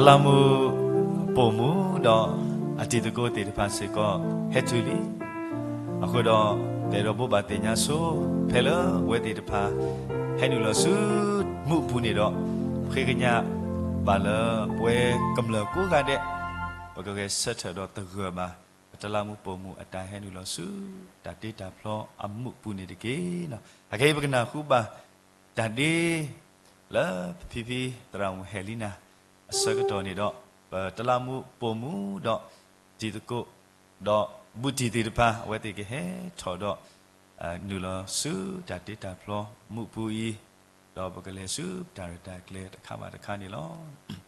တလးမူးပိာ်မူဒီးအတံၤသကိးသ့ၣ်တဖၣ်စ့ၢ်ကီးဟဲတုၤလံ. အဃိဒီး ပအဲၣ်ဒိးဘိးဘၣ်သ့ၣ်ညါဆိ ဖဲလၢပဝဲသ့ၣ်တဖၣ် ဟဲနုာ်လီၤဆူမူးအပူၤန့ၣ်ဒီး ဃ့ကညးဘၣ်လၢပဝဲကမျၢၢ်ကိးဂၤဒဲး ပကဂဲၤဆၢထၢၣ်ဒီးသဂၢၢ်ဘၣ် ပတလးမူးပိာ်မူအတၢ်ဟဲနုာ်လီၤဆူ တၢ်တ့တၢ်ဖျီအမူးအပူၤန့ၣ်တက့ၢ်. အခဲအံၤပကနၢ်ဟူဘၣ် တၢ်ဒ့ လၢပဖံဖံသရၣ်မုၣ်ဟဲလံနၤ အဆၢကတီၢ်န့ၣ်ဒီး ပတလးမူးပိာ်မူဒီး တံၤသကိး ဒီးဘူးတံၢ်သ့ၣ်တဖၣ် အဝဲသ့ၣ်ကဟဲထီၣ်ဒီး နုာ်လီၤဆူတၢ်တ့တၢ်ဖျီမူးအပူၤအံၤ, ဒီးပကလဲၤဆူတၢ်ရဲၣ်တၢ်ကျဲၤတခါဘၣ်တခါန့ၣ်လီၤ.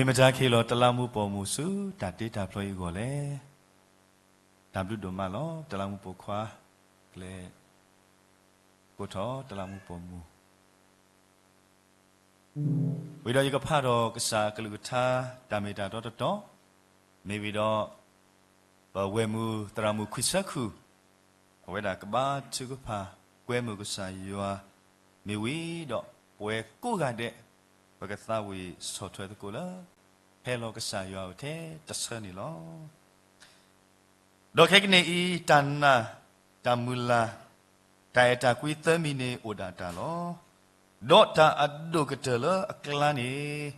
မ့ၢ်မတၤကဟ့ၣ်လီၤတလးမူးပိာ်မူဆူ တၢ်တ့တၢ်ဖျီအံၤအဂီၢ်လဲၣ်. တၢ်ဘျုးဒိၣ်မးလီၤ. တလးမူးပိာ်ခွါ ကျဲ ကိးထီၣ်တလးမူးပိာ်မူ ဝံၤဒီးယကဖးဒီးကစၢ်အကလုၢ်ကထါ တၢ်မ့ၢ်တၢ်တီတတီၤ, မ့ၢ်ဝံၤဒီး ပဝဲၢ်မုၢ်သရၣ်မုၣ်ခွံဆၢခုၣ် အဝဲဒၣ်ကဘါထုကဖၣ်ကွဲမုာ်ကစၢ်ယွၤ, မ့ၢ်ဝံၤဒီးပဝဲကိးဂၤဒဲး ပကသးဝံၣ်ဆီၣ်ထွဲသကိးလၢ ဟဲလီၤကစၢ်ယွၤအအိၣ်ထဲတဆၢန့ၣ်လီၤ. ဒီးခဲကနံၣ်အံၤ တၢ်နာ်, တၢ်မုၢ်လၢ်, တၢ်အဲၣ်တၢ်ကွံသၢမံၤန့ၣ်အိၣ်ဒၣ်တၢ်လီၤ. ဒီးတၢ်အဒိၣ်ကတၢၢ်လၢအကျါန့ၣ်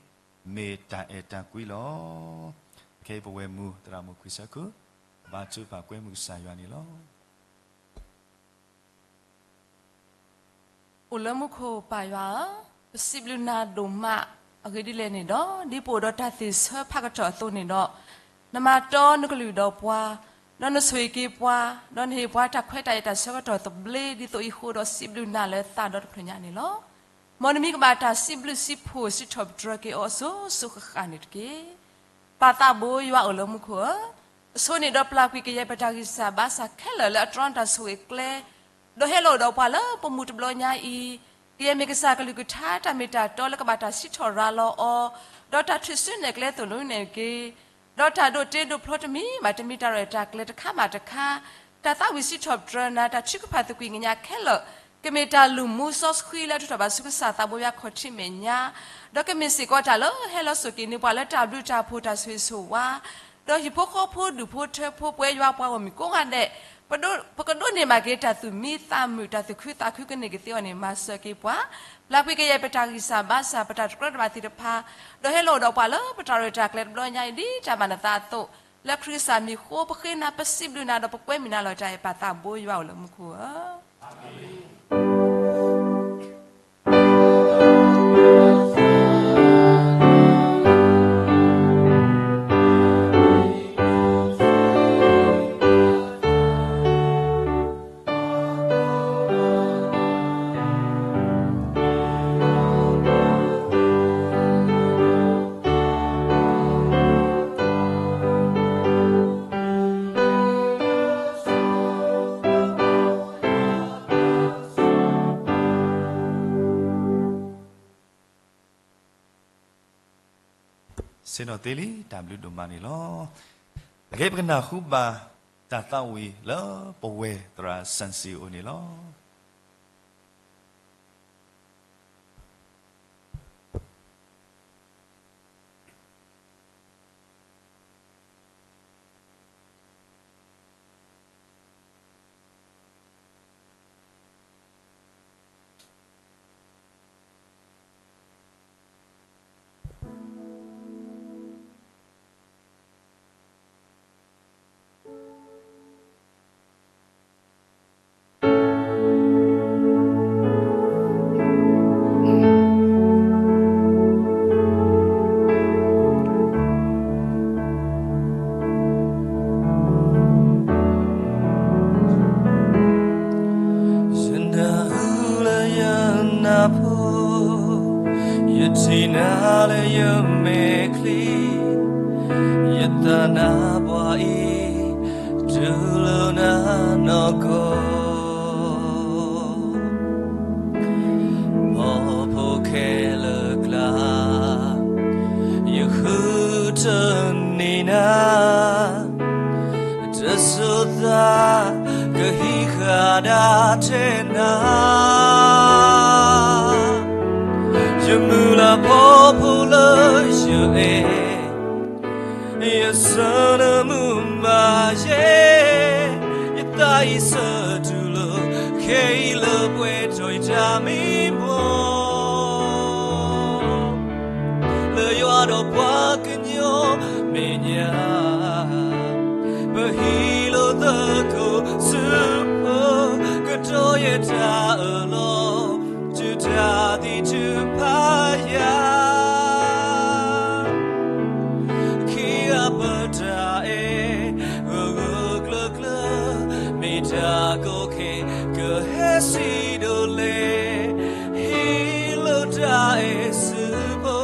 မ့ၢ်တၢ်အဲၣ်တၢ်ကွံလီၤ. ခဲအံၤပဝဲၢ်မုၢ်သရၣ်မုၣ်ခွံဆၢခုၣ် ဘါထုကဖၣ်ကွဲမုာ်ကစၢ်ယွၤန့ၣ်လီၤ. အိၣ်လၢမူခိၣ်ပၢ်ယွၤဧၢ, ပစံးဘျုးနၤဒိၣ်မး, အဂ့ၢ်ဒ်လဲၣ်န့ၣ်ဒီး ဒ်ပအိၣ်ဒီးတၢ်သ့ၣ်ဆၢဖးကတီၢ်အသိးန့ၣ်ဒီး နမၤတီနကလုၢ်ဒီးပှၤ, ဒီးနဆိၣ်ဂ့ၤက့ၤပှၤ, ဒီးနဟ့ၣ်ပှၤတၢ်ခွဲးတၢ်ယာ်တၢ်ဆၢကတီၢ်သဘျ့ ဒ်သိးအံၤအဃိဒီး စံးဘျုးနၤလၢသးဒီတဖျၢၣ်ညါန့ၣ်လီၤ. မ်နမံၤကဘၣ်တၢ်စံးဘျုးစံးဖှိၣ်စံးထီၣ်ပတြၢၤက့ၤအီၤအစိၤစိၤဃၣ်ဃၣ်န့ၣ်တက့ၢ်. ပၢ်သးဘိယွၤအိၣ်လၢမူခိၣ်ဧၢ, အဆိန့ၣ်ဒီးပျၢ်ကွံာ်ကယဲၢ်ပတၢ်ဂံၢ်စၢ်ဘါစၢ်ခဲလၢာ်လၢအတြီတၢ်ဆိၣ်ဂ့ၤကျဲ ဒီးဟဲလီၤအိၣ်ဒီးပှၤလၢပမူတဘျီညါအံၤ, ကယဲၢ်မ့ၢ်ကစၢ်ကလုၢ်ကထါတၢ်မ့ၢ်တၢ်တီလၢကဘၣ်တၢ်စံးထီၣ်ရၤလီၤအီၤ, ဒီးတၢ်ထုးစုနဲၣ်ကျဲသိၣ်လိနဲၣ်က့ၤ ဒီးတၢ်ဒိးတ့ဒိးဖျီတမံၤဘၣ်တမံၤ တၢ်ရဲၣ်တၢ်ကျဲၤတခါဘၣ်တခါ, တၢ်သးဝံၣ်စံးထီၣ်ပတြၢၤနၤ တၢ်ထုကဖၣ်သကွံာ်ကညးခဲလၢာ်, ကမ့ၢ်တၢ်လုၢ်မူစီဆှံလၢအထုးထီၣ်ဘၣ်ဆူကစၢ်သးဘိယွၤခီၣ်ထံးမဲာ်ညါ, ဒီးကမ့ၢ်စ့ၢ်ကီးတၢ်လၢဟဲလီၤစိာ်က့ၤန့ၢ်ပှၤလၢတၢ်ဘျုးတၢ်ဖှိၣ်တၢ်ဆိၣ်ဂ့ၤဆိၣ်ဝါ, ဒီးဟံၣ်ဖိဃီဖိဒူၣ်ဖိထၢဖိပဝဲယွၤပှၤဂီၢ်မုၢ်ကိးဂၤဒဲး, ပဒိး, ပကဒိးန့ၢ်ဘၣ်က့ၤတၢ်သူၣ်မံသးမုာ် တၢ်သူၣ်ခုသးခုကန့ၢ်ကသ့အီၤန့ၣ် မၤစၢၤက့ၤပှၤ, ပျၢ်ကွံာ်ကယဲၢ်ပတၢ်ဂံၢ်စၢ်ဘါစၢ် ပတၢ်တကြၢးတဘၣ်သ့ၣ်တဖၣ်, ဒီးဟဲလီၤအိၣ်ဒီးပှၤလၢပတၢ်ရဲၣ်တၢ်ကျဲၤတဘျီညါအံၤ ဒ်တၢ်ဘၣ်နသးအသိး, လၢခရံာ်ကစၢ်မံၤအဃိ ပဃ့နၤပစံးဘျုးနၤဒီးပကွဲမုာ်နၤလီၤတၢ်အဲၣ် ပၢ်သးဘိယွၤအိၣ်လၢမူခိၣ်ဧၢ. ဆ့ၣ်နီၤသ့လံ တၢ်ဘျုးဒိၣ်မးန့ၣ်လီၤ. အဂ့ၢ်ပကနၢ်ဟူဘၣ် တၢ်သးဝံၣ်လၢပဝဲၢ်သရၣ်စၢ်စံအိၣ်န့ၣ်လီၤ. ယနၢ်ဟူလၢယနၢ်ဖိ, ယထံၣ်နၤလၢယမဲာ်ချံ, ယသးနါပှၢ်အံၤ တူၢ်လိာ်နၤနီၢ်ကီၢ်, ပှၤဖိခဲလၢာ်ကျါ, ယဃုထၢန့ၢ်နၤ, တစိၤသးကဟံးဃာ်ဒၣ်ထဲနၤ, ယမုၢ်လၢ်ဖီဖိလၢယအဲၣ် ယဆၢနၢမုာ်မၤယဲ, ယသးအံၤဆၢတူၢ်လိာ် ခဲအံၤလၢပှဲၤထီၣ်ယတၢ်မံမီၢ်, လၢယွၤဒီးပှၤကညီမဲာ်ညါ ပဟံးလိာ်သကိးဆူဖိ, ကတီၢ်ယတၢ်အၢၣ်လီၤ တုၤတၢ်သံတုၤဖးယၤ, ခံဂၤပတၢ်အဲၣ် ဂၢၢ်ဂၢၢ်ကျၢၤကျၢၤ မ့ၢ်တၢ်ကီခဲ ကဟဲစံးဒိးလဲၣ်, ဟ့ၣ်လိာ်တၢ်အဲၣ်ဆူဖိ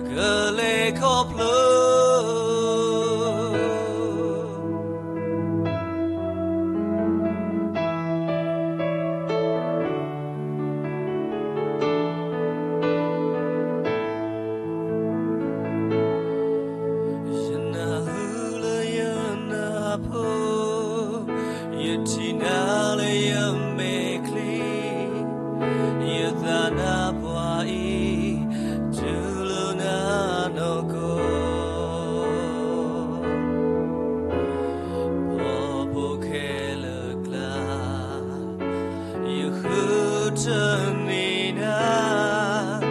ကလဲၤခီဖျိ ယနၢ်ဟူလၢယနၢ်ဖိ, ယထံၣ်နၤလၢယမဲာ်ချံ, ယသးနါပှၢ်အံၤ တူၢ်လိာ်နၤနီၢ်ကီၢ်, ပှၤဖိခဲလၢာ်ကျါ ယဃုထၢန့ၢ်နၤ,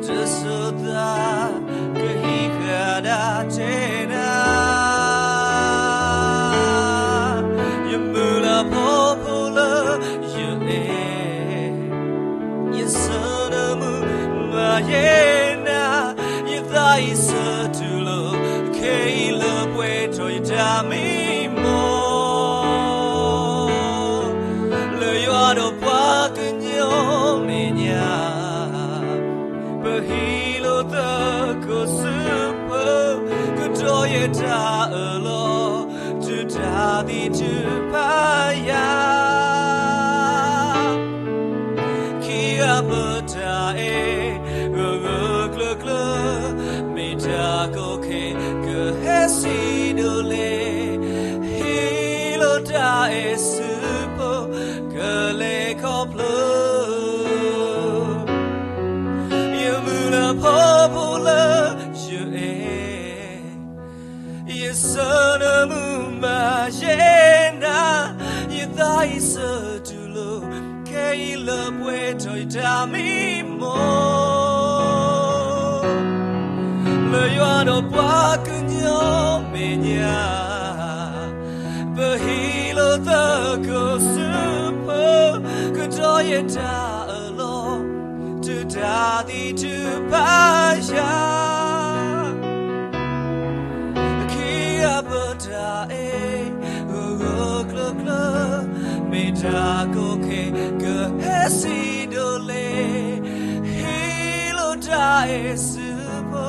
တစိၤသးကဟံးဃာ်ဒၣ်ထဲနၤ, ယမုၢ်လၢ်ဖီဖိလၢယအဲၣ် ယဆၢနၢမုာ်မၤယဲနၤ, ယသးအံၤဆၢတူၢ်လိာ် ခဲအံၤလၢပှဲၤထီၣ်ယတၢ်မံမီၢ်, လၢယွၤဒီးပှၤကညီမဲာ်ညါ ယစုဖိကလဲၤခီဖျိ, ယမုၢ်လၢဖီဖိလၢယအဲၣ်, ယဆၢနၢမုာ်မၤယဲနၤ, ယသးအံၤဆၢတူၢ်လိာ်, ခဲအံၤလၢပှဲၤထီၣ်ယတၢ်မံမီၢ်, လၢယွၤဒီးပှၤကညီမဲာ်ညါ ပဟ့ၣ်လီၤသကိးစုဖိ, ကတီၢ်ယတၢ်အၢၣ်လီၤ, တုၤတၢ်သံတုၤဖးယၤ, ခံဂၤပတၢ်အဲၣ်ဂီၤဂီၤကျၢၤကျၢၤ, မ့ၢ်တၢ်ကီခဲကဟဲစံးဒိးလဲၣ်, ဟ့ၣ်လီၤတၢ်အဲၣ်စုဖိ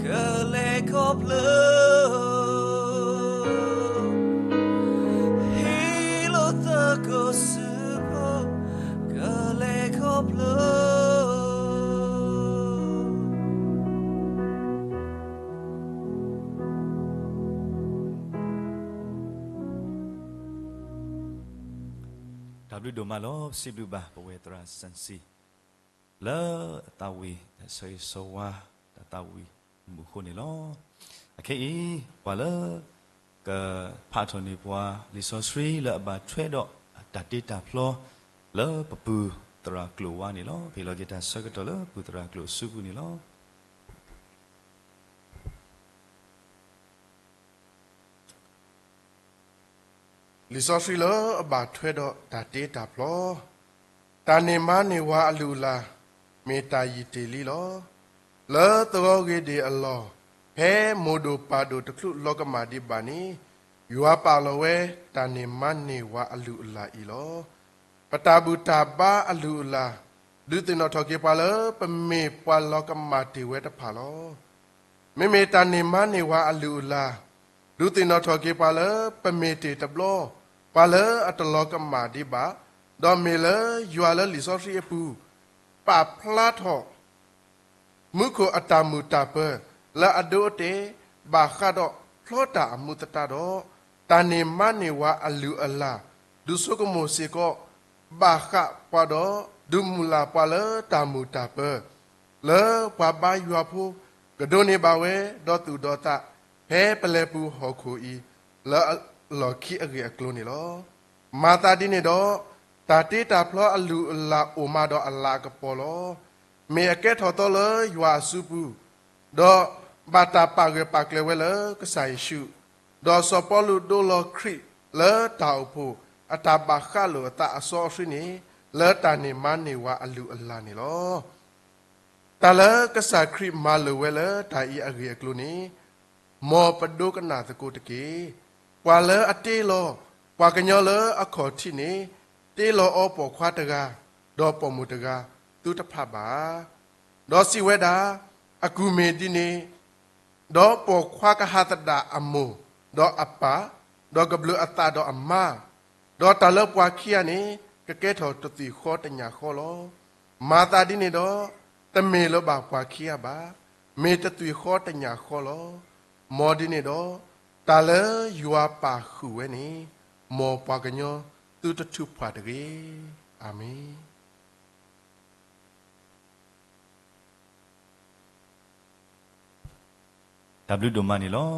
ကလဲၤခီဖျိ, ဟ့ၣ်လီၤသကိးစုဖိ ကလဲၤခီဖျိ. တၢ်ဘျုးဒိၣ်မးလီၤ. ပစံးဘျုးဘၣ်ပဝဲသရၣ်စၣ်စံ လၢအသးဝံၣ်တၢ်ဆၢဂ့ၤဆၢဝါ တၢ်သးဝံၣ်အမူးအဃိန့ၣ်လီၤ. အခဲအံၤ ပှၤလၢကဖးထီၣ်န့ၢ်ပှၤလံာ်စီဆှံလၢအဘၣ်ထွဲဒီးတၢ်တ့တၢ်ဖျီ လၢပပုၢ်သရၣ်ကျိာ်ဝါန့ၣ်လီၤ. ပဟ့ၣ်လီၤက့ၤတၢ်ဆၢကတီၢ်လၢပုၢ်သရၣ်ကျိာ်အစုပူၤန့ၣ်လီၤ. လံာ်စီဆှံလၢအဘၣ်ထွဲဒီးတၢ်တ့တၢ်ဖျီ, တၢ်န့ၢ်မါန့ၢ်ဝၤအလုၢ်အလၢ် မ့ၢ်တၢ်ယံာ်တ့ၢ်လံလီၤ. လၢသဝီဂ့ၤဒ့ၣ်အလီၢ်, ဖဲမိၢ်ဒိၣ်ပၢ်ဒိၣ်တချုးလီၤကမၣ်ဒံးဘၣ်န့ၣ်, ယွၤပာ်လီၤဝဲတၢ်န့ၢ်မါန့ၢ်ဝၤအလုၢ်အလၢ်အံၤလီၤ. ပတၢ်ဘူၣ်တၢ်ဘါအလုၢ်အလၢ် ဒုးသ့ၣ်နီၣ်ထီၣ်က့ၤပှၤလၢပမ့ၢ်ပှၤလီၤကမၣ်တ့ၢ်ဝဲတဖၣ်လီၤ. မ့မ့ၢ်တၢ်န့ၢ်မါန့ၢ်ဝၤအလုၢ်အလၢ် ဒုးသ့ၣ်နီၣ်ထီၣ်က့ၤပှၤလၢပမ့ၢ်တ့ၢ်တဘျီ ပှၤလၢအတလီၤကမၣ်ဒံးဘၣ်, ဒီးမ့ၢ်လၢယွၤလၢလံာ်စီဆှံအပူၤ ပာ်ဖျါထီၣ် မူခိၣ်အတၢ်မုာ်တၢ်ပၢၤ လၢအဒိအတဲာ် ဘၣ်ဃးဒီးဖျီတၢ်အမူးသတးဒီး, တၢ်န့ၢ်မါန့ၢ်ဝၤအလုၢ်အလၢ် ဒုးဆိကမိၣ်စ့ၢ်ကီး ဘၣ်ဃးပှၤဒီး ဒုးမုၢ်လၢ်ပှၤလၢတၢ်မုာ်တၢ်ပၢၤ လၢပှၤဘါယွၤဖိ ကဒိးန့ၢ်ဘၣ်ဝဲ ဒီးသူၣ်ဒီးသး ဖဲပလဲၤပူၤဟီၣ်ခိၣ်အံၤ လၢအလီၢ်ခံအဂ့ၢ်အကျိၤန့ၣ်လီၤ. မၤသးဒ်န့ၣ်ဒီး, တၢ်တ့တၢ်ဖျီအလုၢ်အလၢ်အိၣ်မးဒီးအလၤအကပီၤလီၤ. မ့ၢ်အကဲထီၣ်သီလၢယွၤအစုပူၤ, ဒီးဘၣ်တၢ်ပာ်ဂၢၢ်ပာ်ကျၢၤဝဲလၢကစၢ်ယ့ၣ်ၡူး, ဒီးစီၤပီလူးဒိလီၤခရံာ်လၢတၢ်အိၣ်ဖှိၣ် အတၢ်ဘၣ်ဃးလိာ်အသးအစီအဆှံန့ၣ်, လၢတၢ်န့ၢ်မါန့ၢ်ဝၤအလုၢ်အလၢ်န့ၣ်လီၤ. တၢ်လၢကစၢ်ခရံာ်မၤလိာ်ဝဲလၢတၢ်အံၤအဂ့ၢ်အကျိၤန့ၣ်, မ်ပဒိကနၣ်သကိးတက့ၢ်. ပှၤလၢအတ့လီၤပှၤကညီလၢအခီၣ်ထံးန့ၣ်, တ့လီၤအီၤပိာ်ခွါတဂၤ, ဒီးပိာ်မုၣ်တဂၤ, သုတဖးဘၣ်. ဒီးစံးဝဲဒၣ်, အကူၢ်မ့ၢ်ဒ်န့ၣ်, ဒီးပိာ်ခွါကဟးသဒၣ်အမိၢ်, ဒီးအပၢ်, ဒီးကဘျုးအသးဒီးအမါ, ဒီးတၢ်လၢပှၤခံဂၤန့ၣ် ကကဲထီၣ်တသွံၣ်ဃီတညၣ်ဃီလီၤ. မၤသးဒ်န့ၣ်ဒီး, တမ့ၢ်လၢၤဘၣ်ပှၤခံဂၤဘၣ်, မ့ၢ်တသွံၣ်ဃီတညၣ်ဃီလီၤ. မ်ဒ်န့ၣ်ဒီး, တၢ်လၢယွၤပာ်ဃုာ်ဝဲန့ၣ်, မ်ပှၤကညီသုတထုးဖှၣ်တဂ့ၤ. အၤမ့ၣ်. တၢ်ဘျုးဒိၣ်မးန့ၣ်လီၤ.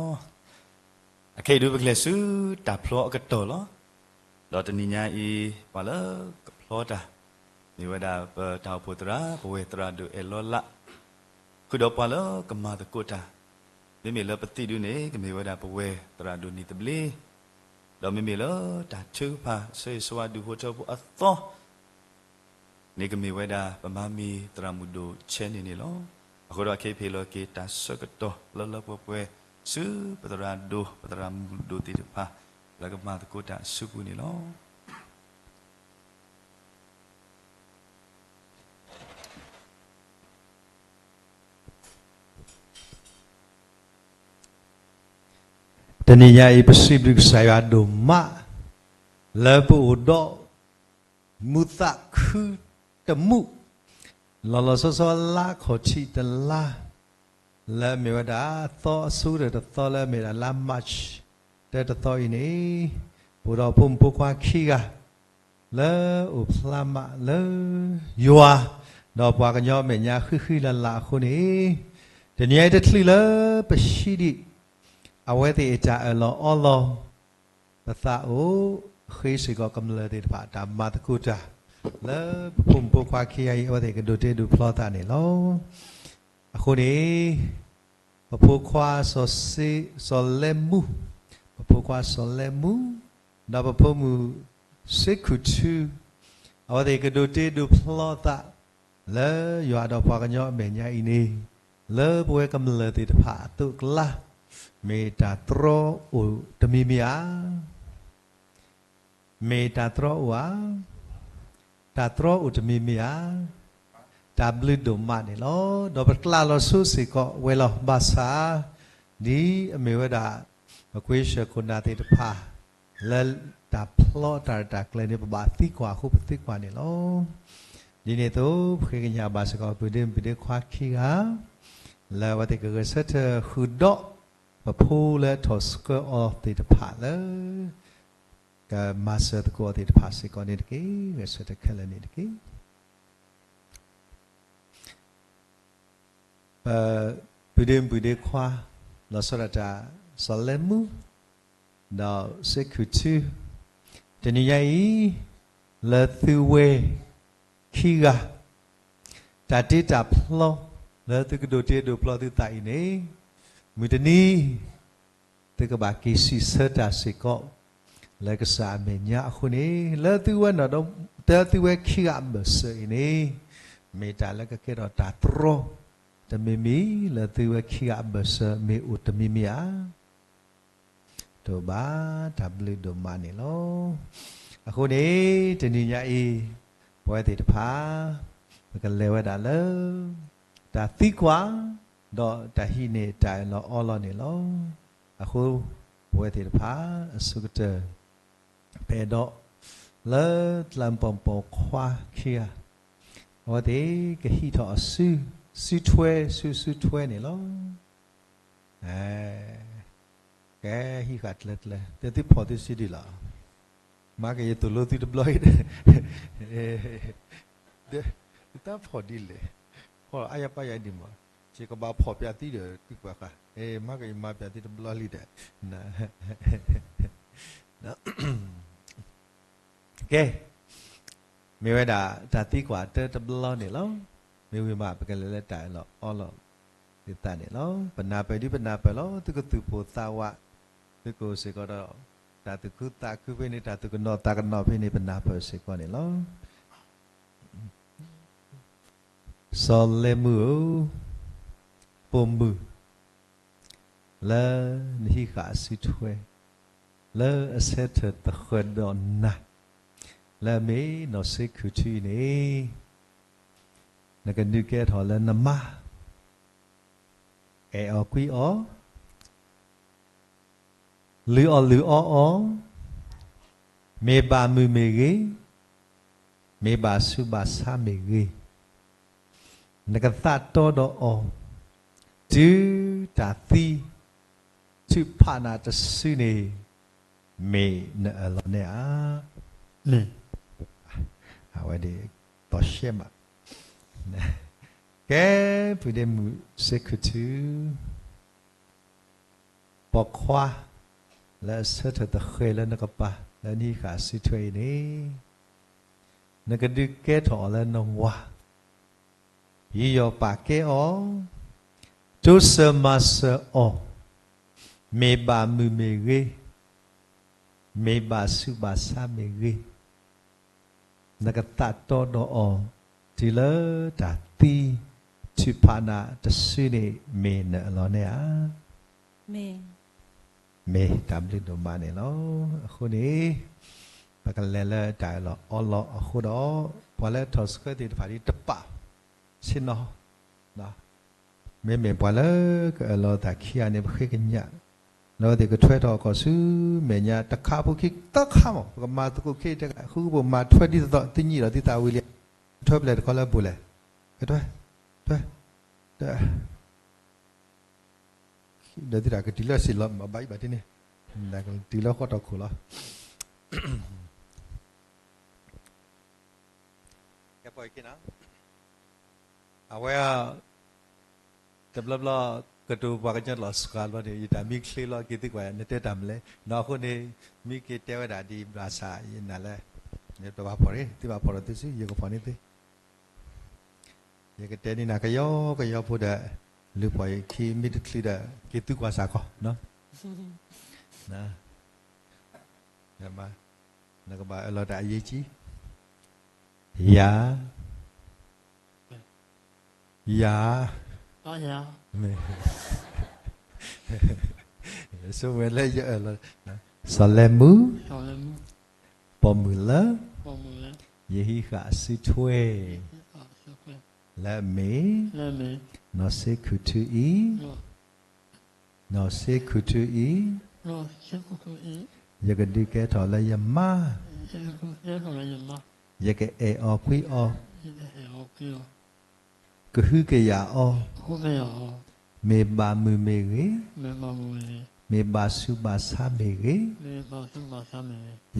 အခဲအံၤဒုးပကလဲၤဆူတၢ်ဖျီအကတီၢ်လီၤ. ဒီးတနံၤညါအံၤ ပှၤလၢကဖျီတၢ် မ့ၢ်ဝဲဒၣ်ပတၢ်အိၣ်ဖှိၣ်သရၣ် ပဝဲၢ်သရၣ်ဒိၣ်အဲၣ်လီၤလး, ဃုာ်ဒီးပှၤလၢကမၤသကိးတၢ်, မ့မ့ၢ်လၢပသံၣ်ဒုန့ၣ် ကမ့ၢ်ဝဲဒၣ်ပဝဲၢ်သရၣ်ဒိၣ်နံၤသဘျ့, ဒီးမ့မ့ၢ်လၢတၢ်ထုကဖၣ်ဆၢဂ့ၤဆၢဝါဒုးဟိထၢဖိအသီ န့ၣ်ကမ့ၢ်ဝဲဒၣ်ပမၤမံၤသရၣ်မုၣ်ဒိၣ်ဆဲန့ၣ်န့ၣ်လီၤ. အဃိဒီးခဲအံၤပဟ့ၣ်လီၤက့ၤတၢ်ဆၢကတီၢ်လၢလၢပှဲၤပှဲၤ ဆူပသရၣ်ဒိၣ် ပသရၣ်မုၣ်ဒိၣ်သ့ၣ်တဖၣ် လၢကမၤသကိးတၢ်အစုပူၤန့ၣ်လီၤ. တနံၤညါအံၤ ပစံးဘျုးကစၢ်ယွၤဒိၣ်မး လၢပအိၣ်ဒီး မုၢ်သးခုတမုၢ် လီၤလီၤဆီဆီလါခီၣ်ထံးတလါ လၢအမ့ၢ်ဝဲဒၣ်သီအဆိကတၢၢ်တသီလၢအမ့ၢ်ဒၣ်လါ March တၢတသီအံၤန့ၣ်, ပ အိၣ်ဒီးဖိမုၣ်ဖိခွါခံဂၤ လၢအိၣ်ဖျါမးလၢယွၤ ဒီးပှၤကညီအမဲာ်ညါဃံဃံလၤလၤအဃိန့ၣ်, တနံၤအံၤတချုးလၢပဟံးဒံး အဝဲသ့ၣ်အတၢ်အၢၣ်လီၤအီလီၤ ပသးအိၣ်ဃ့စ့ၢ်ကီးကမျၢၢ်သ့ၣ်တဖၣ် တၢ်မၤသကိးတၢ် လၢပဖိမုၣ်ဖိခွါခံဂၤအံၤ အဝဲသ့ၣ်ကဒိးတ့ဒိးဖျီသးန့ၣ်လီၤ. အဃိန့ၣ် ပဖိခွါစီၤစ့, စီၤလဲမူ, ပဖိခွါစီၤလဲမူ, ဒီးပဖိမုၣ်စ့ခုၣ်ထူ, အဝဲသ့ၣ်ကဒိးတ့ဒိးဖျီသး လၢယွၤဒီးပှၤကညီအမဲာ်ညါအံၤန့ၣ်, လၢပဝဲကမျၢၢ်သ့ၣ်တဖၣ်အသိးအကျါ, မ့ၢ်တၢ်တြီအိၣ်တမံၤမံၤဧါ. မ့ၢ်တၢ်တြီအိၣ်ဧါ. တၢ်တြီအိၣ်တမံၤမံၤဧါ. တၢ်ဘျုးဒိၣ်မးန့ၣ်လီၤ. ဒီးပကျးလီၤဆိစ့ၢ်ကီးဝဲလီၤ. ဘၣ်ဆၣ် ဒ်အမ့ၢ်ဝဲဒၣ် ပကွ့ၢ်ဆၢခိၣ်နၢ်သ့ၣ်တဖၣ် လၢတၢ်ဖျီတၢ်ရဲၣ်တၢ်ကျဲၤန့ၣ် ပဘၣ်သံကွၢ်အဃိ ပသံကွၢ်န့ၣ်လီၤ. ဒ်န့ၣ်အသိး ပဃ့ကညးဘၣ်စ့ၢ်ကီး ပုၢ်ဒ့မုၣ်ပုၢ်ဒ့ခွါခံဂၤ လၢအဝဲသ့ၣ်ကဂဲၤဆၢထၢၣ်ဃုာ်ဒီး ပဖိလၢထီၣ်ဆှၢအီၤသ့ၣ်တဖၣ်လၢ ကမၤစၢၤသကိးအီၤသ့ၣ်တဖၣ်စ့ၢ်ကီးန့ၣ်တက့ၢ်. ဂဲၤဆၢထၢၣ်ခဲလၢာ်န့ၣ်တက့ၢ်. ပပုၢ်ဒ့မုၣ်ပုၢ်ဒ့ခွါ လီၤဆီဒၣ်တၢ် စီၤလဲမူ ဒီးစ့ခုၣ်ထူ တနံၤညါအံၤ လၢသုဝဲခံဂၤ တၢ်တ့တၢ်ဖျီ လၢသုကဒိးတ့ဒိးဖျီသုသးအံၤန့ၣ် မုၢ်တနံၤ သုကဘၣ်က့ၤစံးဆၢတၢ်စ့ၢ်ကီး လၢကစၢ်အမဲာ်ညါအဃိန့ၣ် လၢသုဝဲနီၢ်ဒီး လၢသုဝဲခံဂၤအဘၢၣ်စၢၤအံၤန့ၣ် မ့ၢ်တၢ်လၢကကဲထီၣ်တၢ်တြီ တမံၤမံၤ လၢသုဝဲခံဂၤအဘၢၣ်စၢၤ မ့ၢ်အိၣ်တမံၤမံၤဧါ. တအိၣ်ဘၣ်, တၢ်ဘျုးဒိၣ်မးန့ၣ်လီၤ. အဃိန့ၣ် တနံၤညါအံၤ ပဝဲသ့ၣ်တဖၣ် ပကလဲၤဝဲဒၣ်လၢ တၢ်သံကွၢ် ဒီးတၢ်ဟံးန့ၢ်တၢ်အၢၣ်လီၤအီလီၤန့ၣ်လီၤ. အဃိ ပဝဲသ့ၣ်တဖၣ် အဆိကတၢၢ် ပအဲၣ်ဒိး လၢတလးမူးပိာ်ခွါခံဂၤ အဝဲသ့ၣ်ကဟံးထီၣ်အစု စုထွဲ စုစုထွဲန့ၣ်လီၤ. ကဲ ဟံးဃာ်ကျၢၤကျၢၤ သုဖီၣ်သုစုဒံးလီၤ. မၤက့ၤယသိၣ်လိသုတဘျီအံၤဒီး သုတၢ်ဖီၣ်ဒ်လဲၣ်, ဖီၣ်အါယၤပၢ်ယၤဒံးမး, ယကဘၣ်ဖီၣ်ပၠးသုဒီးသုကွၢ်ဃာ်, မၤက့ၤယမၤပၠးသုတဘျီလံဒီး ကဲ မ့ၢ်ဝဲဒၣ်တၢ်သံကွၢ်တၢတဘျီန့ၣ်လီၤ. မ့ၢ်ဝံၤမး ပကလဲၤလၢတၢ်အၢၣ်လီၤအီလီၤသ့ၣ်တဖၣ်န့ၣ်လီၤ. ပနၢ်ပၢၢ်ဒ်ပနၢ်ပၢၢ်လီၤ. သုကသူၣ်ပိၢ်သးဝး, သုကအိၣ်စ့ၢ်ကီးဒီး တၢ်သူၣ်ခုသးခုဖဲန့ၣ် တၢ်သူၣ်ကနိးသးကနိးဖဲန့ၣ် ပနၢ်ပၢၢ်စ့ၢ်ကီးန့ၣ်လီၤ. စီၤလဲမုၢ်ဧၢ, ပိာ်မုၣ် လၢနဟံးဃာ်အစုထွဲ, လၢအဆၢထၢၣ်သဃၢၤဒီးနၤ, လၢအမ့ၢ်နီၢ်စ့ခုၣ်ထူအံၤန့ၣ်, နကဒုးကဲထီၣ်လၢနမါ, အဲၣ်အီၤကွံအီၤ, လုၢ်အီၣ်လုၢ်အီအီၤ, မ့ၢ်ဘၣ်မုာ်မ့ၢ်ဂ့ၤ, မ့ၢ်ဘၣ်ဆူးဘၣ်ဆါမ့ၢ်ဂ့ၤ, နကသးတီဒီးအီၤ, တုၤတၢ်သံ ထုးဖးနၤတစုန့ၣ်, မ့ၢ်နအၢၣ်လီၤန့ၣ်ဧါ. အဝဲဒၣ် သီၣ်ရှဲမး, ကဲ ပုၢ်ဒ့မုၣ်စ့ခုၣ်ထူ ပိာ်ခွါ လၢအဆၢထၢၣ်သဃဲၤလၢနကပၤ လၢနဟံးဃာ်စုထွဲအံၤန့ၣ်, နကဒုးကဲထီၣ်အီၤလၢနဝၤ, ယူးယီၣ်ပာ်ကဲအီၤ, တိစၢၤမၤစၢၤအီၤ, မ့ၢ်ဘၣ်မုာ်မ့ၢ်ဂ့ၤ, မ့ၢ်ဘၣ်ဆူးဘၣ်ဆါမ့ၢ်ဂ့ၤ, နကသးတီဒီးအီၤ, တုၤလၢတၢ်သံ ထုးဖးနၤတစုန့ၣ် မ့ၢ်နအၢၣ်လီၤန့ၣ်ဧါ. မ့ၢ်တၢ်ဘျုးဒိၣ်မးန့ၣ်လီၤ. အဃိန့ၣ် ပကလဲၤလၢတၢ်အၢၣ်လီၤအီလီၤအဃိဒီး ပှၤလၢထီၣ်ဆှၢသ့ၣ်တဖၣ်ဒ်တပာ်ဆ့ၣ်နီၤ မ့မ့ၢ်ပှၤလၢကအၢၣ်လီၤသးခံဂၤန့ၣ် ပဃ့ကညး လၢအဝဲသ့ၣ်ကထွဲထီၣ်ကီၢ်ဆူမဲာ်ညါတခါဖိခံသၢခါမး ပကမၤသကိးခံတဂၤ ဃုပူၤမၤထွဲဒ်သိးသိး တညီဒီးသုသးဝံၤလံ ကထွဲဖျဲးတခီလၢအပူၤလဲၣ်, ကထွဲ, ထွဲ, ဒီးသုတၢ်ကတုၤလၢစံၣ်လီၤ ဘၣ်အံၤဘၣ်တ့ၢ်န့ၣ်, ကတုၤလၢဃီတီၢ်ခိၣ်လီၤ. ကဲပှၤအံၤက့နီၤ, အဝဲ တဘျီဘျီ ကတိၤပှၤကညီလီၤစှၤဘျီန့ၣ် ယတၢ်မံချ့လီၤ က့ၤသံကွၢ် နတဲတၢ်မနုၤလဲၣ်, နီၢ်အဃိန့ၣ် မ့ၢ်က့ၤတဲဝဲဒၣ်ဒ်ဘၣ်ဆၣ်ယနာ်လၢ နတဘၣ်ဖီၣ်ရ့ၣ် သုဘၣ်ဖီၣ်ဒီးသုစု ယကဖီၣ်န့ၢ်သု ယကတဲန့ၢ်နၤကယီကယီဖိဒီး လုၢ်ဖီၣ်ယခံမ့ၢ်တချုးဒီး က့ၤသုကွၢ်စ့ၢ်ကီး, နကဘၣ်အၢၣ်လီၤတၢ်အရေးကြီး, ယၤ, ယၤ, ဆိမိၣ်ဝဲလၢယအၢၣ်လီၤ, စီၤလၢမူ, ပိာ်မုၣ်လၢ ယဟံးဃာ်အစုထွဲ လၢအမ့ၢ် နီၢ်စ့ခူၣ်ထူအံၤ, နီၢ်စ့ခူၣ်ထူအံၤ, ယကဒုးကဲထီၣ်လၢယမါ, ယကအဲၣ်အီၤကွံအီၤ, ကဟုကယာ်အီၤ, မ့ၢ်ဘၣ်မုာ်မ့ၢ်ဂ့ၤ, မ့ၢ်ဘၣ်ဆူးဘၣ်ဆါမ့ၢ်ဂ့ၤ,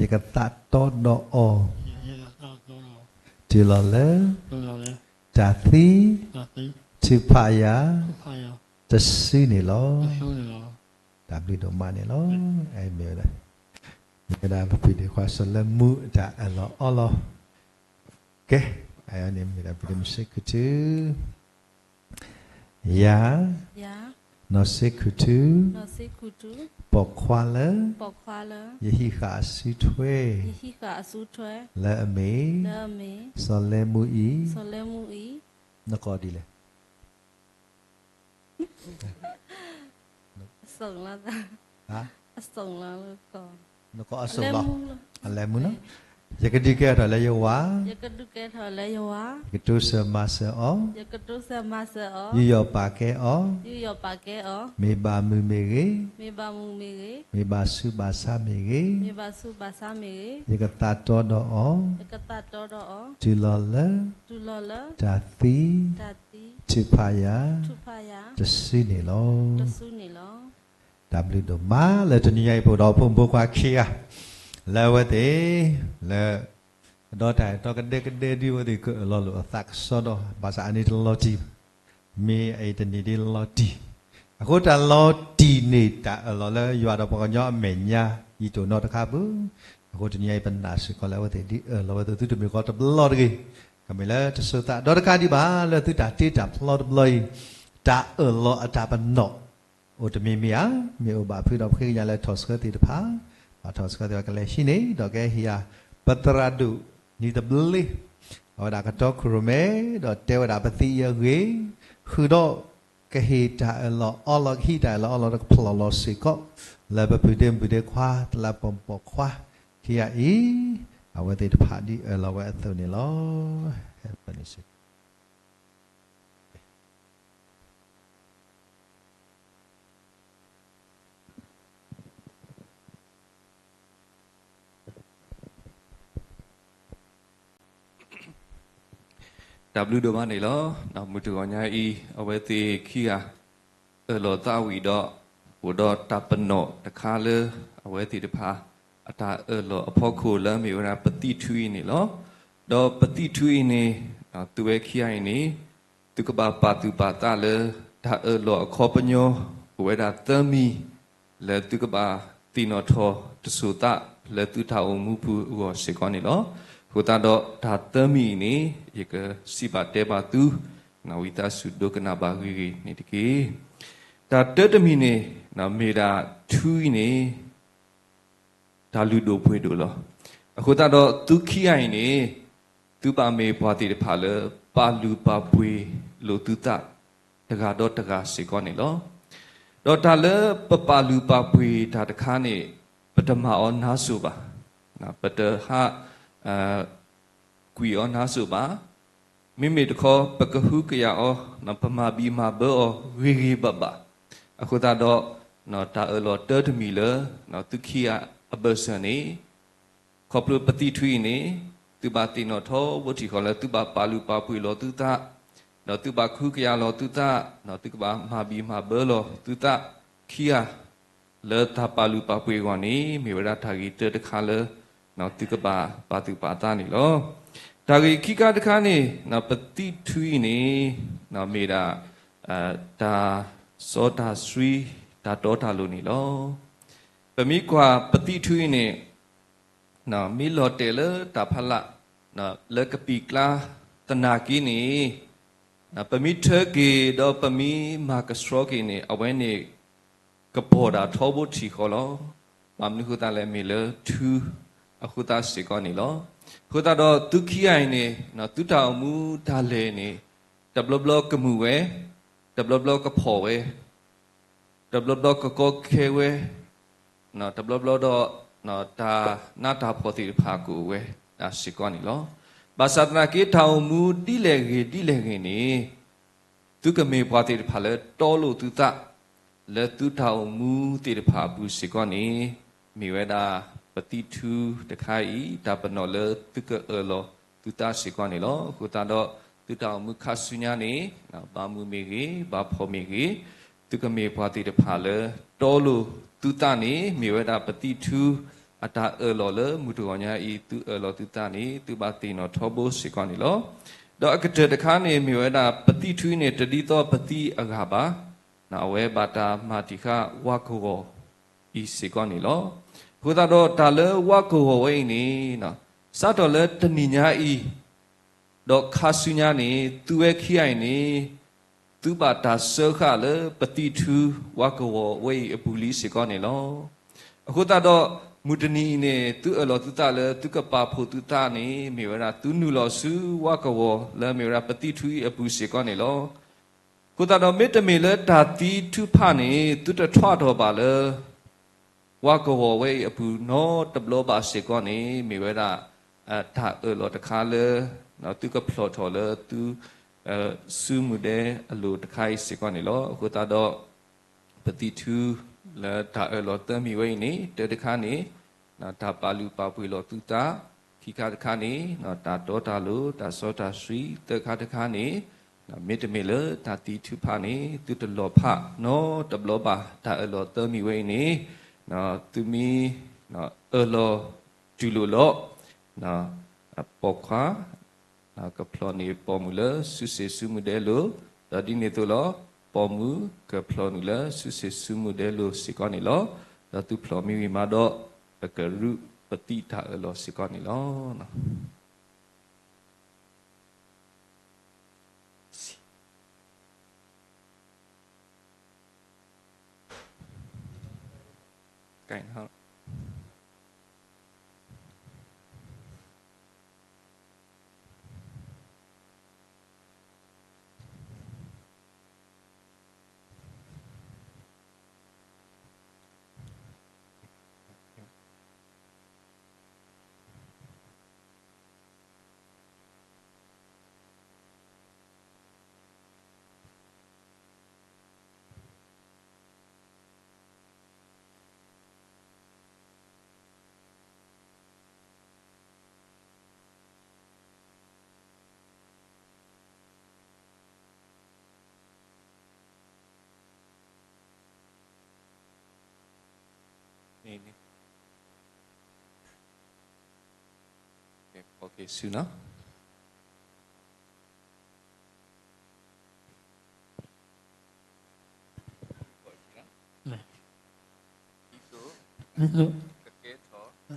ယကသးတီဒီးအီၤ, တုၤလီၤလၢ တၢ်သံ ထုးဖးယၤ တစုန့ၣ်လီၤ. တၢ်ဘျုးဒိၣ်မးန့ၣ်လီၤ. မ့ၢ်ဝဲဒၣ် မ့ၢ်ဝဲဒၣ်ပဖုဒ့ခွါစီၤလၢမူအတၢ်အၢၣ်လီၤအီလီၤ. ကဲ, အန့ၣ်မ့ၢ်ဒၣ်ပဖုဒ့မူစ့ခူၣ်ထူ, ယၤ, နီၢ်စ့ခူၣ်ထူ, ပိာ်ခွါလၢ ယဟံးဃာ်အစုထွဲ လၢအမ့ၢ် စီၤလၢမူအံၤ, နကိးဒ်လဲၣ်. အလဲၤမူနီၤ, ယကဒုးကဲထီၣ်လၢယဝၤ, ယကတိစၢၤမၤစၢၤအီၤ, ယူးယီၣ်ပာ်ကဲအီၤ, မ့ၢ်ဘၣ်မုာ်မ့ၢ်ဂ့ၤ, မ့ၢ်ဘၣ်ဆူးဘၣ်ဆါမ့ၢ်ဂ့ၤ, ယကသးတီဒီးအီၤ, တုၤလီၤလၢ တၢ်သံ ထုးဖးယၤ တစုန့ၣ်လီၤ. တၢ်ဘျုးဒိၣ်မးလၢတနံၤညါအံၤ ပအိၣ်ဒီးဖိမုၣ်ဖိခွါခံဂၤ လၢအဝဲသ့ၣ် လၢ ဒီးတၢ်အဲၣ်တီကဒဲကဒဲဒ်အဝဲသ့ၣ်ကအၢၣ်လီၤလိာ်အသးကစီဒီ ဘၣ်ဆၣ်အန့ၣ်တလီၤတံၢ်ဘၣ်, မ့ၢ်အအံၤတနံၤဒ်လီၤတံၢ်, အဃိတၢ်လီၤတံၢ်န့ၣ် တၢ်အၢၣ်လီၤလၢယွၤဒီးပှၤကညီအမဲာ်ညါ ယံာ်တအိၣ်နီတခါဘၣ်. အဃိတနံၤအံၤ ပနာ်စ့ၢ်ကီးလၢအဝဲသ့ၣ်ဒ်အၢၣ်လီၤဝဲအသိး သုတမ့ၢ်ဃီတဘျီတဂ့ၤ, ကမ့ၢ်လၢတစိၤသးဒီတခါဒံးဘၣ် လၢသုတၢ်တ့တၢ်ဖျီတဘျီအံၤ, တၢ်အၢၣ်လီၤအတၢ်ပနီၣ် အိၣ်တမံၤမံၤဧါ, မ့ၢ်အိၣ်ဘၣ်ဖုဒီးပဃ့ကညးလၢထီၣ်ဆှၢသ့ၣ်တဖၣ်, ဘၣ်ထီၣ်ဆှၢသ့ၣ်တဖၣ်ကလဲၤဟံးန့ၣ် ဒီးကဟ့ၣ်ယၤ ပသရၣ်ဒိၣ် နံၤသဘျ့, အဝဲဒၣ်ကတီခိၣ်ရိၣ်မဲ ဒီးတဲဝဲဒၣ်ပသံအံၤအဂ့ၢ်, ဃုာ်ဒီး ကဟ့ၣ်တၢ်အၢၣ်လီၤအီလီၤ ကဟံးတၢ်အၢၣ်လီၤအီလီၤ တကဖျီၣ်လီၤစ့ၢ်ကီး လၢပဖုဒ့မုၣ်ဒ့ခွါ တလးပိာ်ပိာ်ခွါ ခံဂၤအံၤ, အဝဲသ့ၣ်တဖၣ်ဒ်အၢၣ်လီၤဝဲအသိးန့ၣ်လီၤ. တၢ်ဘျုးဒိၣ်မးန့ၣ်လီၤ. မုၢ်တဂီၤညါအံၤ အဝဲသ့ၣ်ခံဂၤ အၢၣ်လီၤသးဝံၣ်ဒီး အိၣ်ဒီးတၢ်ပနီၣ်တခါလၢ အဝဲသ့ၣ်တဖၣ် အတၢ်အၢၣ်လီၤအဖီခိၣ်လၢမ့ၢ်ဝဲဒၣ်ပသံၣ်ထွံအံၤန့ၣ်လီၤ. ဒီးပသံၣ်ထွံအံၤန့ၣ် သုဝဲခံဂၤအံၤန့ၣ် သုကဘၣ်ပာ်သူၣ်ပာ်သးလၢ တၢ်အၢၣ်လီၤအခီပညီ အိၣ်ဝဲဒၣ်သၢမံၤ လၢသုကဘၣ်သ့ၣ်နီၣ်ထီၣ်တစိၤသး လၢသုတၢ်အိၣ်မူပူၤအဂီၢ်စ့ၢ်ကီးန့ၣ်လီၤ. အဃိသတးဒီးတၢ်သၢမံၤအံၤန့ၣ် ယကစံးဘၣ်တဲဘၣ်သု ဝံသးစူၤဒိကနၣ်ဘၣ်ဂ့ၤဂ့ၤန့ၣ်တက့ၢ်. တၢ်တၢတမံၤန့ၣ် မ့ၢ်ဒၣ်ထွံအံၤန့ၣ် တၢ်လုၢ်ဒိၣ်ပှ့ၤဒိၣ်လီၤ. အဃိသတးဒီးသုခံဂၤအံၤန့ၣ် သုဘၣ်မ့ၢ်ပှၤသ့ၣ်တဖၣ်လၢ ပာ်လုၢ်ပာ်ပှ့ၤလိာ်သုသး တဂၤဒီးတဂၤစ့ၢ်ကီးန့ၣ်လီၤ. ဒီးတၢ်လၢပပာ်လုၢ်ပာ်ပှ့ၤတၢ်တခါန့ၣ် ပတမၤအီၤနါစိၤဘၣ်, ပတဟး ကွံာ်အီၤနါစိၤဘၣ်. မ့မ့ၢ်တခီ ပကဟုကယာ်အီၤ, ပမၤဘံၣ်မၤဘၢအီၤဂ့ၤဂ့ၤဘၣ်ဘၣ်. အဃိသတးဒီး တၢ်အၢၣ်လီၤတၢတမံၤလၢ သုခံဂၤအဘၢၣ်စၢၤန့ၣ် ခီဖျိပသံၣ်ထွံအံၤန့ၣ် သုဘၣ်သ့ၣ်နီၣ်ထီဘိထံၣ်ဃီလၢ သုဘၣ်ပာ်လုၢ်ပာ်ပှ့ၤလီၤသုသး, ဒီးသုဘၣ်ကဟုကယာ်လီၤသုသး, ဒီးသုကဘၣ်မၤဘံၣ်မၤဘၢလီၤသုသးခံဂၤ လၢတၢ်ပာ်လုၢ်ပာ်ပှ့ၤအဂီၢ်န့ၣ် မ့ၢ်ဝဲဒၣ်တၢ်ဂ့ၤတၢတခါလၢ သုကဘၣ်ပာ်သူၣ်ပာ်သးန့ၣ်လီၤ. တၢ်ဂ့ၢ်ခံခါတခါန့ၣ် ပသံၣ်ထူအံၤန့ၣ် မ့ၢ်ဒၣ် တၢ်စီတၢ်ဆှံ တၢ်တီတၢ်လိၤန့ၣ်လီၤ. ပမ့ၢ်ကွၢ်ပသံၣ်ထူအံၤန့ၣ် မ့ၢ်လီၤတဲာ်လၢတၢ်ဖးလၢ် လၢကပံာ်ကျါသနာ်က့န့ၣ် ပမ့ၢ်ထၢက့ၤဒီးပမ့ၢ်မၤကဆှီက့ၤန့ၣ် အဝဲန့ၣ် ကပီၤဒၣ်ထီဘိထံၣ်ဃီလီၤ. ဘၣ်မနုၤအဃိသတးလဲၣ်မ့ၢ်လၢထူအဃိသတးစ့ၢ်ကီးန့ၣ်လီၤ. အဃိသတးဒီးသုခံဂၤအံၤန့ၣ် သုတၢ်အိၣ်မူတၢ်လဲၤန့ၣ် တဘျီဘျီကမုာ်ဝဲ, တဘျီဘျီကဖှီၣ်ဝဲ, တဘျီဘျီကကီခဲဝဲ, တဘျီဘျီဒီး တၢ်နးတၢ်ဖှီၣ်သ့ၣ်တဖၣ်ကအိၣ်ဝဲဒၣ်စ့ၢ်ကီးန့ၣ်လီၤ. ဘၣ်ဆၣ်သနာ်က့ တၢ်အိၣ်မူဒ်လဲၣ်ဂ့ၤဒ်လဲၣ်ဂ့ၤန့ၣ် သုကမ့ၢ်ပှၤသ့ၣ်တဖၣ်လၢတီလိာ်သုသး လၢသုတၢ်အိၣ်မူသ့ၣ်တဖၣ်အပူၤစ့ၢ်ကီးန့ၣ် မ့ၢ်ဝဲဒၣ်ပသံၣ်ထူတခါအံၤ တၢ်ပနီၣ်လၢသုကအၢၣ်လီၤသုသးစ့ၢ်ကီးန့ၣ်လီၤ. အဃိသတးဒီး သုတၢ်အိၣ်မူခါဆူညါန့ၣ် ဘၣ်မုာ်မ့ၢ်ဂ့ၤ, ဘၣ်ဖှီၣ်မ့ၢ်ဂ့ၤ, သုကမ့ၢ်ပှၤသ့ၣ်တဖၣ်လၢတီလိာ်သုသးန့ၣ် မ့ၢ်ဝဲဒၣ်ပသံၣ်ထူအတၢ်အၢၣ်လီၤလၢမုၢ်တဂီၤညါအံၤ သုအၢၣ်လီၤသုသးန့ၣ် သုဘၣ်သ့ၣ်နီၣ်ထီဘိစ့ၢ်ကီးန့ၣ်လီၤ. ဒီးအကတၢၢ်တခါန့ၣ် မ့ၢ်ဝဲဒၣ်ပသံၣ်ထူအံၤန့ၣ် တဒ်သိးပသံၣ်အဂၤဘၣ်, အဝဲဘၣ်တၢ်မၤတံာ်ဃာ်ဝါကဝီၤအံၤစ့ၢ်ကီးန့ၣ်လီၤ. အဃိသတးဒီးတၢ်လၢဝါကဝီၤဝဲအံၤန့ၣ် စးထီၣ်လၢတနံၤညါအံၤ ဒီးခါဆူညါန့ၣ် သုဝဲခံဂၤအံၤန့ၣ် သုဘၣ်တၢ်စၢဃာ်လၢပသံၣ်ထူဝါကဝီၤဝဲအံၤအပူၤလံစ့ၢ်ကီးန့ၣ်လီၤ. အဃိသတးဒီး မုၢ်တနံၤအံၤန့ၣ် သုအၢၣ်လီၤသုသးလၢသုကပာ်ဖှိၣ်သုသးန့ၣ် မ့ၢ်ဝဲဒၣ်သုနုာ်လီၤဆူဝါကဝီၤလၢမ့ၢ်ဝဲဒၣ်ပသံၣ်ထူအံၤအပူၤစ့ၢ်ကီးန့ၣ်လီၤ. အဃိသတးဒီး မ့တမ့ၢ်လၢတၢ်သံထုကဖၣ်န့ၣ် သုတထွးထီၣ်ဘၣ်လၢ ဝါကဝီၤဝဲအံၤအပူၤနီတဘျီဘၣ်စ့ၢ်ကီးန့ၣ် မ့ၢ်ဝဲဒၣ် တၢ်အၢၣ်လီၤတခါလၢ သုကဖျိးထီၣ်လၢသု စုမုၢ်ဒဲအလိၤတခါအံၤစ့ၢ်ကီးန့ၣ်လီၤ. အဃိသတးဒီး ပသံၣ်ထူလၢတၢ်အၢၣ်လီၤသၢမံၤဝဲအံၤန့ၣ် တၢတခါန့ၣ် တၢ်ပာ်လုၢ်ပာ်ပှ့ၤလီၤသုသး, ခံခါတခါန့ၣ် တၢ်တီတၢ်လိၤ တၢ်စီတၢ်ဆှံ, သၢခါတခါန့ၣ် မ့တမ့ၢ်လၢတၢ်သံထုကဖၣ်န့ၣ် သုတလီၤဖးနီတဘျီဘၣ် တၢ်အၢၣ်လီၤသၢမံၤဝဲအံၤန့ၣ် သုမ့ၢ်အၢၣ်လီၤတူၢ်လိာ်လီၤ ပိာ်ခွါ ကဖျိးန့ၢ်ပိာ်မုၣ်လၢစုစ့ၣ်စုမုၢ်ဒဲလိၤ, ဒီးဒ်န့ၣ်အသိးလီၤ ပိာ်မုၣ်ကဖျိးနုာ်လၢစုစ့ၣ်စုမုၢ်ဒဲလိၤစ့ၢ်ကီးန့ၣ်လီၤ. ဒီးသုဖျိးမ့ၢ်ဝံၤမးဒီး ပကရူၢ်ပသံၣ်တၢ်အၢၣ်လီၤစ့ၢ်ကီးန့ၣ်လီၤ. ဒ်သိး ကကဲထီၣ် တၢ်အုၣ်သးတမံၤ, တၢ်လၢယအၢၣ်လီၤနၤ ဟ့ၣ်လီၤတၢ်ခဲလၢာ်ဆူနအိၣ်ဒီး, ဟ့ၣ်လီၤတၢ်ခဲလၢာ်ဆူနအိၣ်ဒီး, ယဟ့ၣ်နၤ,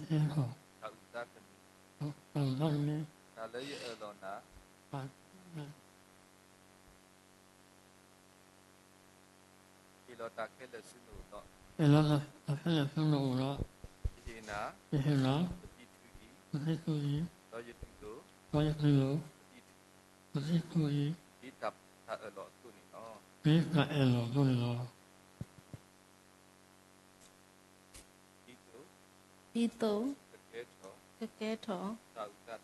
ယဟ့ၣ်နၤ, ပသံၣ်ထူအံၤ, ပသံၣ်ထူအံၤ, ဒီးယတူၢ်လိာ်, ဒီးယတူၢ်လိာ်, ပသံၣ်ထူ, ပသံၣ်ထူအံၤ, ဒ်တၢ်အၢၣ်လီၤအသိးန့ၣ်လီၤ. ဒ်တၢ်အၢၣ်လီၤအသိးန့ၣ်လီၤ. ဒ်သိး ဒ်သိး ကကဲထီၣ် ကကဲထီၣ်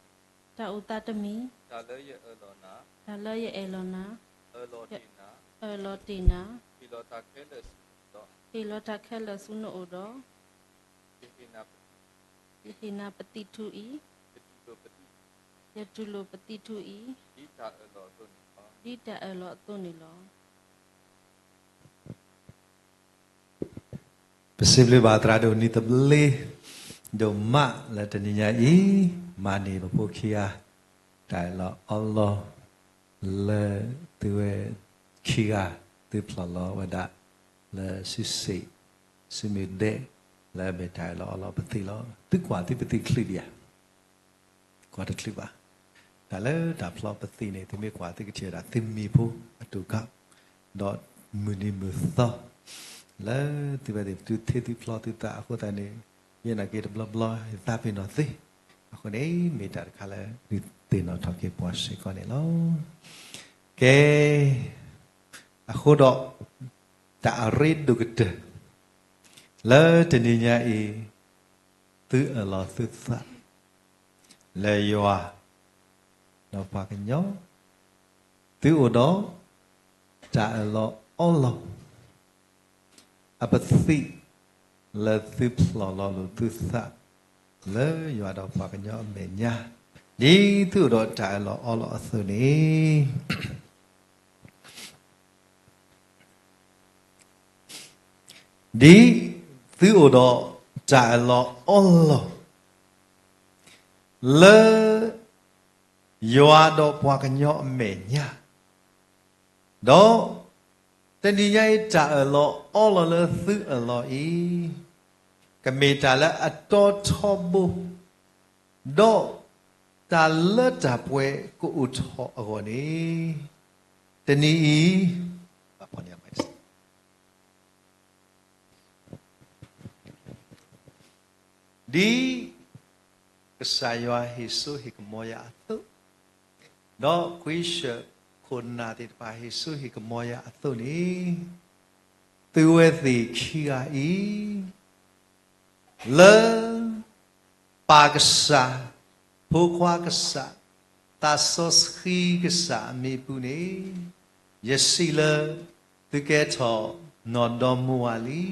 တၢ်အုၣ်သးတမံၤ တၢ်အုၣ်သးတမံၤ တၢ်လၢယအၢၣ်လီၤနၤ တၢ်လၢယအၢၣ်လီၤနၤ အၢၣ်လီၤတ့ၢ်နၤ အၢၣ်လီၤတ့ၢ်နၤ ဟ့ၣ်လီၤတၢ်ခဲလၢာ်ဆူနအိၣ်ဒီး ဟ့ၣ်လီၤတၢ်ခဲလၢာ်ဆူနအိၣ်ဒီး ယဟ့ၣ်နၤပသံၣ်ထူအံၤ ယတူၢ်လိာ်ပသံၣ်ထူအံၤ ဒ်တၢ်အၢၣ်လီၤအသိးန့ၣ်လီၤ. ပစံးဘျုးဘၣ်သရၣ်ဒိၣ်နံၤသဘျ့ ဒိၣ်မးလၢတနံၤညါအံၤ, မၤန့ၢ်ပဖိခံဂၤ တၢ်အၢၣ်လီၤအီလီၤ လၢသုဝဲခံဂၤ သုဖျိးလီၤဝဲဒၣ် လၢစုစ့ၣ် စုမုၢ်ဒဲး လၢအမ့ၢ်တၢ်အၢၣ်လီၤအီလီၤပသံးလီၤ. သုကွၢ်သုပသံးချုးဒံးဧါ. ကွၢ်တချုးဘၣ်. တၢ်လၢတၢ်ဖျီပသံးန့ၣ် သုမ့ၢ်ကွၢ်သုကထံၣ်ဝဲဒၣ်သုမံၤဖိအတူၢ်ကီၢ်, ဒီးမုၢ်နံၤမုၢ်သီ လၢသုဝဲသ့ၣ်သုထံသုဖျီသုသးအဃိသတးန့ၣ် ယနာ်က့တဘျီဘျီ ယသးပ့ၤနီၣ်သု, အဃိန့ၣ် မ့ၢ်တၢ်တခါလၢ ဒုးသ့ၣ်နီၣ်ထီၣ်က့ၤပှၤစ့ၢ်ကီးန့ၣ်လီၤ. ကဲ, အဃိဒီး တၢ်အရ့ဒိၣ်ကတၢၢ် လၢတနံၤညါအံၤ သုအၢၣ်လီၤသုသး လၢယွၤ ဒီးပှၤကညီ, သုအိၣ်ဒီး တၢ်အၢၣ်လီၤအီလီၤ အပသံး လၢသုဖျိးလီၤလိာ်သုသး လၢယွၤဒီးပှၤကညီအမဲာ်ညါ, ဒ်သုအိၣ်ဒီးတၢ်အၢၣ်လီၤအီလီၤအသိးန့ၣ် ဒ်သုအိၣ်ဒီးတၢ်အၢၣ်လီၤအီလီၤ လၢ ယွၤဒီးပှၤကညီအမဲာ်ညါ, ဒီး တနံၤညါအံၤတၢ်အၢၣ်လီၤအီလီၤလၢသုအၢၣ်လီၤအံၤ ကမ့ၢ်တၢ်လၢအတီထီဘိ, ဒီး တၢ်လၢတၢ်ပှဲၤကအိၣ်ထီၣ်အဂီၢ်န့ၣ်, တနံၤအံၤ ဒ် ကစၢ်ယွၤဟ့ၣ်စိဟ့ၣ်ကမီၤယၤအသိး, ဒီးခွံဆၢၣ်ခိၣ်နၢ်သ့ၣ်တဖၣ်ဟ့ၣ်စိဟ့ၣ်ကမီၤယၤအသိးန့ၣ်, သုဝဲသ့ၣ်ခံဂၤအံၤ လၢ ပၢ်ကစၢ်, ဖိခွါကစၢ်, သးစီဆှံကစၢ်အမံၤပူၤန့ၣ်, ယစံးလၢ သုကဲထီၣ်နီၢ်ဒီမါဝၤလံ.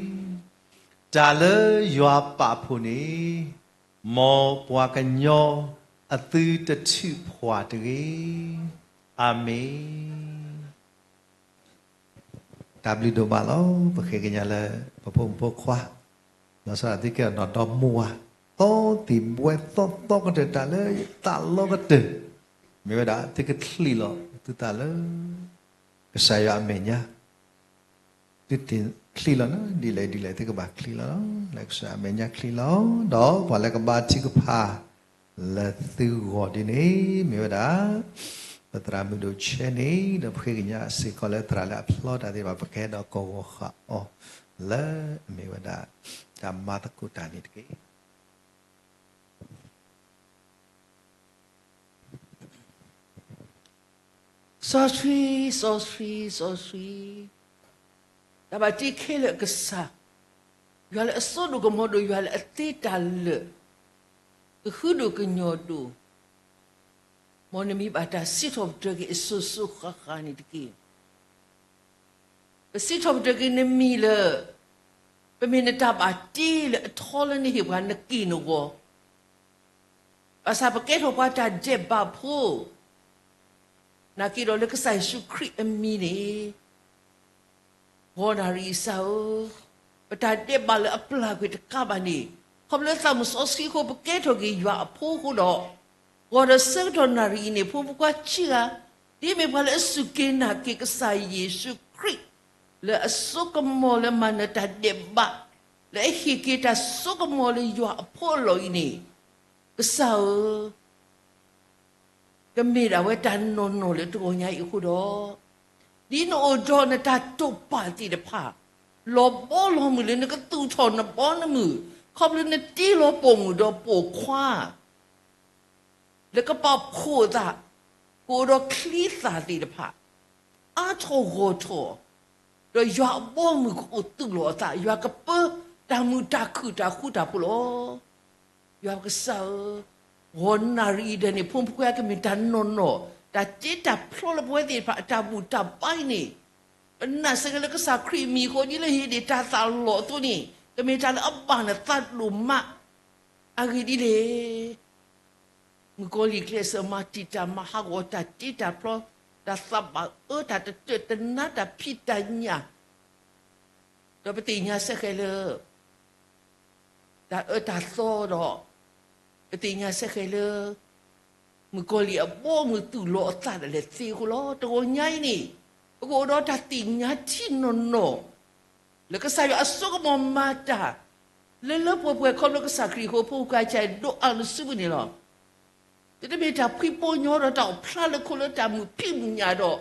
တၢ်လၢယွၤပာ်ဖှိၣ်န့ၣ်, မ်ပှၤကညီအသုတထုးဖှီၣ်တဂ့ၤ. အၤမ့ၣ်. တၢ်ဘျုးဒိၣ်မးလီၤ. ပဃ့ကညးလၢ ပဖိမုၣ်ဖိခွါ, လီၤဆီဒၣ်တၢ်သုကဲထီၣ်နီၢ်ဒီမါဝၤ, သီသံၣ်ဘှဲသီသီကတၢၢ် တၢ်လၢသးလီကတၢၢ်, မ့ၢ်ဝဲဒၣ်သုကချံးလီၤသုသးလၢ ကစၢ်ယွၤအမဲာ်ညါ, သုတချံးလီၤန့ၣ် ဒ်လဲၣ်ဒ်လဲၣ် သုကဘၣ်ချံးလီၤ, လၢကစၢ်အမဲာ်ညါချံးလီၤ. ဒီးပှၤလၢကဘါထုကဖၣ် လၢသုဂီၢ်ဒ်န့ၣ် မ့ၢ်ဝဲဒၣ် ပသရၣ်မုၣ်ဒိၣ်ဆဲန့ၣ်, ဒီးပဃ့ကညးစ့ၢ်ကီးလၢသရၣ်လၢအဖျီတၢ်သ့ၣ်တဖၣ် ပကဟဲဒီးကဝီၤဃာ်အီၤ လၢအမ့ၢ်ဝဲဒၣ် တၢ်မၤသကိးတၢ်န့ၣ်တက့ၢ်. စီဆှံ, စီဆှံ, စီဆှံ, တၢ်ဘၣ်တ့ခဲလၢာ်အကစၢ်, ယွၤလၢအစိဒိၣ်ကမီၤဒိၣ်, ယွၤလၢအသ့တၢ်လၢာ်, ကဟုဒိၣ်ကညီၢ်ဒိၣ်, မ်နမံၤဘၣ်တၢ်စံးထီၣ်ပတြၢၤက့ၤအစိၤစိၤဃၣ်ဃၣ်န့ၣ်တက့ၢ်. ပစံးထီၣ်ပတြၢၤက့ၤနမံၤလၢ ပမ့ၢ်နတၢ်ဘၣ်တ့လၢအထီလၢနဟ့ၣ်ပှၤနက့ၢ်နဂီၤ, ဘၣ်ဆၣ်ပကဲထီၣ်ပှၤတၢ်ဒဲးဘးဖိ, နာ်က့ဒီးလၢကစၢ်ယ့ၣ်ၡူးခရံာ်အမံၤန့ၣ် ဂီၤနၣ်ရံၣ်အံၤကစၢ်ဧၢ, ပတၢ်ဒဲးဘးလၢအပျၢ်ကွံာ်တကးဘၣ်န့ၣ်, ခီဖျိလၢသးမုၣ်စီဆှံအဃိ ပကဲထီၣ်က့ၤယွၤအဖိအဃိဒီး, ဂီၤဒီးဆၢကတီၢ်နၣ်ရံၣ်အံၤန့ၣ် ဖိမုၣ်ဖိခွါခံဂၤ, ဒ်အမ့ၢ်ပှၤလၢအစူၢ်က့ၤနာ်က့ၤကစၢ်ယ့ၣ်ၡူးခရံာ်, လၢအစိကမီၤလၢမၤနၢၤတၢ်ဒဲးဘး, လၢအဟ့ၣ်က့ၤတၢ်စိကမီၤလၢယွၤအဖိအလီၢ်အံၤန့ၣ်, ကစၢ်ဧၢ ကမ့ၢ်ဒၣ်ဝဲတၢ်နီၢ်နီၢ်လၢတဂီၤညါအံၤအဃိဒီး, ဒ်နအိၣ်ဒီးနတၢ်တိာ်ပာ်သ့ၣ်တဖၣ်, လီၤဘီလီၤမုၢ်လၢနကသူၣ်ထီၣ်နဘီနမုၢ်, ခီဖျိနတ့လီၤပိာ်မုၣ်ဒီးပိာ်ခွါ လၢကပာ်ဖှိၣ်အသး, ကအိၣ်ဒီးချံသၣ်သ့ၣ်တဖၣ်, အါထီၣ်ဂီၢ်ထီၣ်, ဒီးယွၤအဘီအမုၢ်ကအိၣ်သူၣ်လီၤအသး, ယွၤကပၢတၢ်မုာ်တၢ်ခုၣ်တၢ်ဃူတၢ်ဖိးလီၤ. ယွၤပကစၢ်ဧၢ, ဂီၤနၣ်ရံၣ်အံၤဒၣ်န့ၣ် ဖိမုၣ်ဖိခွါကမ့ၢ်တၢ်နီၢ်နီၢ်, တၢ်တ့တၢ်ဖျီလၢပဝဲသ့ၣ်တဖၣ်အတၢ်ဘူၣ်တၢ်ဘါအံၤန့ၣ်, ပနာ်စ့ၢ်ကီးလၢကစၢ်ခရံာ်အမံၤအဃိ ဒ်လၢဟ့ၣ်ဒံးတၢ်သးလီၤအသိးန့ၣ်, ကမ့ၢ်တၢ်လၢအဘၣ်နသးဒိၣ်မး, အဂ့ၢ်ဒ်လဲၣ် မုၣ်ကီၤလံၢ်ကျဲးစၢးမၤတံာ်တာ်မၤဟးဂီၤတၢ်တ့တၢ်ဖျီ, တၢ်သးဘၣ်အၢ, တၢ်တတၢၢ်တနါ, တၢ်ဖံးတၢ်ညၣ်, ဒီးပသ့ၣ်ညါစ့ၢ်ကီးလၢ တၢ်အၢတၢ်သီဒီး ပသ့ၣ်ညါစ့ၢ်ကီးလၢ မုၣ်ကီၤလံၢ်အဘီအမုၢ်သူၣ်လီၤအသးဒၣ်လဲာ်သ့အဃိလီၤ. တဂီၤညါအံၤန့ၣ် ပကအိၣ်ဒီးတၢ်သ့ၣ်ညါထံနီၢ်နီၢ် လၢကစၢ်ယွၤအစိကမီၤမၤတၢ် လၢလၢပှဲၤပှဲၤခီဖျိကစၢ်ခရံာ်အဃိ ဖိခွါကစၢ်ဒိးအါလၢစုပူၤန့ၣ်လီၤ. သုတမ့ၢ်တၢ်ဖှံဖိညီဒီးတၢ်အိၣ်ဖျါလၢခိလၢတၢ်မုာ်ဖံးမုာ်ညၣ်ဒီး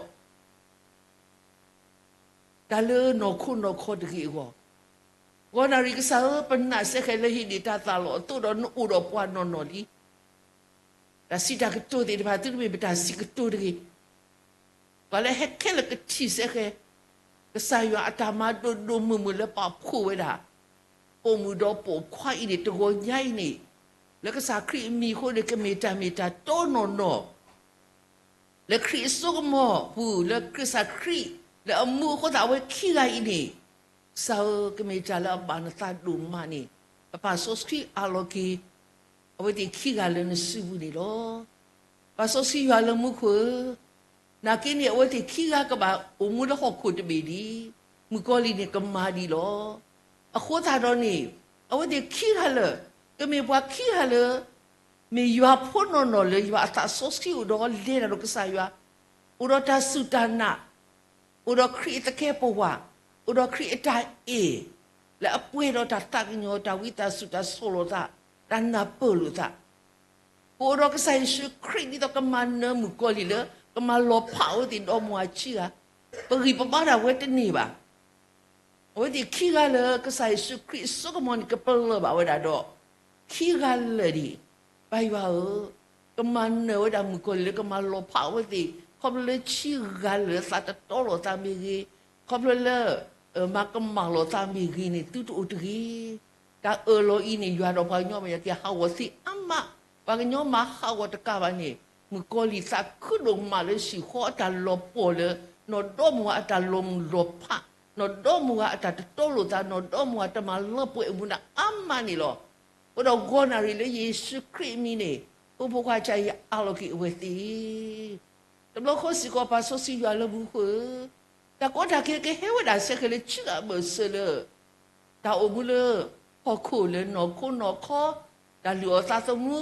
တၢ်လၢနီၢ်ခိနီၢ်ခီတဂ့ၤအဂီၢ်, ဂီၤနၣ်ရံၣ်ကစၢ်ဧၢ, ပနာ်စ့ၢ်ကီးလၢဟံးန့ၢ်တၢ်သးလီၤအသိးဒီးနအိၣ်ဒီးပှၤနီၢ်နီၢ်လံ. တၢ်စံးတၢ်ကတိၤသ့ၣ်တဖၣ် သုတမ့ၢ်ပတၢ်စံးကတိၤတဂ့ၤ. ပှၤလၢဟဲခဲလၢာ်ကထံၣ်စ့ၢ်ကီး ကစၢ်ယွၤအတၢ်မၤဒိၣ်ဒိၣ်မုၢ်မုၢ်လၢပာ်ဖှိၣ်ဝဲဒၣ် ပိာ်မုၣ်ဒီးပိာ်ခွါအံၤန့ၣ် တဂီၤညါအံၤန့ၣ် လၢကစၢ်ခရံာ်အမံၤအဃိန့ၣ် ကမ့ၢ်တၢ်မ့ၢ်တၢ်တီနီၢ်နီၢ် လၢခရံာ်အစိကမီၤပူၤ လၢကစၢ်ခရံာ် လၢအမူအဃိသတး အဝဲခံဂၤအံၤန့ၣ် ကစၢ်ဧၢ, ကမ့ၢ်တၢ်လၢအဘၣ်နသးဒိၣ်မးန့ၣ် ပပာ်စီဆှံအၢၣ်လီၤက့ၤ အဝဲသ့ၣ်ခံဂၤလၢနစုပူၤန့ၣ်လီၤ. ပာ်စီဆှံယွၤလၢမူခိၣ်ဧၢ, နာ်က့န့ၣ် အဝဲသ့ၣ်ခံဂၤကဘၣ်အိၣ်မူလၢဟီၣ်ခိၣ်တဘ့ၣ်ဒံး, မုၣ်ကီၤလံၢ်န့ၣ်ကမၤဒံးလီၤ. အဃိသတးဒီးန့ၣ် အဝဲသ့ၣ်ခံဂၤလၢာ် ကမ့ၢ်ပှၤခံဂၤလၢာ် မ့ၢ်ယွၤဖိနီၢ်နီၢ်လၢယွၤအသးစီဆှံအိၣ်ဒီးလဲၤတၢ်ဒီးကစၢ်ယွၤ, အိၣ်ဒီးတၢ်စူၢ်တၢ်နာ်, အိၣ်ဒီးခရံာ်အသကဲးပဝး, အိၣ်ဒီးခရံာ်အတၢ်အဲၣ်, လၢအပှဲၤဒီးတၢ်သးကညီၤ တၢ်ဝံသးစူၤ တၢ်ဆီၣ်လီၤသး, တၢ်နၢ်ပၢၢ်လိာ်သး, ကအိၣ်ဒီးကစၢ်ယ့ၣ်ၡူးခရံာ် ဒ်သိးကမၤနၢၤမုၣ်ကီၤလံၢ်လၢ ကမၤလီၤဖးအဝဲသ့ၣ်ဒီမါဝၤခံဂၤ, ပဂံၢ်ပဘါဒၣ်ဝဲတန့ၢ်ဘၣ်. အဝဲသ့ၣ်ခံဂၤလၢာ် ကစၢ်ယ့ၣ်ၡူးခရံာ်အစိကမီၤန့ၣ် ကပလၢၢ်ဘၣ်ဝဲဒၣ်ဒီး ခံဂၤလၢာ်ဒံး, ပၢ်ယွၤဧၢ, ကမၤနၢၤဝဲဒၣ်မုၣ်ကီၤလံၢ်လၢကမၤလီၤဖးအဝဲသ့ၣ် ခီဖျိလၢခံဂၤလၢာ်သးတတီလိာ်သးမ့ၢ်ဂ့ၤ, ခီဖျိလၢ မၤကမၣ်လိာ်သးမ့ၢ်ဂ့ၤန့ၣ် သုတအိၣ်တဂ့ၤ. တၢ်အၢၣ်လီၤအံၤန့ၣ် ယွၤဒီးပှၤကညီမ့ၢ်ယကဟးဂီၤသ့အါမး, ပှၤကညီမၤဟးဂီၤတကးဘၣ်န့ၣ် မုၣ်ကီၤလံၢ်သးခုဒိၣ်မးလၢဟံၣ်ဃီအတၢ်လီၤပှီၢ်လၢ နီၢ်ဒီမါဝၤအတၢ်လီၤမုၢ်လီၤဖး, နီၢ်ဒီမါဝၤအတၢ်တတီလိာ်သး, နီၢ်ဒီမါဝၤတမၤလီၤပှီၢ်အမူဒါအါမးန့ၣ်လီၤ. အဃိဒီးဂီၤနၣ်ရံၣ်လၢယ့ၣ်ၡူးခရံာ်အမံၤန့ၣ် ဖိဖိခွါကစၢ်ယွၤအၢၣ်လီၤက့ၤအဝဲသ့ၣ် တဘျီဃီစ့ၢ်ကီး ပၢ်စီဆှံယွၤလၢမူခိၣ်ဧၢ, တၢ်ကီတၢ်ခဲကဟဲဝဲဒၣ်စ့ၢ်ကီးလၢခံဂၤအဘၢၣ်စၢၤလၢ တၢ်အိၣ်မူလၢ ဟီၣ်ခိၣ်လၢနီၢ်ခိနီၢ်ခီ, တၢ်လုၢ်အီၣ်သးသမူ,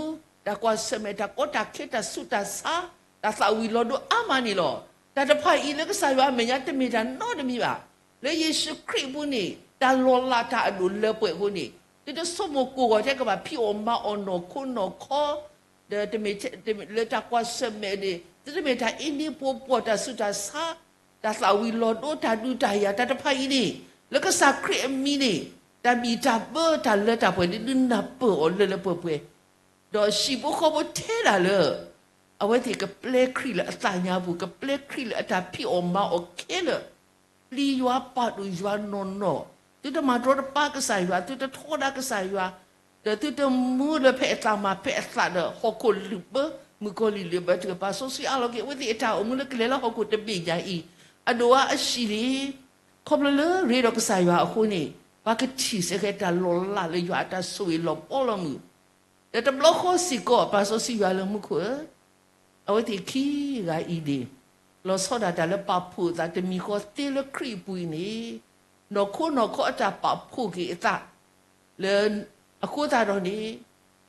တၢ်ကွၢ်ဆၢၣ်မဲာ်, တၢ်ကီတၢ်ခဲ, တၢ်ဆူးတၢ်ဆါ, တၢ်သးဝံၤလီၤဒိအါမးန့ၣ်လီၤ. တၢ်တဖၣ်အံၤလၢကစၢ်ယွၤအမဲာ်ညါတမ့ၢ်တၢ်နီတမံၤဘၣ်. လၢယ့ၣ်ၡူးခရံာ်အပူၤန့ၣ် တၢ်လီၤလးတၢ်အဒိၣ်လၢပှဲၤအဃိန့ၣ် သုတဆိကမိၣ်ကိးဂီၤထဲကဘၣ်ဖံးအီၣ်မၤအီၣ်နီၢ်ခိနီၢ်ခီ ဒီးတမ့ၢ် လၢတၢ်ကွၢ်ဆၢၣ်မဲာ်န့ၣ် သုတမ့ၢ်တၢ်အ့န့ပှီၤပှီၢ် တၢ်ဆူးတၢ်ဆါ, တၢ်သးဝံၤလီၤဒိ တၢ်ဒုးတၢ်ယၤ တၢ်တဖၣ်အံၤန့ၣ် လၢကစၢ်ခရံာ်အမံၤန့ၣ် တၢ်ဘံၣ်တၢ်ဘၢ တၢ်လၢတၢ်ပှဲၤန့ၣ် ဒုးနၢ်ပၢၢ်အီၤလၢလၢပှဲၤပှဲၤ, ဒီးဟံၣ်ဖိဃီဖိထဲဒၣ်လၢ အဝဲသ့ၣ်ကပျဲခရံာ်လၢအသးညါပူၤ ကပျဲခရံာ်လၢအတၢ်ဖံးအီၣ်မၤအီၣ်ခဲလၢာ် ပျံၤယွၤပာ်ဒိၣ်ယွၤနီၢ်နီၢ်, သုတမၤတရီတပါကစၢ်ယွၤ, သုတထီဒါကစၢ်ယွၤ, ဒီးသုတမူလၢဖဲအသးမၤဖဲအသးဒီး ဟီၣ်ခိၣ်လုာ်ဘၢ, မုၣ်ကီၤလံၢ်လုာ်ဘၢတဂ့ၤ. ပၢ်စီဆှံအၢၣ်လီၤက့ၤ အဝဲသ့ၣ်အတၢ်အိၣ်မူလၢကလဲၤလၢဟီၣ်ခိၣ်တဘ့ၣ်ညါအံၤ အဒိၣ်အါအဆံးလံ. ခီဖျိလၢရ့ဒီးကစၢ်ယွၤအဃိန့ၣ် ပှၤကထံၣ်စ့ၢ်ကီးတၢ်လီၤလးလၢယွၤအတၢ်ဆိၣ်ဂ့ၤလီၤဘီလီၤမုၢ် ဒီးတဘျီဃီစ့ၢ်ကီး ပၢ်စီဆှံယွၤလၢမူခိၣ်ဧၢ, အဝဲသ့ၣ်ခံဂၤအံၤန့ၣ် လီၤဆီဒၣ်တၢ်လၢပာ်ဖှိၣ်အသးတမံၤဃီသ့လၢခရံာ်အပူၤအံၤန့ၣ် နီၢ်ခိနီၢ်ခီအတၢ်ပာ်ဖှိၣ်က့ၤအသး လၢ အဃိသတးဒီးန့ၣ်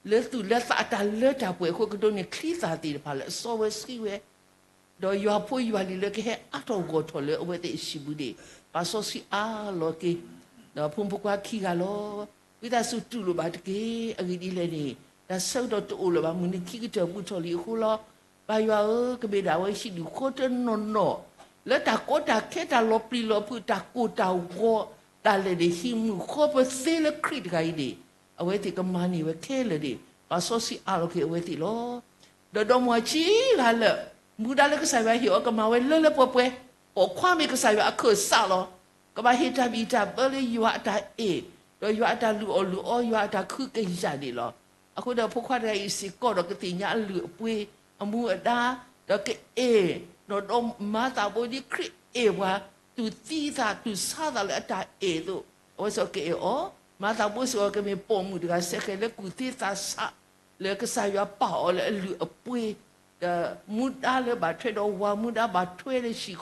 လၢသူၣ်လၢသးအတၢ်လၢတၢ်ပှဲၤအဃိ ကဒိးန့ၢ်ချံသၣ်သ့ၣ်တဖၣ်လၢအစီဝဲဆှံဝဲ ဒီးယွၤဖိယွၤလံၤလၢကဟဲအါထီၣ်ဂီၢ်ထီၣ်လၢအဝဲသ့ၣ်အဟံၣ်ပူၤန့ၣ် ပၢ်စီဆှံအၢၣ်လီၤက့ၤ ဒီးဖိမုၣ်ဖိခွါခံဂၤလီၤ. ဝံသးစူၤတူၢ်လိာ်ဘၣ်တက့ၢ်. အဂ့ၢ်ဒ်လဲၣ်န့ၣ် တၢ်ဆၢကတီၢ်တအိၣ်လၢၤဘၣ် မုၢ်နံၤခံကတၢၢ်ဘူးထီၣ်လံအဃိလီၤ. ပၢ်ယွၤဧၢ, ကမ့ၢ်ဒၣ်ဝဲဟံၣ်ဒူၣ်ဃီတနီၢ်နီၢ် လၢတၢ်ကီတၢ်ခဲ တၢ်လီၤပျံၤလီၤဖုး တၢ်ကိၢ်တၢ်ဂီၤ ဒၣ်လဲာ်န့ၣ် ဟံးမုာ်ဃီပသ့လၢခရံာ်တဂၤအံၤန့ၣ် အဝဲသ့ၣ်ကမၤန့ၢ်ဝဲခဲလၢာ်န့ၣ် ပၢ်စီဆှံအၢၣ်လီၤက့ၤအဝဲသ့ၣ်လီၤ. ဒီးဒီမါဝၤခံဂၤလၢာ် မူဒါလၢကစၢ်ယွၤဟ့ၣ်အီၤ ကမၤဝဲလၢလၢပှဲၤပှဲၤ, ပိာ်ခွါမ့ၢ်ကစၢ်ယွၤအခၢၣ်စးလီၤ. ကဘၣ်ဟ့ၣ်တၢ်ဘံၣ်တၢ်ဘၢလၢယွၤအတၢ်အဲၣ်, ဒီးယွၤအတၢ်လုၢ်အီၣ်လုၢ်အီ, ယွၤအတၢ်ကဟုကယာ်န့ၣ်လီၤ. အဃိဒီးဖိခွါတဂၤအံၤစ့ၢ်ကီးဒီး ကသ့ၣ်ညါအလုၢ်အပှ့ၤအမူအဒါ, ဒီးကအဲၣ်, ဒီးမၤသးဘိဒ်ခရံာ်အဲၣ်ပှၤ, သူၣ်သံသး သူၣ်ဆါသးလၢအတၢ်အဲၣ်အသိး, အဝဲစ့ၢ်ကီးကအဲၣ်အီၤ, မၤသးဘိစ့ၢ်ကီးကမ့ၢ်ပိာ်မုၣ်တဂၤစ့ၢ်ကီးလၢကူၣ်သ့သးဆး လၢကစၢ်ယွၤပာ်အီၤလၢအလုၢ်အပှ့ၤ, ဒီးမူဒါလၢဘၣ်ထွဲဒီးဝၤမူဒါဘၣ်ထွဲလၢဟံၣ်ဃီ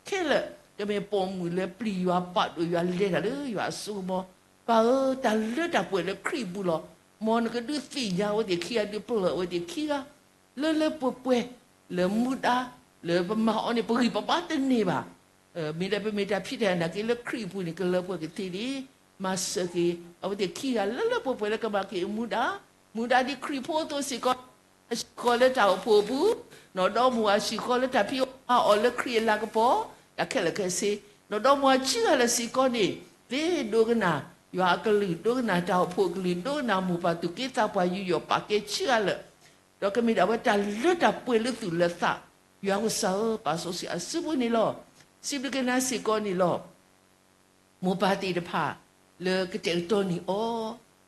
ခဲလၢာ်, ကမ့ၢ်ပိာ်မုၣ်လၢပျံၤယွၤပာ်ဒိၣ်ယွၤလဲၤတၢ်လၢယွၤအစိကမီၤ ပၢ်ဧၢ, တၢ်လၢတၢ်ပှဲၤလၢခရံာ်အပူၤလီၤ. မ်နကဒုးသ့ၣ်ညါအဝဲသ့ၣ်ခံဂၤ ဒုးပလၢၢ်အဝဲသ့ၣ်ခံဂၤ လၢလၢပှဲၤပှဲၤ လၢမူဒါ လၢပမၤအီၤန့ၣ် ပဂံၢ်ပဘါတန့ၢ်ဘၣ်. မ့ၢ်လၢပမ့ၢ်တၢ်ဖံးတၢ်ညၣ်နာ်က့ လၢခရံာ်အပူၤန့ၣ် ကလၢပှဲၤကသ့ဒံး, မၤစၢၤက့ၤ အဝဲသ့ၣ်ခံဂၤလၢလၢပှဲၤပှဲၤလၢကမၤက့ၤအမူဒါ, မူဒါဒ်ခရံာ်ဖိအသိးစ့ၢ်ကီး, ဟံၣ်ဃီလၢတၢ်အိၣ်ဖှိၣ်အပူၤ, နီၢ်ဒီမါဝၤဟံၣ်ဃီလၢတၢ်ဖံးအီၣ်မၤအီၣ်လၢခရံာ်အလၤကပီၤ, တၢ်ခဲလၢာ်ခဲဆ့, နီၢ်ဒီမါဝၤခံဂၤလၢာ်စ့ၢ်ကီးန့ၣ် သ့ဒိကနၣ်ယွၤအကလုၢ်, ဒိကနၣ်တၢ်အိၣ်ဖှိၣ်အကလုၢ်, ဒိကနၣ်မိၢ်ပၢ်သူၣ်က့သးပှၢ်ယူးယီၣ်ပာ်ကဲခံဂၤလၢာ် ဒီးကမ့ၢ်ဒၣ်ဝဲတၢ်လၢတၢ်ပှဲၤလၢသူၣ်လၢသး, ယွၤကစၢ်ဧၢ, ပာ်စီဆှံအစုပူၤန့ၣ်လီၤ. စံးဘျုးက့ၤနၤစ့ၢ်ကီးန့ၣ်လီၤ. မိၢ်ပၢ်သ့ၣ်တဖၣ် လၢကတဲာ်ကတီၤန့ၢ်အီၤ,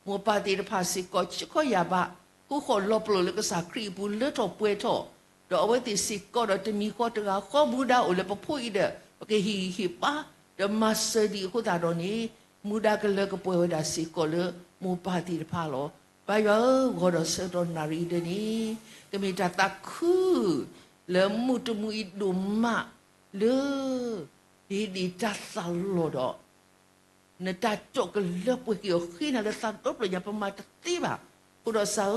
မိၢ်ပၢ်သ့ၣ်တဖၣ်စ့ၢ်ကီး ဆ့ကီးယၤဘၣ်, ဃုဃီၣ်လီၤပလိာ်လၢကစၢ်ခရံာ်အပူၤ လၢထီၣ်ပှဲၤထီၣ်, ဒီးအဝဲသ့ၣ်စ့ၢ်ကီးဒီးတမံၤဃီတဂၤဃီမူဒါအိၣ်လၢပဖိအံၤဒီး ပကဟ့ၣ်ဂံၢ်ဟ့ၣ်ဘါ, ဒီးမၤစၢၤဒံးအဃိသတးဒီးန့ၣ် မူဒါကလၢကပှဲၤဝဲဒၣ်စ့ၢ်ကီးလၢမိၢ်ပၢ်သ့ၣ်တဖၣ်လီၤ. ပၢ်ယွၤဧၢ, ဂီၤဒီးဆၢကတီၢ်နၣ်ရံၣ်အံၤဒၢန့ၣ် ကမ့ၢ်တၢ်သးခု လၢမုၢ်တမုၢ်အံၤဒိၣ်မးလၢ ဒ်ဒ်တၢ်သးလီၤဒီး နတၢ်တိာ်ကလၢပှဲၤက့ၤအီၤ ဃ့နၤလၢသးဒီဖျၢၣ်ညါ ပမၤတသ့ဘၣ်. အဃိဒီးစၢ်ဧၢ,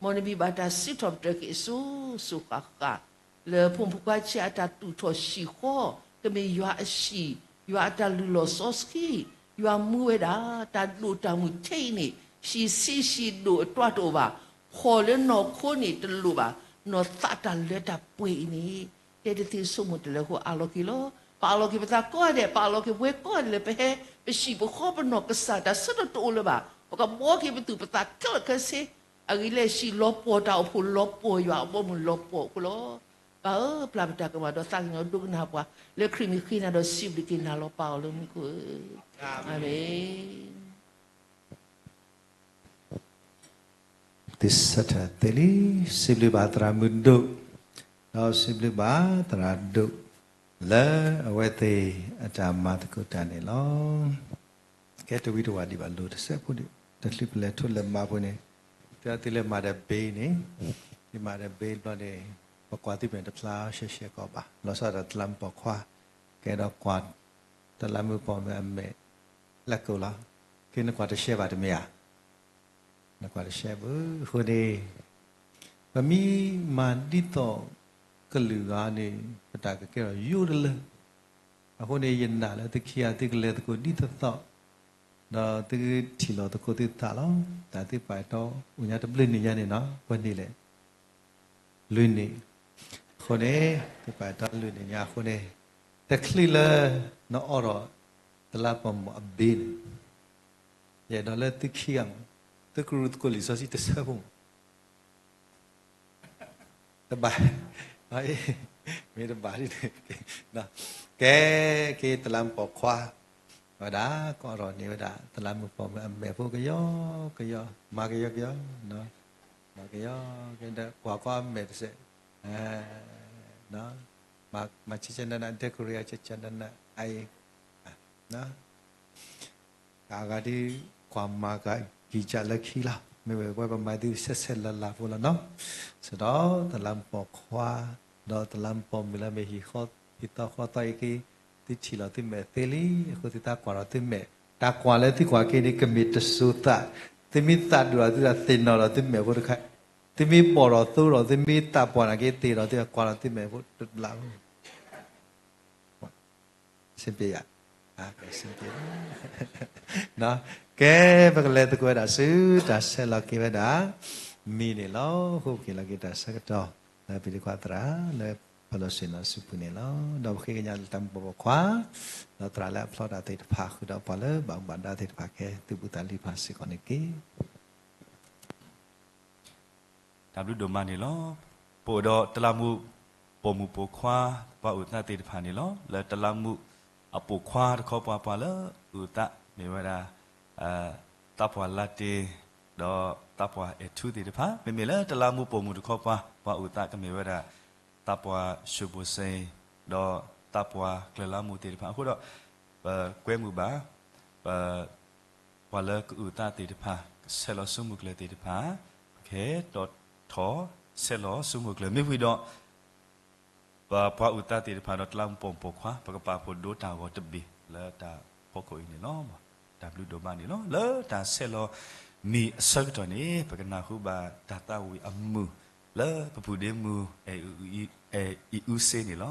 မ်နမံၤဘၣ်တၢ်စံးထီၣ်ပတြၢၤက့ၤအစိၤစိၤဃၣ်ဃၣ် လၢဖိမုၣ်ဖိခွါဆံးအတၢ်တူၢ်ထီၣ်ဟံၣ်ဃီ, ကမ့ၢ်ယွၤအဟံၣ်, ယွၤအတၢ်လုၢ်လီၢ်စီဆှံ, ယွၤမူဝဲဒၣ် တၢ်ဒိၣ်တၢ်မုၢ်ထဲအံၤန့ၣ် ဟံၣ်ဆံးဟံၣ်ဒိၣ်အတၢ်တအိၣ်ဘၣ်, ဟီၣ်လၢနီၢ်ခိန့ၣ်တလိၣ်ဘၣ်, နီၢ်သးတၢ်လၢတၢ်ပှဲၤအံၤန့ၣ် တဲတသ့ဆိကမိၣ်တလၢၤအဃိ အးလီၤက့ၤလီၤ. ပအးလီၤက့ၤပသးကိးဂၤဒဲး, ပအးလီၤက့ၤပဝဲကိးဂၤဒဲးလၢပဟဲ ပဟံၣ်ပဃီပနီၢ်ကစၢ်တၢ်ဆၢကတီၢ်တအိၣ်လၢၤဘၣ်. ပကဘှီက့ၤပသူၣ်ပသးခဲလၢာ်ခဲဆ့, အဂ့ၢ်လၢဟံၣ်လီၤပှီၢ်တၢ်အိၣ်ဖှိၣ်လီၤပှီၢ်ယွၤအဘီအမုၢ်လီၤပှီၢ်အဃိလီၤ. ပၢ်ဧၢ, ပျၢ်ပတၢ်ကမၣ်ဒီးသးကညီၤဒိကနၣ်ပှၤ လၢခရံာ်မံၤဃ့နၤဒီးစံးဘျုးက့ၤနၤလီၤ ပၢ်အီၤလၢမူခိၣ်ဧၢ, အၤမ့ၣ်. သုဆၢထၢၣ်သ့လံ, စံးဘျုးဘၣ်သရၣ်မုၣ်ဒိၣ်, ဒီးစံးဘျုးဘၣ်သရၣ်ဒိၣ် လၢအဝဲသ့ၣ်အတၢ်မၤသကိးတၢ်န့ၣ်လီၤ. ကဲတဝံတဝၢ်ဒံးဘၣ်လိၤတစဲးဖိဒံး, တချုးပလဲၤထီၣ်လဲၤမၤဖိန့ၣ်, တုၤသုလဲၤမၤဒီးဘ့န့ၣ်, သုမၤဒီးဘ့ဘျီန့ၣ်, ပကွၢ်သုမဲာ်တဖျါရှဲရှဲကီးဘၣ်, လီၤဆီဒၣ်တၢ်တလးမူးပိာ်ခွါ, ကဲဒီးကွၢ် တလးမူးပိာ်မုၣ်အမဲာ် လၢကိၣ်လီၤ. ကဲနကွၢ်တရှဲဘၣ်တမ့ၢ်ဧါ. နကွၢ်တရှဲဘၣ်. အဃိန့ၣ် ပမ့ၢ်မၤဒ်သိးကလုာ်ဂၤန့ၣ် ပတၢ်ကကဲထီၣ်ယိယိတလၢ. အဃိန့ၣ် ယနာ်လၢသုခံဂၤသုကလဲၤသကိးဒ်သိးသိး, ဒီးသုထံၣ်လီၤသကိးသုသးလီၤ. တၢ်သုပာ်တီအိၣ်ညါတဘျုးနံၣ်ညါန့ၣ်နီၤ, ပှဲၤနံၣ်လဲၣ်. လွံၢ်နံၣ်. အဃိန့ၣ် သုပာ်တီလွံၢ်နံၣ်ညါအဃိန့ၣ်, တချုးလၢနအိးထီၣ်တလးမူးပိာ်မုၣ်အဘ့န့ၣ်, ယအဲၣ်ဒိးလၢသုခံဂၤမး, သုကရူၢ်သကိးလံာ်စီဆှံတဆၢဖိမး. တဘၣ်, မ့ၢ်တဘၣ်ဒ်န့ၣ်, ကဲ, ကဲတလးမူးပိာ်ခွါ, ဝဲဒၣ် ကအိးထီၣ်န့ၢ်ဝဲဒၣ် တလးမူးပိာ်မုၣ်အမဲာ်ဖိကယီကယီ, မၤကယီကယီ, မၤကယီ, ကဲဒီးကွၢ်ကွၢ်အမဲာ်တစဲး, မၤဆဲးဆဲးနးနး decorate ဆဲးဆဲးနးနး အအံၤ အဂၤဒ်ကွၢ်မၤကဂံၢ်စၢ်လၢခံလီၤ. မ့ၢ်ဝဲပဝဲပမၤသုဆဲးဆဲးလၤလၤဖိလီၤနီၤ. စံးဒီးတလးမူးပိာ်ခွါ, ဒီးတလးမူးပိာ်မုၣ်လၢမ့ၢ်ဟံၣ်ဃီဟံၣ်သီဃီသီအံၤက့, သုထံၣ်လီၤသုမဲာ်သ့လံ, အဃိသုသးကွၢ်ဒီးသုမဲာ်, တၢ်ကွၢ်လၢသုကွၢ်က့န့ၣ် ကမ့ၢ်တစိၤသး, သုမ့ၢ်သးဒူၣ်ဒီးသုသးသ့ၣ်နီၣ်ဒီးသုမဲာ်ဖိတခါ, သုမ့ၢ်ဘီၣ်ဒီးသိဒီး သုမ့ၢ်သးပှၢ်နာ်က့သ့ၣ်ဒီး သုကွၢ်ဒီးသုမဲာ်ဖိတဘျီ စ့ပ့ယၤ, ကဲ, ပကလဲၤသကိးဝဲဒၣ်ဆူတၢ်ဆဲးလီၤက့ၤဝဲဒၣ် မံၤန့ၣ်လီၤ. ဃိပက့ၤလီၤက့ၤတၢ်ဆၢကတီၢ် လၢပဒံးခွါသရၣ် လၢပလီၢ်ဆ့ၣ်နီၤစုပူၤန့ၣ်လီၤ. ဒီးပဃ့ကညးလၢတလးမူးပိာ်မုၣ်ပိာ်ခွါ, ဒီးသရၣ်လၢအဖျီတၢ်သ့ၣ်တဖၣ် ဃုာ်ဒီးပှၤလၢဘၣ်မူဘၣ်ဒါသ့ၣ်တဖၣ် ကဲသုဘူးသးလံတဖၣ်စ့ၢ်ကီးန့ၣ်တက့ၢ်. တၢ်ဘျုးဒိၣ်မးန့ၣ်လီၤ. ပအိၣ်ဒီးတလးမူးပိာ်မုၣ်ပိာ်ခွါ ပှၤအုၣ်သးသ့ၣ်တဖၣ်န့ၣ်လီၤ. လၢတလးမူးအပိာ်ခွါတခီပှၤ ပှၤလၢအုၣ်သးမ့ၢ်ဝဲဒၣ် သးပှၢ်လါတ့, ဒီးသးပှၢ်အဲၣ်ထူသ့ၣ်တဖၣ်, မ့မ့ၢ်လၢတလးမူးပိာ်မုၣ်တခီပှၤ ပှၤအုၣ်သးကမ့ၢ်ဝဲဒၣ် သးပှၢ်ၡိဘိၣ်စ့, ဒီးသးပှၢ်ကျၢၢ်လါမူးသ့ၣ်တဖၣ်. အဃိဒီး ပကွဲမုာ်ဘၣ် ပ ပှၤလၢကအုၣ်သးသ့ၣ်တဖၣ်, ဆဲးလီၤစုမုၢ်ကျၢၤသ့ၣ်တဖၣ်, ကဲဒီးထီၣ်ဆဲးလီၤစုမုၢ်ကျၢၤ မ့ၢ်ဝံၤဒီး ပပှၤအုၣ်သးသ့ၣ်တဖၣ်ဒီးတလးမူးပိာ်မုၣ်ပိာ်ခွါ ပကပာ်ဖှိၣ်ဒိတၢ်ဂီၤတဘ့ၣ်လၢတၢ်ဖီခိၣ်အံၤန့ၣ်လီၤ. တၢ်ဘျုးဒိၣ်မးန့ၣ်လီၤ. လၢတၢ်ဆဲးလီၤမံၤအဆၢကတီၢ်န့ၣ် ပကနၢ်ဟူဘၣ်တၢ်သးဝံၣ်အမုာ် လၢပပူၤဒ့မူ အဲၣ်အူစ့န့ၣ်လီၤ.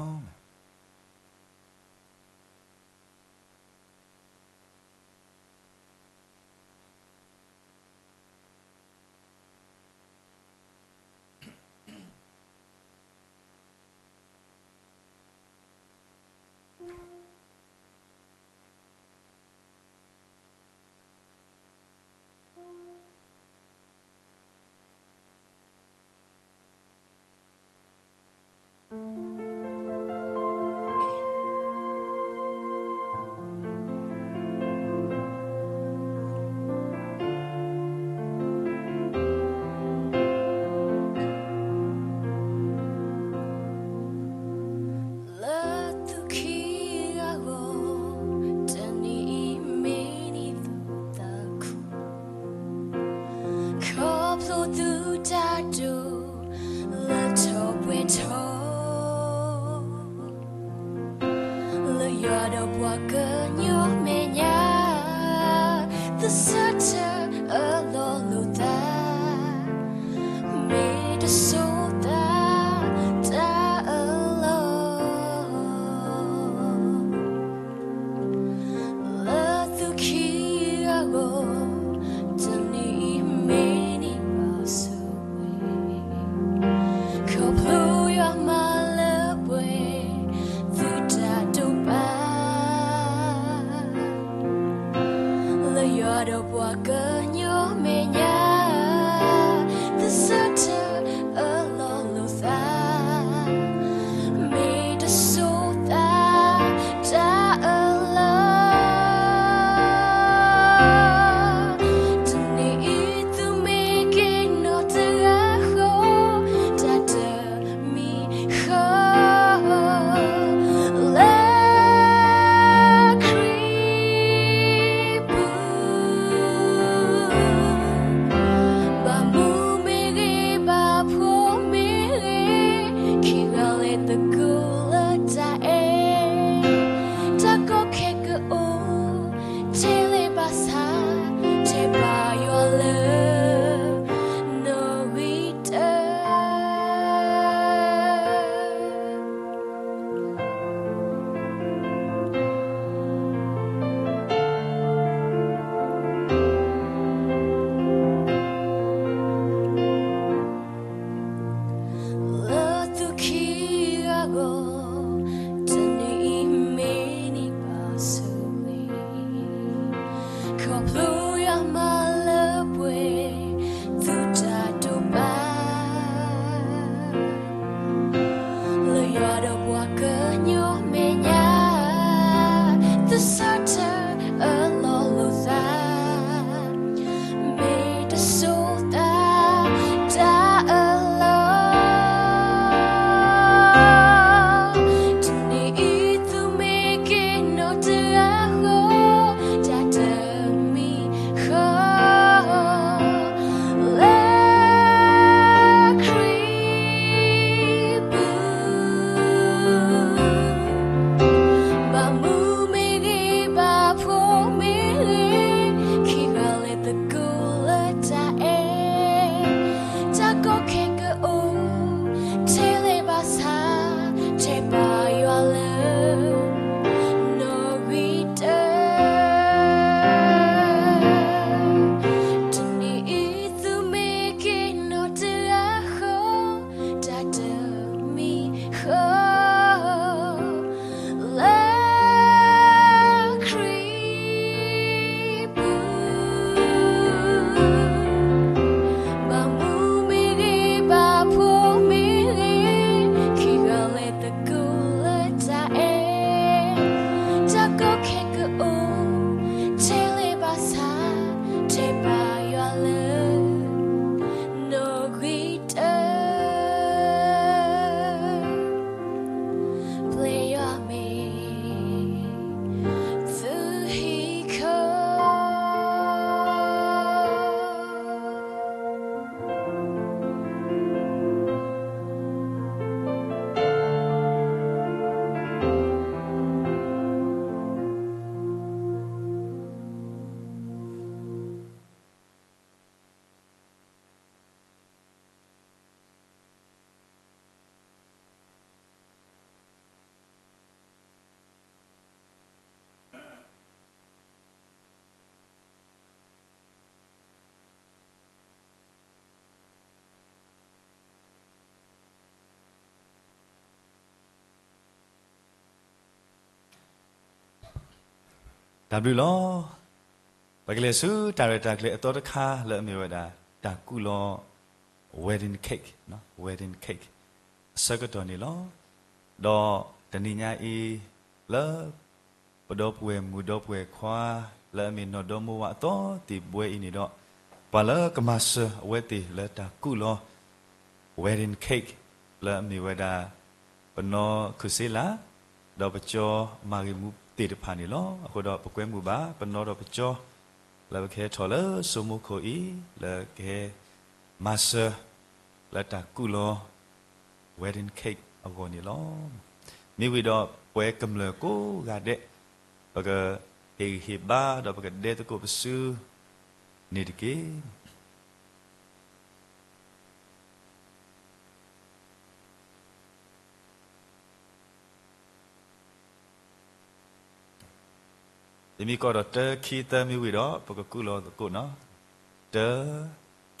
Lăthukiago, tăniminikuthaku, khuplutuhtatu, lătopwetho, lăyadopwakanyomenya, thusata, aloluta, mete sota, ta alo, lăthukiago, tăniminikuthaku, khupluyomalăpwe, thutatopa. တၢ်ဘျုးလီၤ. ပကလဲၤဆူတၢ်ရဲၣ်တၢ်ကျဲၤအသီတခါလၢအမ့ၢ်ဝဲဒၣ် တၢ်ကူၣ်လီၤ wedding cake, wedding cake အဆၢကတီၢ်န့ၣ်လီၤ. ဒီးတနံၤညါအံၤ လၢ ပဒီပုၢ်ဝဲၢ်မုၣ်ဒီပုၢ်ဝဲၢ်ခွါ လၢအမ့ၢ်နီၢ်ဒီမါဝၤအသီသ့ၣ်ဘှဲအံၤန့ၣ်ဒီး ပှၤလၢကမၤစၢၤအဝဲသ့ၣ်လၢတၢ်ကူၣ်လီၤ wedding cake လၢအမ့ၢ်ဝဲဒၣ် ပနီၢ်ခုၣ်စ့လး ဒီးပကၠီမၤဂ့ၤမူသ့ၣ်တဖၣ်န့ၣ်လီၤ. အဃိဒီးပကွဲမုာ်ဘၣ် ပနီၢ်ဒီးပကၠီ လၢပကဟဲထီၣ်လၢစိမိခိၣ်အံၤ လၢကဟဲမၤစၢၤ လၢတၢ်ကူၣ်လီၤ wedding cake အဂီၢ်န့ၣ်လီၤ. မ့ၢ်ဝံၤဒီးပှၤကမျၢၢ်ကိးဂၤဒဲး ပကဟ့ၣ်ဂံၢ်ဟ့ၣ်ဘါ ဒီးပကဒဲသကိးပစုန့ၣ်တက့ၢ်. ပမ့ၢ်ကိးဒီးတၢ ခံ သၢ မ့ၢ်ဝံၤဒီး ပကကူၣ်လီၤသကိးနီၤ. တၢ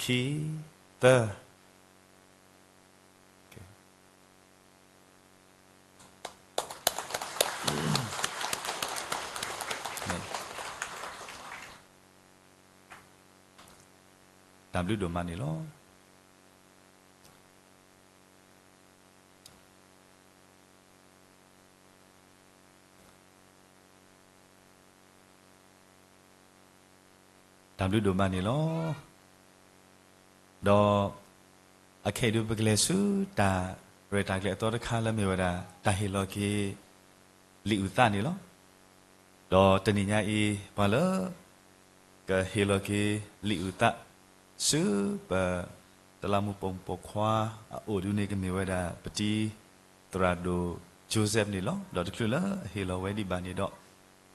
ခံ သၢ. တၢ်ဘျုးဒိၣ်မးန့ၣ်လီၤ. တၢ်ဘျုးဒိၣ်မးန့ၣ်လီၤ. ဒီးအခဲအံၤဒုး ပကလဲၤဆူတၢ်ရဲၣ်တၢ်ကျဲၤအသီတခါလၢမ့ၢ်ဝဲဒၣ် တၢ်ဟ့ၣ်လီၤက့ၤလံာ်အုၣ်သးန့ၣ်လီၤ. ဒီးတနံၤညါအံၤ ပှၤလၢ ကဟ့ၣ်လီၤက့ၤလံာ်အုၣ်သး ဆူပ တလးမူးပိာ်မုၣ်ပိာ်ခွါအအိၣ်ဒုးန့ၣ် ကမ့ၢ်ဝဲဒၣ် ပတံၤသရၣ်ဒိၣ် Joseph န့ၣ်လီၤ. ဒီးတချုးလၢအဟ့ၣ်လီၤဝဲဒံးဘၣ်န့ၣ်ဒီး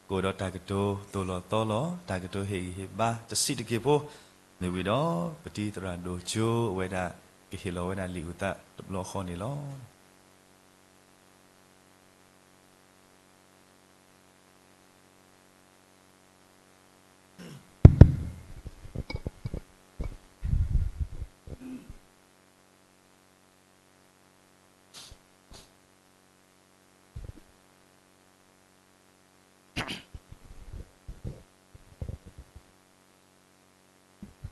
ကအိၣ်ဒီးတၢ်ကတိၤသိၣ်လီၤသီလီၤ တၢ်ကတိၤဟ့ၣ်ဂံၢ်ဟ့ၣ်ဘါတဆံးတက့ၢ်ဖိ မ့ၢ်ဝံၤဒီး ပတံၤသရၣ်ဒိၣ် Joe အဝဲဒၣ် ကဟ့ၣ်လီၤဝဲဒၣ်လံာ်အုၣ်သးတဘျီဃီန့ၣ်လီၤ.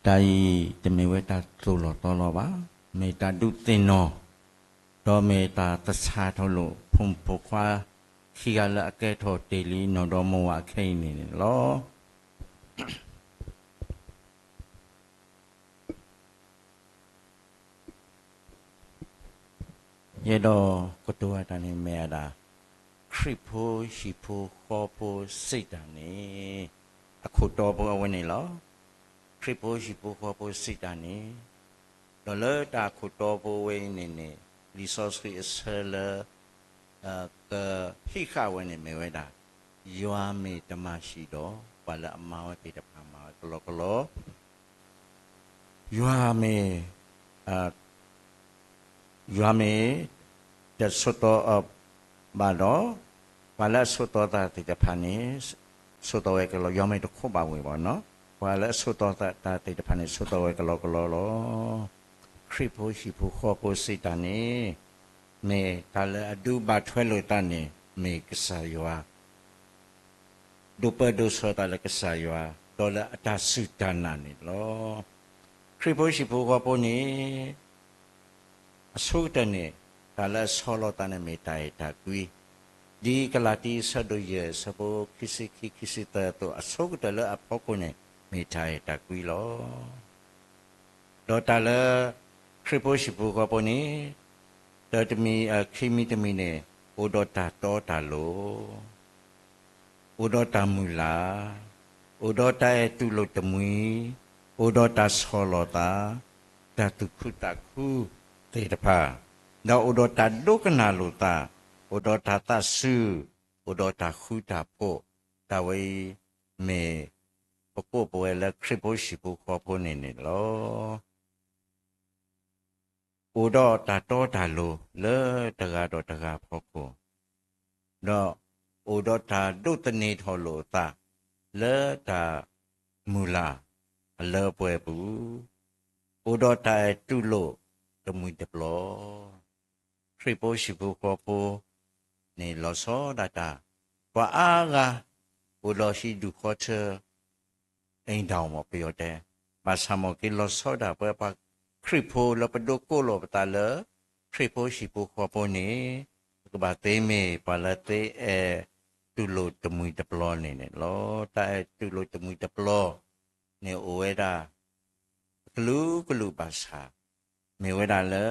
တၢ်အံၤတမ့ၢ်ဝဲတၢ်သိၣ်လီၤသီလီၤဘၣ်, မ့ၢ်တၢ်ဒုးသ့ၣ်နီၣ်, ဒီးမ့ၢ်တၢ်သဆၣ်ထီၣ်လိာ် ဖိမုၣ်ဖိခွါခံဂၤလၢအကဲထီၣ်တ့ၢ်လံနီၢ်ဒီမါဝၤအခဲအံၤန့ၣ်န့ၣ်လီၤ. ယအဲၣ်ဒိးကတိၤအတၢ်န့ၣ်မ့ၢ်ဝဲဒၣ် ခရံာ်ဖိဟံၣ်ဖိဃီဖိစံးတၢ်န့ၣ် အခိၣ်တီဖိအဝဲန့ၣ်လီၤ. ခရံာ်ဖိဟံၣ်ဖိဃီဖိစံးတၢ်န့ၣ် ဒီးလၢတၢ်အခိၣ်တီဖိအဝဲအံၤန့ၣ်န့ၣ် လံာ်စီဆှံအဆၢလၢ ကဟံးဃာ်ဝဲန့ၣ်မ့ၢ်ဝဲဒၣ် ယွၤမ့ၢ်တမၤဆံးဒီး ပှၤလၢအမၤဝဲသ့ၣ်တဖၣ်မၤဝဲကလီကလီ ယွၤမ့ၢ် ယွၤမ့ၢ်တဆိးသီဘၣ်ဒီး ပှၤလၢအဆိးသီသးသ့ၣ်တဖၣ်န့ၣ် ဆိးသီဝဲကလီ, ယွၤမ့ၢ်တခိးဘၣ်ဝဲဘၣ်နီၤ, ပှၤလၢအဆိးသီသးသ့ၣ်တဖၣ်န့ၣ် ဆိးသီဝဲကလီကလီလီၤ. ခရံာ်ဖိဟံၣ်ဖိဃီဖိစံးတၢ်န့ၣ် မ့ၢ်တၢ်လၢအဒုးဘၣ်ထွဲလိာ်သးန့ၣ် မ့ၢ်ကစၢ်ယွၤ ဒိးပၢဒိးဆှၢသးလၢကစၢ်ယွၤ ဒီးလၢအတၢ်စူၢ်တၢ်နာ်န့ၣ်လီၤ. ခရံာ်ဖိဟံၣ်ဖိဃီဖိန့ၣ် အဆိကတၢၢ်န့ၣ် တၢ်လၢအဆီလီၤသးန့ၣ်မ့ၢ်တၢ်အဲၣ်တၢ်ကွံ, ဒ်ကလၤတံအဆၢဒိၣ်ယဲၢ် အဆၢဖိခံဆံခံ ခံဆံသၢအသိး အဆိကတၢၢ်လၢအဖီခိၣ်န့ၣ် မ့ၢ်တၢ်အဲၣ်တၢ်ကွံလီၤ. ဒီးတၢ်လၢ ခရံာ်ဖိဟံၣ်ဖိဃီဖိန့ၣ် တၢတမံၤ ခံမံၤတမံၤန့ၣ် အိၣ်ဒီးတၢ်တီတၢ်လိၤ, အိၣ်ဒီးတၢ်မုၢ်လၢ်, အိၣ်ဒီးတၢ်အဲၣ်တူၢ်လိာ်တမှံၤ, အိၣ်ဒီးတၢ်ဆီလီၤသး, တၢ်သူၣ်ခုသးခုသ့ၣ်တဖၣ်, ဒီးအိၣ်ဒီးတၢ်ဒိကနၣ်လိာ်သး, အိၣ်ဒီးတၢ်သးစူၤ, အိၣ်ဒီးတၢ်ဃူတၢ်ဖိး, တၢ်ဝဲအံၤ မ့ၢ်ပကိးပဝဲလၢခရံာ်ဖိဟံၣ်ဖိဃီဖိန့ၣ်န့ၣ်လီၤ. အိၣ်ဒီးတၢ်တီတၢ်လိၤလၢတဂၤဒီးတဂၤအဖီခိၣ်, ဒီးအိၣ်ဒီးတၢ်ဒိးသန့ၤထီၣ်လိာ်အသးလၢတၢ်မုၢ်လၢ်အလၢအပှဲၤအပူၤ, အိၣ်ဒီးတၢ်အဲၣ်တူၢ်လိာ်တမှံၤတပျီၤ ခရံာ်ဖိဟံၣ်ဖိဃီဖိန့ၣ်လီၤဆီဒၣ်တၢ်, ပှၤအါဂၤ အိၣ်ဒီးဟံၣ်ဒူၣ်ဃီထၢ အ့ၣ်ဒၣ်မး ပယီၤတဲ, ဘၣ်ဆၣ်မ့ၢ်က့ၤလီၤဆီဒၣ်ပဝဲပှၤခရံာ်ဖိလၢပဒိးကိးလိာ်ပသးလၢ ခရံာ်ဖိဟံၣ်ဖိဃီဖိန့ၣ် ပကဘၣ်သ့မ့ၢ်ပှၤလၢသ့အဲၣ်တူၢ်လိာ်တမှံၤတပျီၤန့ၣ်န့ၣ်လီၤ. တၢ်အဲၣ်တူၢ်လိာ်တမှံၤတပျီၤန့ၣ်အိၣ်ဝဲဒၣ် အကလုာ်ကလုာ်ဘၣ်ဆၣ် မ့ၢ်ဝဲဒၣ်လၢ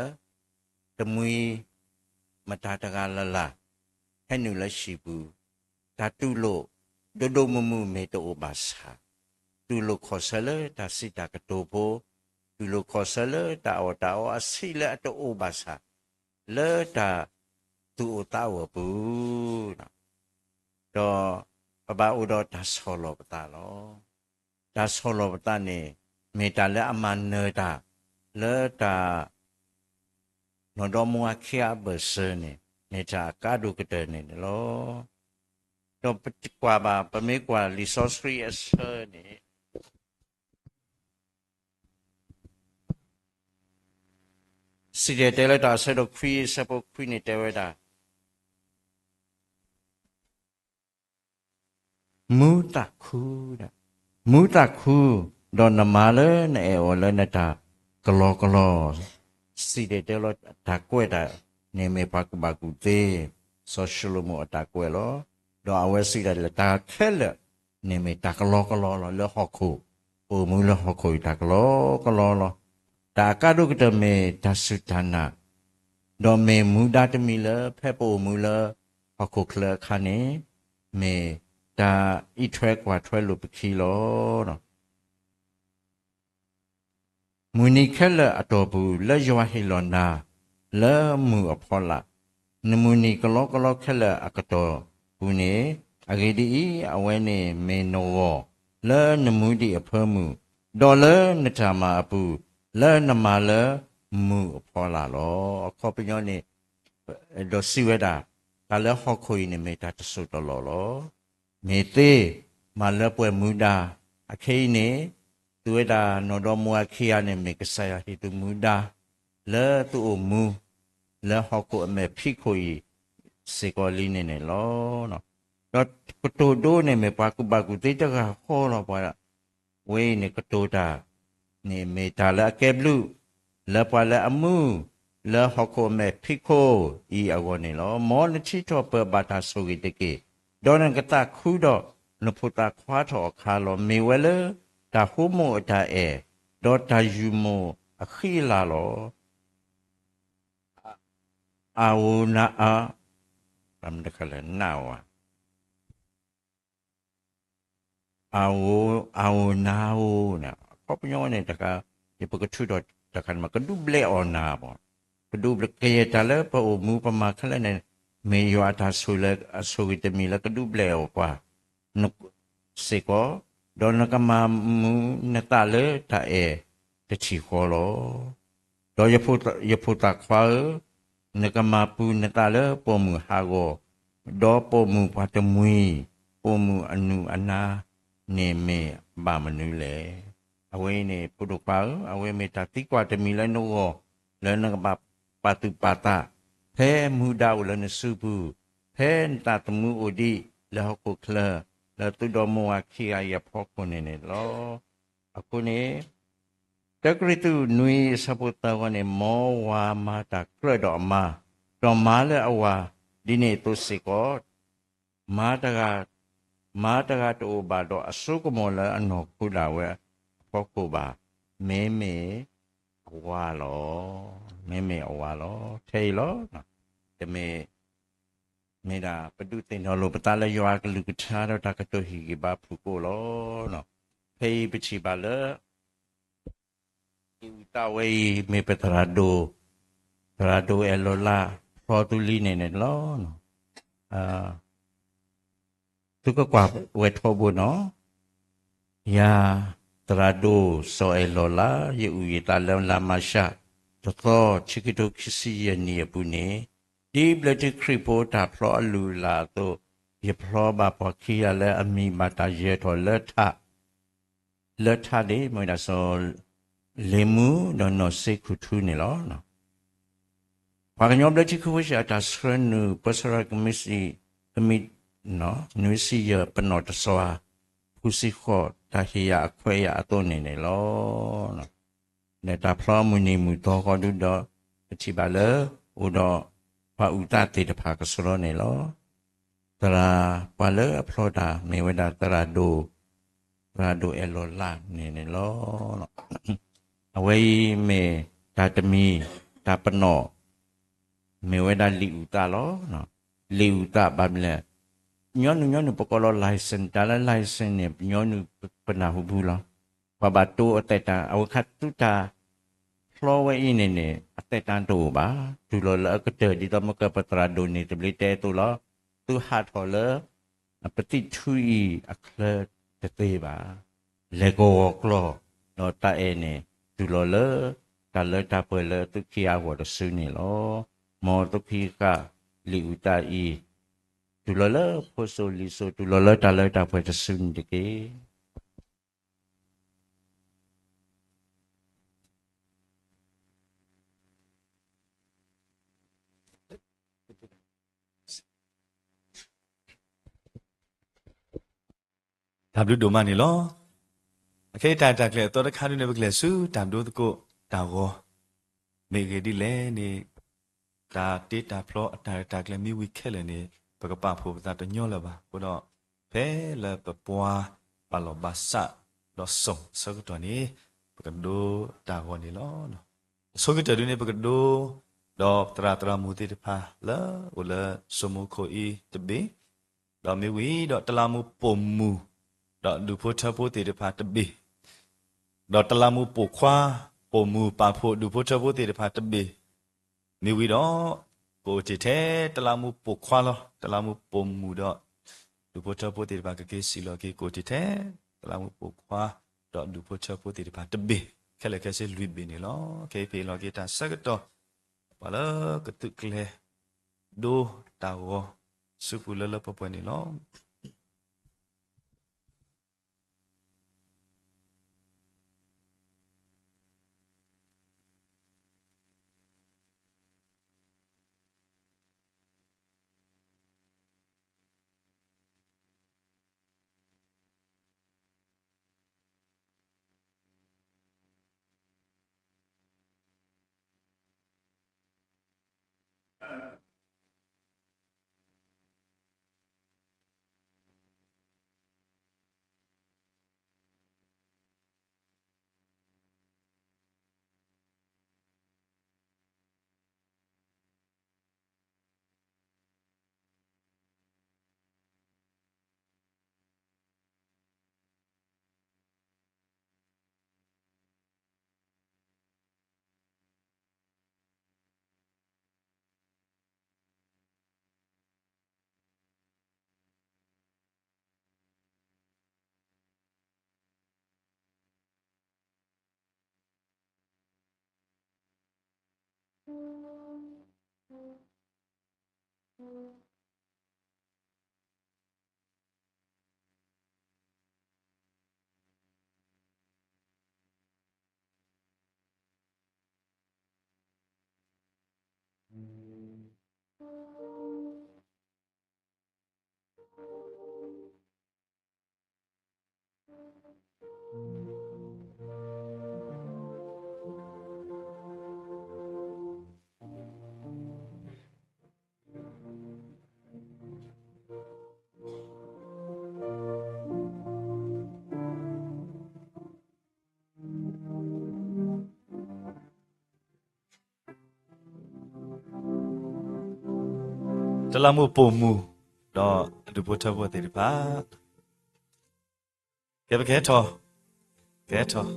တမှံၤ မတၤတဂၤလၢ်လၢ် ဟဲနုာ်လၢဟံၣ်ပူၤ တၢ်တူၢ်လိာ် ဒိၣ်ဒိၣ်မုၢ်မုၢ်မ့ၢ်တအိၣ်ဘၣ်ဆၣ်, တူၢ်လိာ်ခီၣ်ဆၢလၢတၢ်စံးတၢ်ကတိၤဖိ, တူၢ်လိာ်ခီၣ်ဆၢလၢတၢ်အီၣ်တၢ်အီအဆံးလၢအတအိၣ်ဘၣ်ဆၣ်, လၢတၢ်သူၣ်အိၣ်သးအိၣ်အပူၤ ဒီးပဘၣ်အိၣ်ဒီးတၢ်ဆီၣ်လီၤပသးလီၤ. တၢ်ဆီၣ်လီၤပသးန့ၣ် မ့ၢ်တၢ်လၢအမၤနၢၤတၢ် လၢတၢ် နီၢ်ဒီမါဝၤခံဂၤအဘၢၣ်စၢၤန့ၣ် မ့ၢ်တၢ်အကါဒိၣ်ကတၢၢ်န့ၣ်န့ၣ်လီၤ. ဒီးပကွၢ်ဘၣ် ပမ့ၢ်ကွၢ်လံာ်စီဆှံအဆၢန့ၣ် စံၣ်တဲၤတဲလၢတၢ်အဆၢဒိၣ်ခွံ အဆၢဖိခွံန့ၣ်တဲဝဲဒၣ် မူသးခု, မူသးခု, ဒီးနမၤလၢနအဲၣ်အီၤလၢနတၢ်ကလီကလီ, စံၣ်တဲၤတဲလီၤတၢ်ကွဲးတၢ်န့ၣ်မ့ၢ်ပှၤကူၣ်ဘၣ်ကူၣ်သ့ စီၤၡလိၤမိၣ်အတၢ်ကွဲးလီၤ. ဒီးအဝဲစံးဒၣ်လၢတၢ်ခဲလၢာ်န့ၣ်မ့ၢ်တၢ်ကလီကလီလီၤ လၢဟီၣ်ခိၣ်, ပအိၣ်မူလၢဟီၣ်ခိၣ်အံၤတၢ်ကလီကလီလီၤ. တၢ်အကါဒိၣ်ကတၢၢ်မ့ၢ်တၢ်စူၢ်တၢ်နာ်, ဒီးမ့ၢ်မူဒါတမံၤလၢဖဲပအိၣ်မူလၢဟီၣ်ခိၣ်ချၢအခါန့ၣ်, မ့ၢ်တၢ်အံးထွဲကွၢ်ထွဲလိာ်ပခံလီၤ. မုၢ်နံၤခဲလၢာ်အတီၢ်ပူၤ လၢယွၤဟ့ၣ်လီၤနၤ လၢမုၢ်အဖီလာ်, နမုၢ်နံၤကလီကလီခဲလၢာ်အကတီၢ်ပူၤန့ၣ်, အဂ့ၢ်ဒ်အံၤ, အဝဲန့ၣ်မ့ၢ်နဂီၢ် လၢနမူဒံးအဖၢမုၢ်, ဒီးလၢနတၢ်မၤအပူၤ, လၢနမၤလၢမုၢ်အဖီလာ်လီၤ. အခီပညီန့ၣ် ဒီးစံးဝဲဒၣ်, တၢ်လၢဟီၣ်ခိၣ်အံၤန့ၣ်မ့ၢ်တၢ်တစိၢ်တလီၢ်လီၤ. မ့ၢ်သ့မၤလၢပှဲၤမူဒါ, အခဲအံၤန့ၣ် သုဝဲဒၣ်နီၢ်ဒီမါဝၤခံဂၤန့ၣ် မ့ၢ်ကစၢ်ယွၤဟ့ၣ်သုမူဒါ လၢသုအိၣ်မူ လၢဟီၣ်ခိၣ်အမဲာ်ဖံးခိၣ်အံၤ စ့ၢ်ကီးလံန့ၣ်န့ၣ်လီၤ. ဒီးကတိၤဒိန့ၣ်မ့ၢ်ပှၤကူၣ်ဘၣ်ကူၣ်သ့တဂၤဃီလီၤ. ပှၤဝဲအံၤန့ၣ်ကတိၤတၢ် န့ၣ်မ့ၢ်တၢ်လၢအကဲဘျုး လၢပှၤလၢအမူ လၢဟီၣ်ခိၣ်အမဲာ်ဖံးခိၣ်အံၤအဂီၢ်န့ၣ်လီၤ. မ်နထံထီၣ်ပၢၢ်ဘၣ်တၢ်ဆိၣ်ဂ့ၤတက့ၢ်. ဒီးနကသးခုဒီးနဖိသၣ်ခွါထီၣ်အခါလီၤ. မ့ၢ်ဝဲလၢတၢ်ဟိမိၣ်အတၢ်အဲၣ်, ဒီးတၢ်ယုၢ်မိၢ်အဃံအလၤလီၤ. အဝန အ နဝ အဝ အဝနဝ န့ၣ် အခီပညီန့ၣ် တခါ ယပကထုးထီၣ်တခါန့ၣ် ကဒုးဘျဲးအီၣ်နၤဘၣ်. ကဒုးဘျဲး ကယဲၢ်တၢ်လၢပအိၣ်မူပမၤခဲလၢာ်န့ၣ် မ့ၢ်ယွၤအတၢ်ဆိၣ်လၢအဆိၣ်ဂ့ၤတမံၤလၢကဒုးဘျဲးအီၣ်ပှၤ စ့ၢ်ကီး, ဒီးနကမၤမူနသးလၢတၢ်အဲၣ်တထံၣ်ဃီလီၤ. ဒီးယဖိသၣ်ခွါဧၢ, နကမၤပူၤနသးလၢပိာ်မုၣ်ဟးဂီၤ, ဒီးပိာ်မုၣ်ပှၤတမှံၤ, ပိာ်မုၣ်အနုၢ်အနါန့ၣ်မ့ၢ်ဘၣ်မနုၤလဲၣ်. အဝဲအံၤန့ၣ် ဖိဒိၣ်ခွါဧၢ, အဝဲမ့ၢ်တၢ်သံကွၢ်တမံၤလၢနဂီၢ်, လၢနကဘၣ်ပာ်သူၣ်ပာ်သး, ဖဲမူဒါအိၣ်လၢနစုပူၤ, ဖဲနသးသမူအိၣ်ဒံးလၢဟီၣ်ခိၣ်ချၢ, လၢသုဒီမိၢ်ဝၤခံဂၤအံၤအဖီခိၣ်န့ၣ်န့ၣ်လီၤ. အဃိန့ၣ် တၢကရံၣ်သူးနွံအဆၢဖိသၢဝဲန့ၣ်, မ်ဝၤမၤတၢ်ကြၢးဒီးအမါ, ဒီးမါလၢအဝၤ, ဒ်န့ၣ်အသိးစ့ၢ်ကီး, မါတဂၤ, မါတဂၤတအိၣ်ဘၣ်ဒီးအစိကမီၤလၢအနီၢ်ခိဒၣ်ဝဲအဖီခိၣ်ဘၣ်, မ့မ့ၢ်အဝၤလီၤ. မ့မ့ၢ်အဝၤလီၤ. ထဲအံၤလီၤ. တမ့ၢ် မ့ၢ်ဒၣ်ပဒုးသ့ၣ်နီၣ်လိာ်ပသးလၢယွၤအကလုၢ်ကထါဒီးတၢ်ကတိၤဟ့ၣ်ဂံၢ်ဘါဖုၣ်ကိာ်လီၤ. ဖဲအံၤပထံၣ်ဘၣ်လၢ အံၤအုၣ်သးဝဲအံၤ မ့ၢ်ပသရၣ်ဒိၣ်, သရၣ်ဒိၣ်အဲၣ်လီၤလါ ဖျီသူလံန့ၣ်န့ၣ်လီၤ. သုကကွၢ်ဝဲထီဘိနီၤ. ယၤ သရၣ်ဒိၣ်စီၤအဲၣ်လီၤလါ ယအုၣ်ယသးလၢလါမၢ်ၡး တသီ ခံကထိခံဆံယဲၢ်နံၣ်အပူၤန့ၣ်, ဒ်ဘျၢထံခရံာ်ဖိတၢ်ဖျီအလုၢ်အလၢ်အသိး, ယဖျီဘၣ်ပှၤခံဂၤလၢအမံၤဘၣ်တၢ်ယၢၤထီၣ်လၢထး လၢထးန့ၣ် မ့ၢ်ဝဲဒၣ်စီၤလ့မူ ဒီးနီၢ်စ့ခူၣ်ထူန့ၣ်လီၤ. ပှၤကညီဘျၢထံခရံာ်ဖိဆံးအတၢ်ဆှၢနုာ် ပၢဆှၢကမံးစံး, ကမံး နွံဆံယဲၢ် ပနီၣ်တစွၤ ဖူစံဃီၣ်တၢ်ဟ့ၣ်ယၤအခွဲးယာ်အသိးန့ၣ်န့ၣ်လီၤ. ဒီးတၢ်ဖျီအမုၢ်နံၤမုၢ်သီဃီဒုဒီး ပထံၣ်ဘၣ်လၢ အိၣ်ဒီးပှၤအုၣ်သးသ့ၣ်တဖၣ်ကစီဒီန့ၣ်လီၤ. သရၣ်ပှၤလၢအဖျီတၢ်မ့ၢ်ဝဲဒၣ်သရၣ်ဒိၣ်, သရၣ်ဒိၣ်အဲၣ်လီၤလးန့ၣ်န့ၣ်လီၤ. အဝဲအံၤမ့ၢ်တၢ်တမံၤ, တၢ်ပနီၣ် မ့ၢ်ဝဲဒၣ်လံာ်အုၣ်သးလီၤ. လံာ်အုၣ်သးဘၣ်မနုၤလဲၣ်, ညီနုၢ်ညီနုၢ်ပကိးလီၤ license, တၢ်လၢ license န့ၣ် ညီနုၢ်ပနၢ်ဟူဖုလီၤ. ပှၤဘၣ်တိအသက်တမ်း, အဝဲခါဆူတၢ်ဖျီဝဲအံၤန့ၣ်န့ၣ် အသက်တမ်းတအိၣ်ဘၣ်. တုၤလီၤလၢအကတၢၢ် ဒ်သိးမ့ၢ်ကပသရၣ်ဒိၣ်န့ၣ်သဘျ့တဲအသိးလီၤ. သုဟးထီၣ်လၢ ပသံၣ်ထူအံၤအချၢတသ့ဘၣ်. လဲၤကဝီၤကျီၢ်, ဒီးတၢ်အဲၣ်န့ၣ် တုၤလီၤလၢ တၢ်လၢတၢ်ပှဲၤလၢသုခံဂၤအဂီၢ်တစုန့ၣ်လီၤ. မ်သုခံဂၤ လံာ်အုၣ်သးအံၤ တုၤလီၤလၢဖိစိၤလံၤစိၤ တုၤလီၤလၢတၢ်လၢတၢ်ပှဲၤတစုန့ၣ်တက့ၢ်. တၢ်ဘျုးဒိၣ်မးန့ၣ်လီၤ. အခဲအံၤတၢ်ရဲၣ်တၢ်ကျဲၤအသီတခါဒုန့ၣ် ပကလဲၤဆူတၢ်ဒိသကိးတၢ်ဂီၤ, မ့ၢ်ဂ့ၢ်ဒ်လဲၣ်န့ၣ် တၢ်တ့တၢ်ဖျီအတၢ်ရဲၣ်တၢ်ကျဲၤမ့ၢ်ဝံၤခဲလၢာ်န့ၣ် ပကပာ်ဖှိၣ်ပသးတညီလၢၤဘၣ်. အဃိဒီး ဖဲလၢပပှၤဘၣ်လီၢ်ဘၣ်စးဒီးစိာ်အဆၢကတီၢ်န့ၣ် ပကဒိတၢ်ဂီၤန့ၣ်လီၤ. အဆိကတၢၢ်ဒုန့ၣ် ပကဒိ ဒီးသရၣ်သရၣ်မုၣ်သ့ၣ်တဖၣ်လၢအိၣ်လၢစိမိၤခိၣ်အံၤတဘ့ၣ်, ဒီးမ့ၢ်ဝံၤဒီးတလးမူးပိာ်မုၣ် ဒီးဒူၣ်ဖိထၢဖိသ့ၣ်တဖၣ်တဘ့ၣ်, ဒီးတလးမူးပိာ်ခွါ ပိာ်မုၣ်ပာ်ဖှိၣ်ဒူၣ်ဖိထၢဖိသ့ၣ်တဖၣ်တဘ့ၣ်, မ့ၢ်ဝံၤဒီး ကအိၣ်တ့ၢ်ထဲတလးမူးပိာ်ခွါလီၤ. တလးမူးပိာ်မုၣ်ဒီး ဒူၣ်ဖိထၢဖိသ့ၣ်တဖၣ်ကက့ၤစံၣ်လီၤက့ၤ ကအိၣ်တ့ၢ်ထဲ တလးမူးပိာ်ခွါ ဒီးဒူၣ်ဖိထၢဖိသ့ၣ်တဖၣ်တဘ့ၣ်, ခဲလၢာ်ခဲဆ့လွံၢ်ဘ့ၣ်န့ၣ်လီၤ. ခဲအံၤပဟ့ၣ်လီၤက့ၤတၢ်ဆၢကတီၢ် ပှၤလၢကသုးကျဲၤဒိတၢ်ဂီၤ ဆူပူၤလၢလၢပှဲၤပှဲၤန့ၣ်လီၤ. တလးမူးပိာ်မုၣ် ဒီးအဒူၣ်ဖိထၢဖိသ့ၣ်တဖၣ် ကဲပကဟဲထီၣ်, ကဟဲထီၣ်.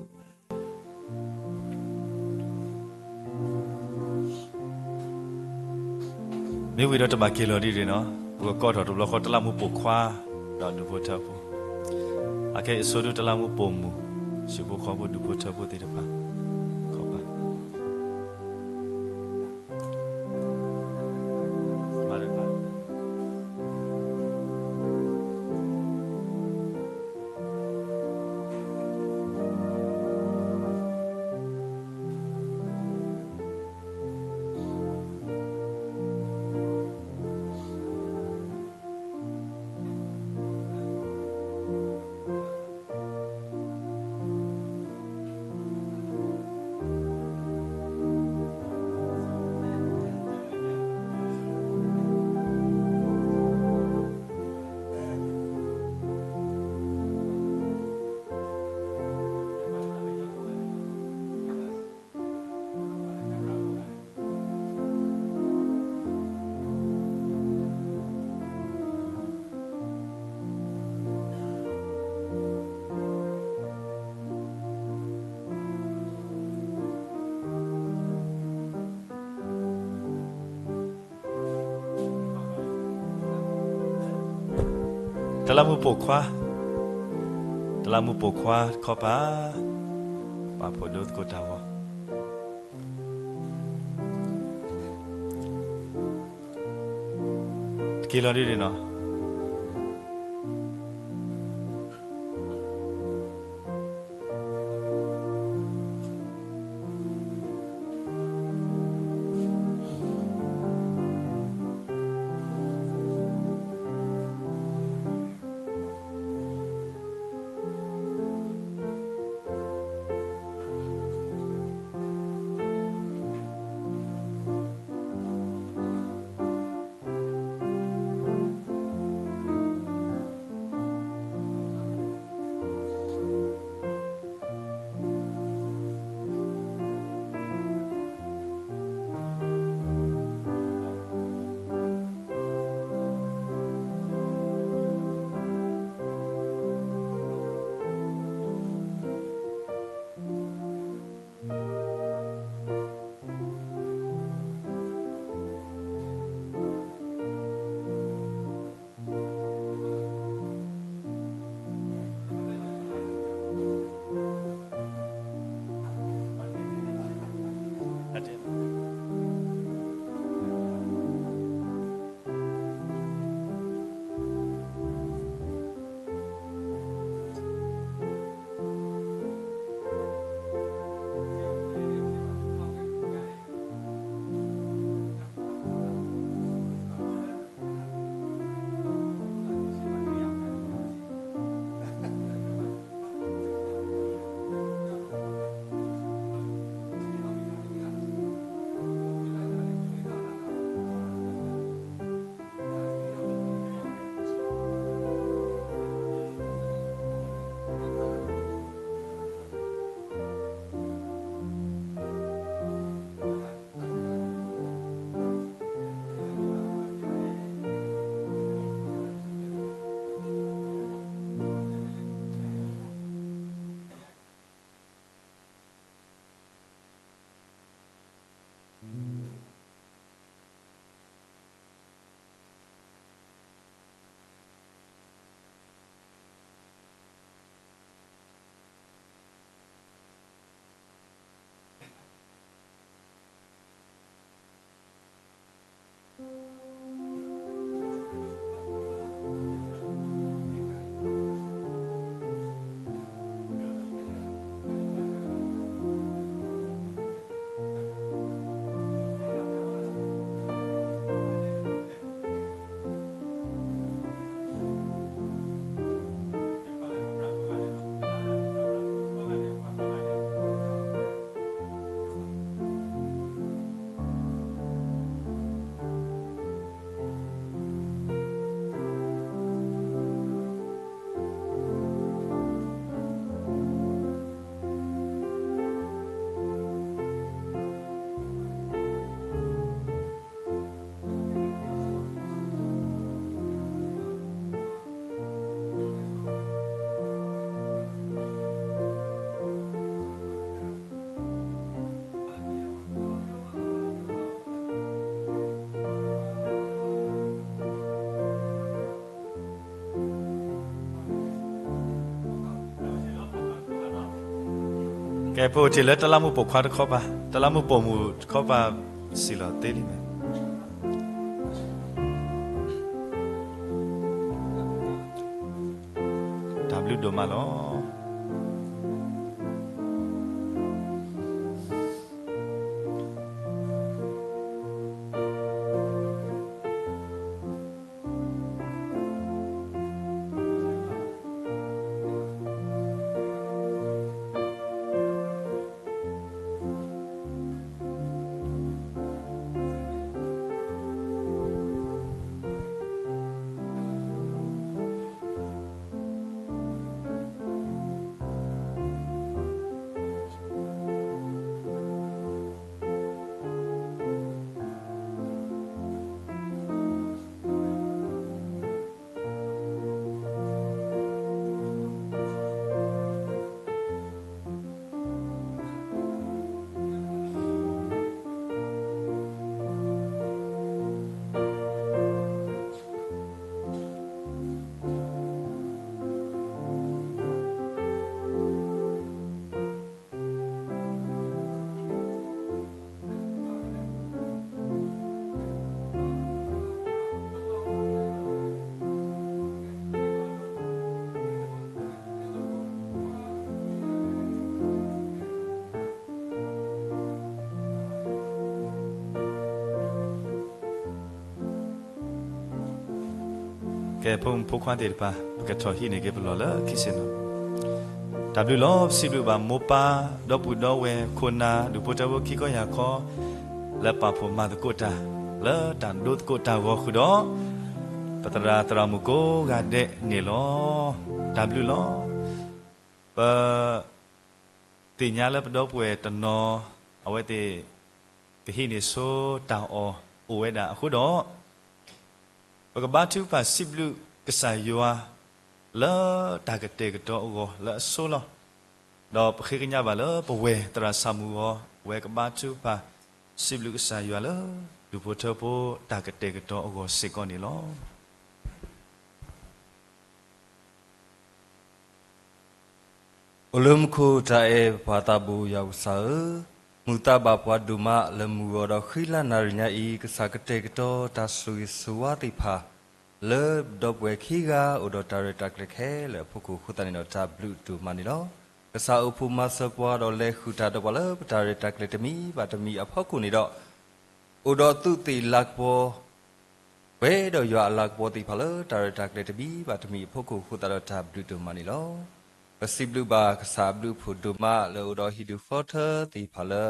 မ့ၢ်ဝံၤဒီးတဘၣ်က့ၤလီၤဒ်န့ၣ်နီၤ, ပကကိးထီၣ်တဘျီဃီ တလးမူးပိာ်ခွါ ဒီးဒူၣ်ဖိထၢဖိ, အခဲအံၤအဆိဒု တလးမူးပိာ်မုၣ်, ဟံၣ်ဖိဃီဖိဒူၣ်ဖိထၢဖိသ့ၣ်တဖၣ်, ခီပၤ တလးမူးပိာ်မုၣ်, ဒီးဒူၣ်ဖိထၢဖိသ့ၣ်တဖၣ်, ခီပၤ. တလးမူးပိာ်ခွါ, တလးမူးပိာ်ခွါတခီပၤ, ပာ်ဖှိၣ်ဒိသကိးတၢ်ဂီၤ တက့ၤလီၤဒ်န့ၣ်နီၤ.ကဲ ပအိၣ်ထံၣ်လၢတလးမူးပိာ်ခွါတခီပၤ, တလးမူးပိာ်မုၣ်တခီပၤ စံၣ်လီၤသ့လံမ့ၢ် တၢ်ဘျုးဒိၣ်မးလီၤ. ကဲ ဖိမုၣ်ဖိခွါသ့ၣ်တဖၣ် ပကထီၣ်ဟံးန့ၢ်က့ၤပလီၢ်လၢခံဆ့ၣ်နီၤ. တၢ်ဘျုးလီၤ. ပစံးဘျုးဘၣ်မိၢ်ပၢ် ဒီပုၢ်ဒီဝဲၢ် ခိၣ်နၢ် ဒူၣ်ဖိထၢဖိ ခံခီယၢ်ခီ လၢပာ်ဖှိၣ်မၤသကိးတၢ် လၢတၢ်ဒိသကိးတၢ်ဂီၤဃုာ်ဒီး ပသရၣ်သရၣ်မုၣ်ကိးဂၤဒဲးန့ၣ်လီၤ. တၢ်ဘျုးလီၤ. ပ သ့ၣ်ညါလၢပဒီပုၢ်ဝဲၢ်တနီၤ အဝဲသ့ၣ် ကဟံးန့ၢ်ဆိတၢ်အီၣ်အိၣ်ဝဲဒၣ်အဃိဒီး ပကဘါထုကဖၣ်စံးဘျုးကစၢ်ယွၤ လၢတၢ်ကတဲာ်ကတီၤအဂီၢ်လၢအဆိလီၤ. ဒီးပဃ့ကညးဘၣ်လၢပဝဲၢ်သရၣ်စၢ်မုၢ်ဂီၤ ဝဲကဘါထုကဖၣ်စံးဘျုးကစၢ်ယွၤလၢ ဒူၣ်ဖိထၢဖိတၢ်ကတဲာ်ကတီၤအဂီၢ်စ့ၢ်ကီးန့ၣ်လီၤ. အိၣ်လၢမူခိၣ်တၢ်အဲၣ်ပၢ်သးဘိယွၤကစၢ်ဧၢ, မုာ်သးဘၣ်ပှၤဒိၣ်မးလၢမုၢ်ဂီၤဒီးဃံလၤနၣ်ရံၣ်ညါအံၤ ကစၢ်ကတဲာ်ကတီၤတၢ်ဆိၣ်ဂ့ၤဆိၣ်ဝါသ့ၣ်တဖၣ် လၢပဒီပုၢ်ဝဲၢ်ခံဂၤအိၣ်ဒီးတၢ်ရဲၣ်တၢ်ကျဲၤခဲလၢာ်အဖီခိၣ်အဃိသတးန့ၣ်ဒီး တၢ်ဘျုးဒိၣ်မးန့ၣ်လီၤ. ကစၢ်အိၣ်ဖှိၣ်မၤစၢၤပှၤဒီးလဲၤဃုာ်တၢ်ဒီးပှၤလၢပတၢ်ရဲၣ်တၢ်ကျဲၤတမံၤဘၣ်တမံၤအဖီခိၣ်န့ၣ်ဒီး အိၣ်ဒီးသူးသ့ၣ်လၤကပီၤ ပှဲၤဒီးယွၤအလၤကပီၤသ့ၣ်တဖၣ်လၢတၢ်ရဲၣ်တၢ်ကျဲၤတမံၤဘၣ်တမံၤအဖီခိၣ်အဃိသတးဒီး တၢ်ဘျုးဒိၣ်မးန့ၣ်လီၤ. ပစံးဘျုးဘၣ်ကစၢ်အဘျုးအဖှိၣ်ဒိၣ်မးလၢအိၣ်ဒီးဟံၣ်ဒူၣ်ဃီထၢသ့ၣ်တဖၣ်လၢ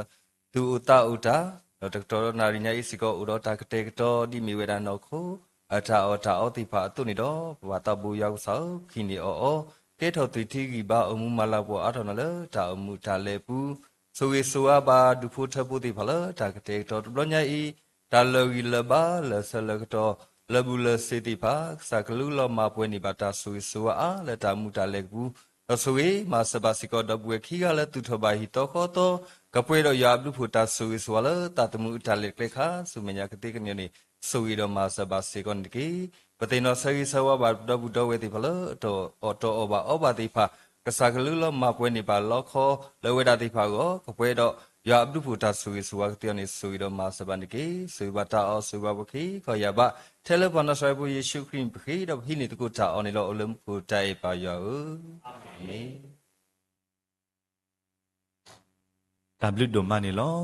သူၣ်အိၣ်သးအိၣ်တၢ် ဒီးတကတီၢ်နၣ်ရံၣ်ညါအံၤစ့ၢ်ကီး အိၣ်ဒီးတၢ်ကတဲာ်ကတီၤဒ်မ့ၢ်ဝဲဒၣ်နီၢ်ခိ အတၢ်အီၣ်တၢ်အီသ့ၣ်တဖၣ်အသိးန့ၣ်ဒီး ပၢ်သးဘိယွၤကစၢ်ဧၢ, ပဟံးန့ၢ်အီၣ်အီ ကဲထီၣ်သွံၣ်ထံဂံၢ်ဘါ အိၣ်မူမၤလၤကပီၤအါထီၣ်နၤလၢတၢ်အိၣ်မူတၢ်လဲၤအပူၤ ဆိၣ်ဂ့ၤဆိၣ်ဝါဘၣ်ဒူၣ်ဖိထၢဖိသ့ၣ်တဖၣ်လၢတၢ်ကတဲာ်ကတီၤတဘျီညါအံၤ, တၢ်လၢာ်ဂံၢ်လၢာ်ဘါလၢာ်ဆၢလၢာ်ကတီၢ် လၢာ်ဘူးလၢာ်စ့ၤသ့ၣ်တဖၣ် ကစၢ်ကလူလီၤမၤပှဲၤန့ၢ်ဘၣ်တၢ်ဆိၣ်ဂ့ၤဆိၣ်ဝါအါလၢတၢ်မူတၢ်လဲၤကပူၤ, ဒီးဆိၣ်ဂ့ၤမၤစၢၤဘၣ်စ့ၢ်ကီးဒီပုၢ်ဝဲၢ်ခံဂၤလၢသူၣ်ထီၣ်ဘၣ်ဟံၣ်သီဃီသီ, ကပှဲၤဒီးယွၤအဘျုးအဖှိၣ်တၢ်ဆိၣ်ဂ့ၤဆိၣ်ဝါလၢသးသမူအတၢ်လဲၤကျဲခါဆူမဲာ်ညါကသ့ကညိၣ်န့ၣ် ဆိၣ်ဂ့ၤဒီးမၤစၢၤဘၣ်စ့ၢ်ကီးန့ၣ်တက့ၢ်. ပသ့ၣ်နီၣ်ဆၢဂ့ၤဆၢဝါဘၣ်ဒီပုၢ်ဒီဝဲၢ်သ့ၣ်တဖၣ်လၢ အတအီၣ်တအီဘၣ်အီဘၣ်သ့ၣ်တဖၣ် ကစၢ်ကလူလီၤမၤပှဲၤန့ၢ်ဘၣ်လီခီလၢအဝဲဒၣ်သ့ၣ်တဖၣ်အဂီၢ် ကပှဲၤဒီးယွၤအဘျုးအဖှိၣ်တၢ်ဆိၣ်ဂ့ၤဆိၣ်ဝါကသ့အီၤန့ၣ် ဆိၣ်ဂ့ၤဒီးမၤစၢၤဘၣ်န့ၣ်တက့ၢ်. ဆိၣ်ဂ့ၤဘၣ်တၢ်အီၣ် ဆိၣ်ဂ့ၤဘၣ်ပှၤခံခီယၢ်ဘး ထဲလၢပၢ်နၤစၤရ့းဖိယ့ၣ်ၡူးခရံာ်န့ၣ် ပဃ့ဒီးပဟံးန့ၢ်သကိးတၢ်အီၣ်န့ၣ်လီၤ. အိၣ်လၢမူခိၣ်တၢ်အဲၣ်ပၢ်ယွၤဧၢ, အၤမ့ၣ်. တၢ်ဘျုးဒိၣ်မးန့ၣ်လီၤ.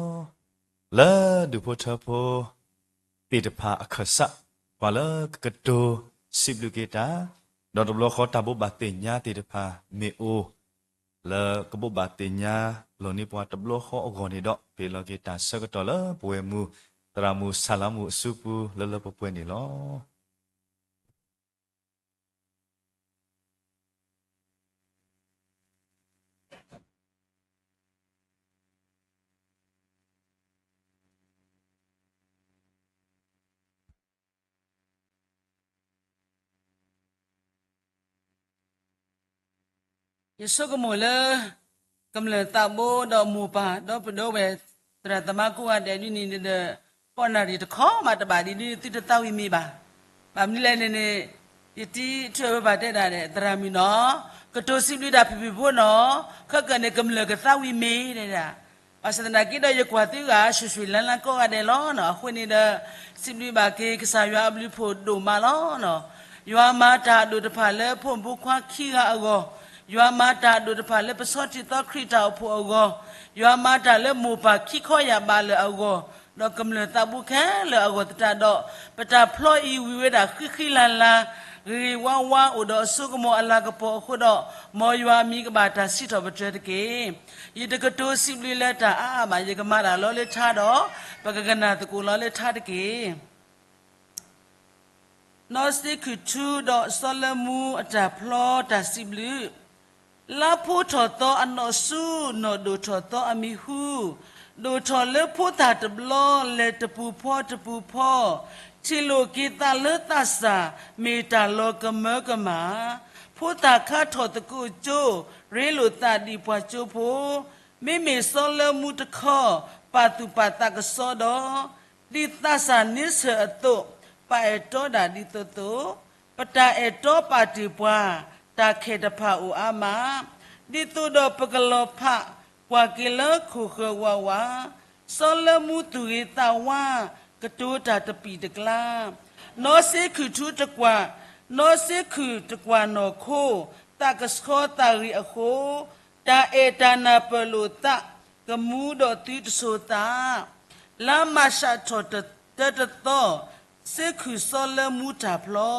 လၢဒူၣ်ဖိထၢဖိသ့ၣ်တဖၣ်အခၢၣ်စး ပှၤလၢကကတိၤစံးဘျုးက့ၤတၢ်, ဒီးတဘျီဃီတၢ်ဘိးဘၣ်သ့ၣ်ညါသ့ၣ်တဖၣ်မ့ၢ်အိၣ် လၢကဘိးဘၣ်သ့ၣ်ညါလီၤန့ၢ်ပှၤတဘျီဃီအဂီၢ်န့ၣ်ဒီး ပဟ့ၣ်လီၤက့ၤတၢ်ဆၢကတီၢ်လၢပဝဲၢ်မုၢ်သရၣ်မုၣ်ဆၣ်လါမူအစုပူၤလၢလၢပှဲၤပှဲၤန့ၣ်လီၤ. ယဆိကမိၣ်လၢ ကမျၢၢ်သးဘိဒီးမိၢ်ပၢ် ဒီပုၢ်ဒီဝဲၢ် သရၣ်သမါကိးဂၤဒဲးဒ်န့ၣ်ဒီး ကိးနၣ်ရံၣ်တခီမးတဘၣ်ဒ်န့ၣ် သုတသးဝံၣ်မ့ၢ်ဘၣ်. ဘၣ်မနုၤလဲၣ်န့ၣ်န့ၣ် ယတံၤထွဲဝဲဘၣ်တဲဒၣ်ဒီး သရၣ်မုၣ်နီၤ, ကတိၤစံးဘျုးတၢ်ဖံၣ်ဖံၣ်ဖိနီၤ, ခဲကနံၣ်န့ၣ် ကမျၢၢ်ကသးဝံၣ်မ့ၢ်တဲဒၣ် ဘၣ်ဆၣ်သနာ်က့ဒီး ယကွၢ်သုဂၤ ဆူၣ်ဆူၣ်လါလါကိးဂၤဒဲးလီၤနီၤ. အဃိန့ၣ်ဒီး စံးဘျုးဘၣ်က့ၤ ကစၢ်ယွၤအဘျုးအဖှိၣ်ဒိၣ်မးလီၤနီၤ. ယွၤမၤတၢ်အဒိၣ်တဖၣ်လၢဖိမုၣ်ဖိခွါခံဂၤအဂီၢ်, ယွၤမၤတၢ်အဒိၣ်တဖၣ်လၢပဆီထံသီခရံာ်တၢ်အိၣ်ဖှိၣ်အဂီၢ်, ယွၤမၤတၢ်လၢမိၢ်ပၢ်ခံခီယၢ်ဘးလၢာ်အဂီၢ်, ဒီးကမျၢၢ်သးဘိခဲလၢာ်အဂီၢ်သတးဒီး, ပတၢ်ဖျီအံၤဝံၤဝဲဒၣ်ဃံဃံလၤလၤ, ဂ့ၤဂ့ၤဝါဝါ အိၣ်ဒီးအစိကမီၤအလၤကပီၤအဃိဒီး, မ်ယွၤအမံၤကဘၣ်တၢ်စံးထီၣ်ပတြၢၤတက့ၢ်. ယတကတိၤစံးဘျုးလၢတၢ်အါအါဘၣ်, ယကမၤတၢ်လီၤလၢထါဒီး ပကကနၣ်သကိးလီၤလၢထါတက့ၢ်. နီၢ်စ့ခုၣ်ထူဒီးစီၤလၢမူအတၢ်ဖျီတၢ်စံးဘျုး. လါဖိထီၣ်သီအနီၢ်ဆူၣ်, နီၢ်ဒိၣ်ထီၣ်သီအမံၤဟူ, ဒိၣ်ထီၣ်လၢဖိသၣ်တဘျီလဲၤတပူၤဖီတပူၤဖီ, ထံၣ်လိာ်က့ၤသးလၢသးစၢ်, မ့ၢ်တၢ်လီၤကမၢကမၣ်. ဖိသၣ်ခါထီၣ်သကိးကၠိ, ရ့လိာ်သးဒ်ပှၤကၠိဖိ, မ့မ့ၢ်စီၤလၢမူတခီ, ပာ်သူၣ်ပာ်သးကစီဒီး ဒ်သးစၢ်န့ဆၢၣ်အသိး, ပအဲၣ်တီဒၣ်ဒ်သိးသိး, ပတၢ်အဲၣ်တီပာ်တ့ၢ်ပှၤ, တၢ်ခဲၣ်တဖၣ်အိၣ်အါမး, ဒ်သိးဒီးပကလီၤဖး, ကွၢ်က့ၤလၢခိၣ်ဃၢၤဝးဝး, စီၤလၢမူသူၣ်ဂ့ၤသးဝါ, ကတိၤတၢ်တပံာ်တကျါ, နီၢ်စ့ခုၣ်ထူတကွၢ်, နီၢ်စ့ခုၣ်တကွၢ်နီၢ်ခိ, သးကဆှီသးဂ့ၤအဃိ, တၢ်အဲၣ်တၢ်နၢ်ပၢၢ်လိာ်သး, ကမူဒီးသုတဆိသး လါမၢ်ၡးထီၣ်တၢတသီ, စ့ခုၣ်စီၤလၢမူတၢ်ဖျီ,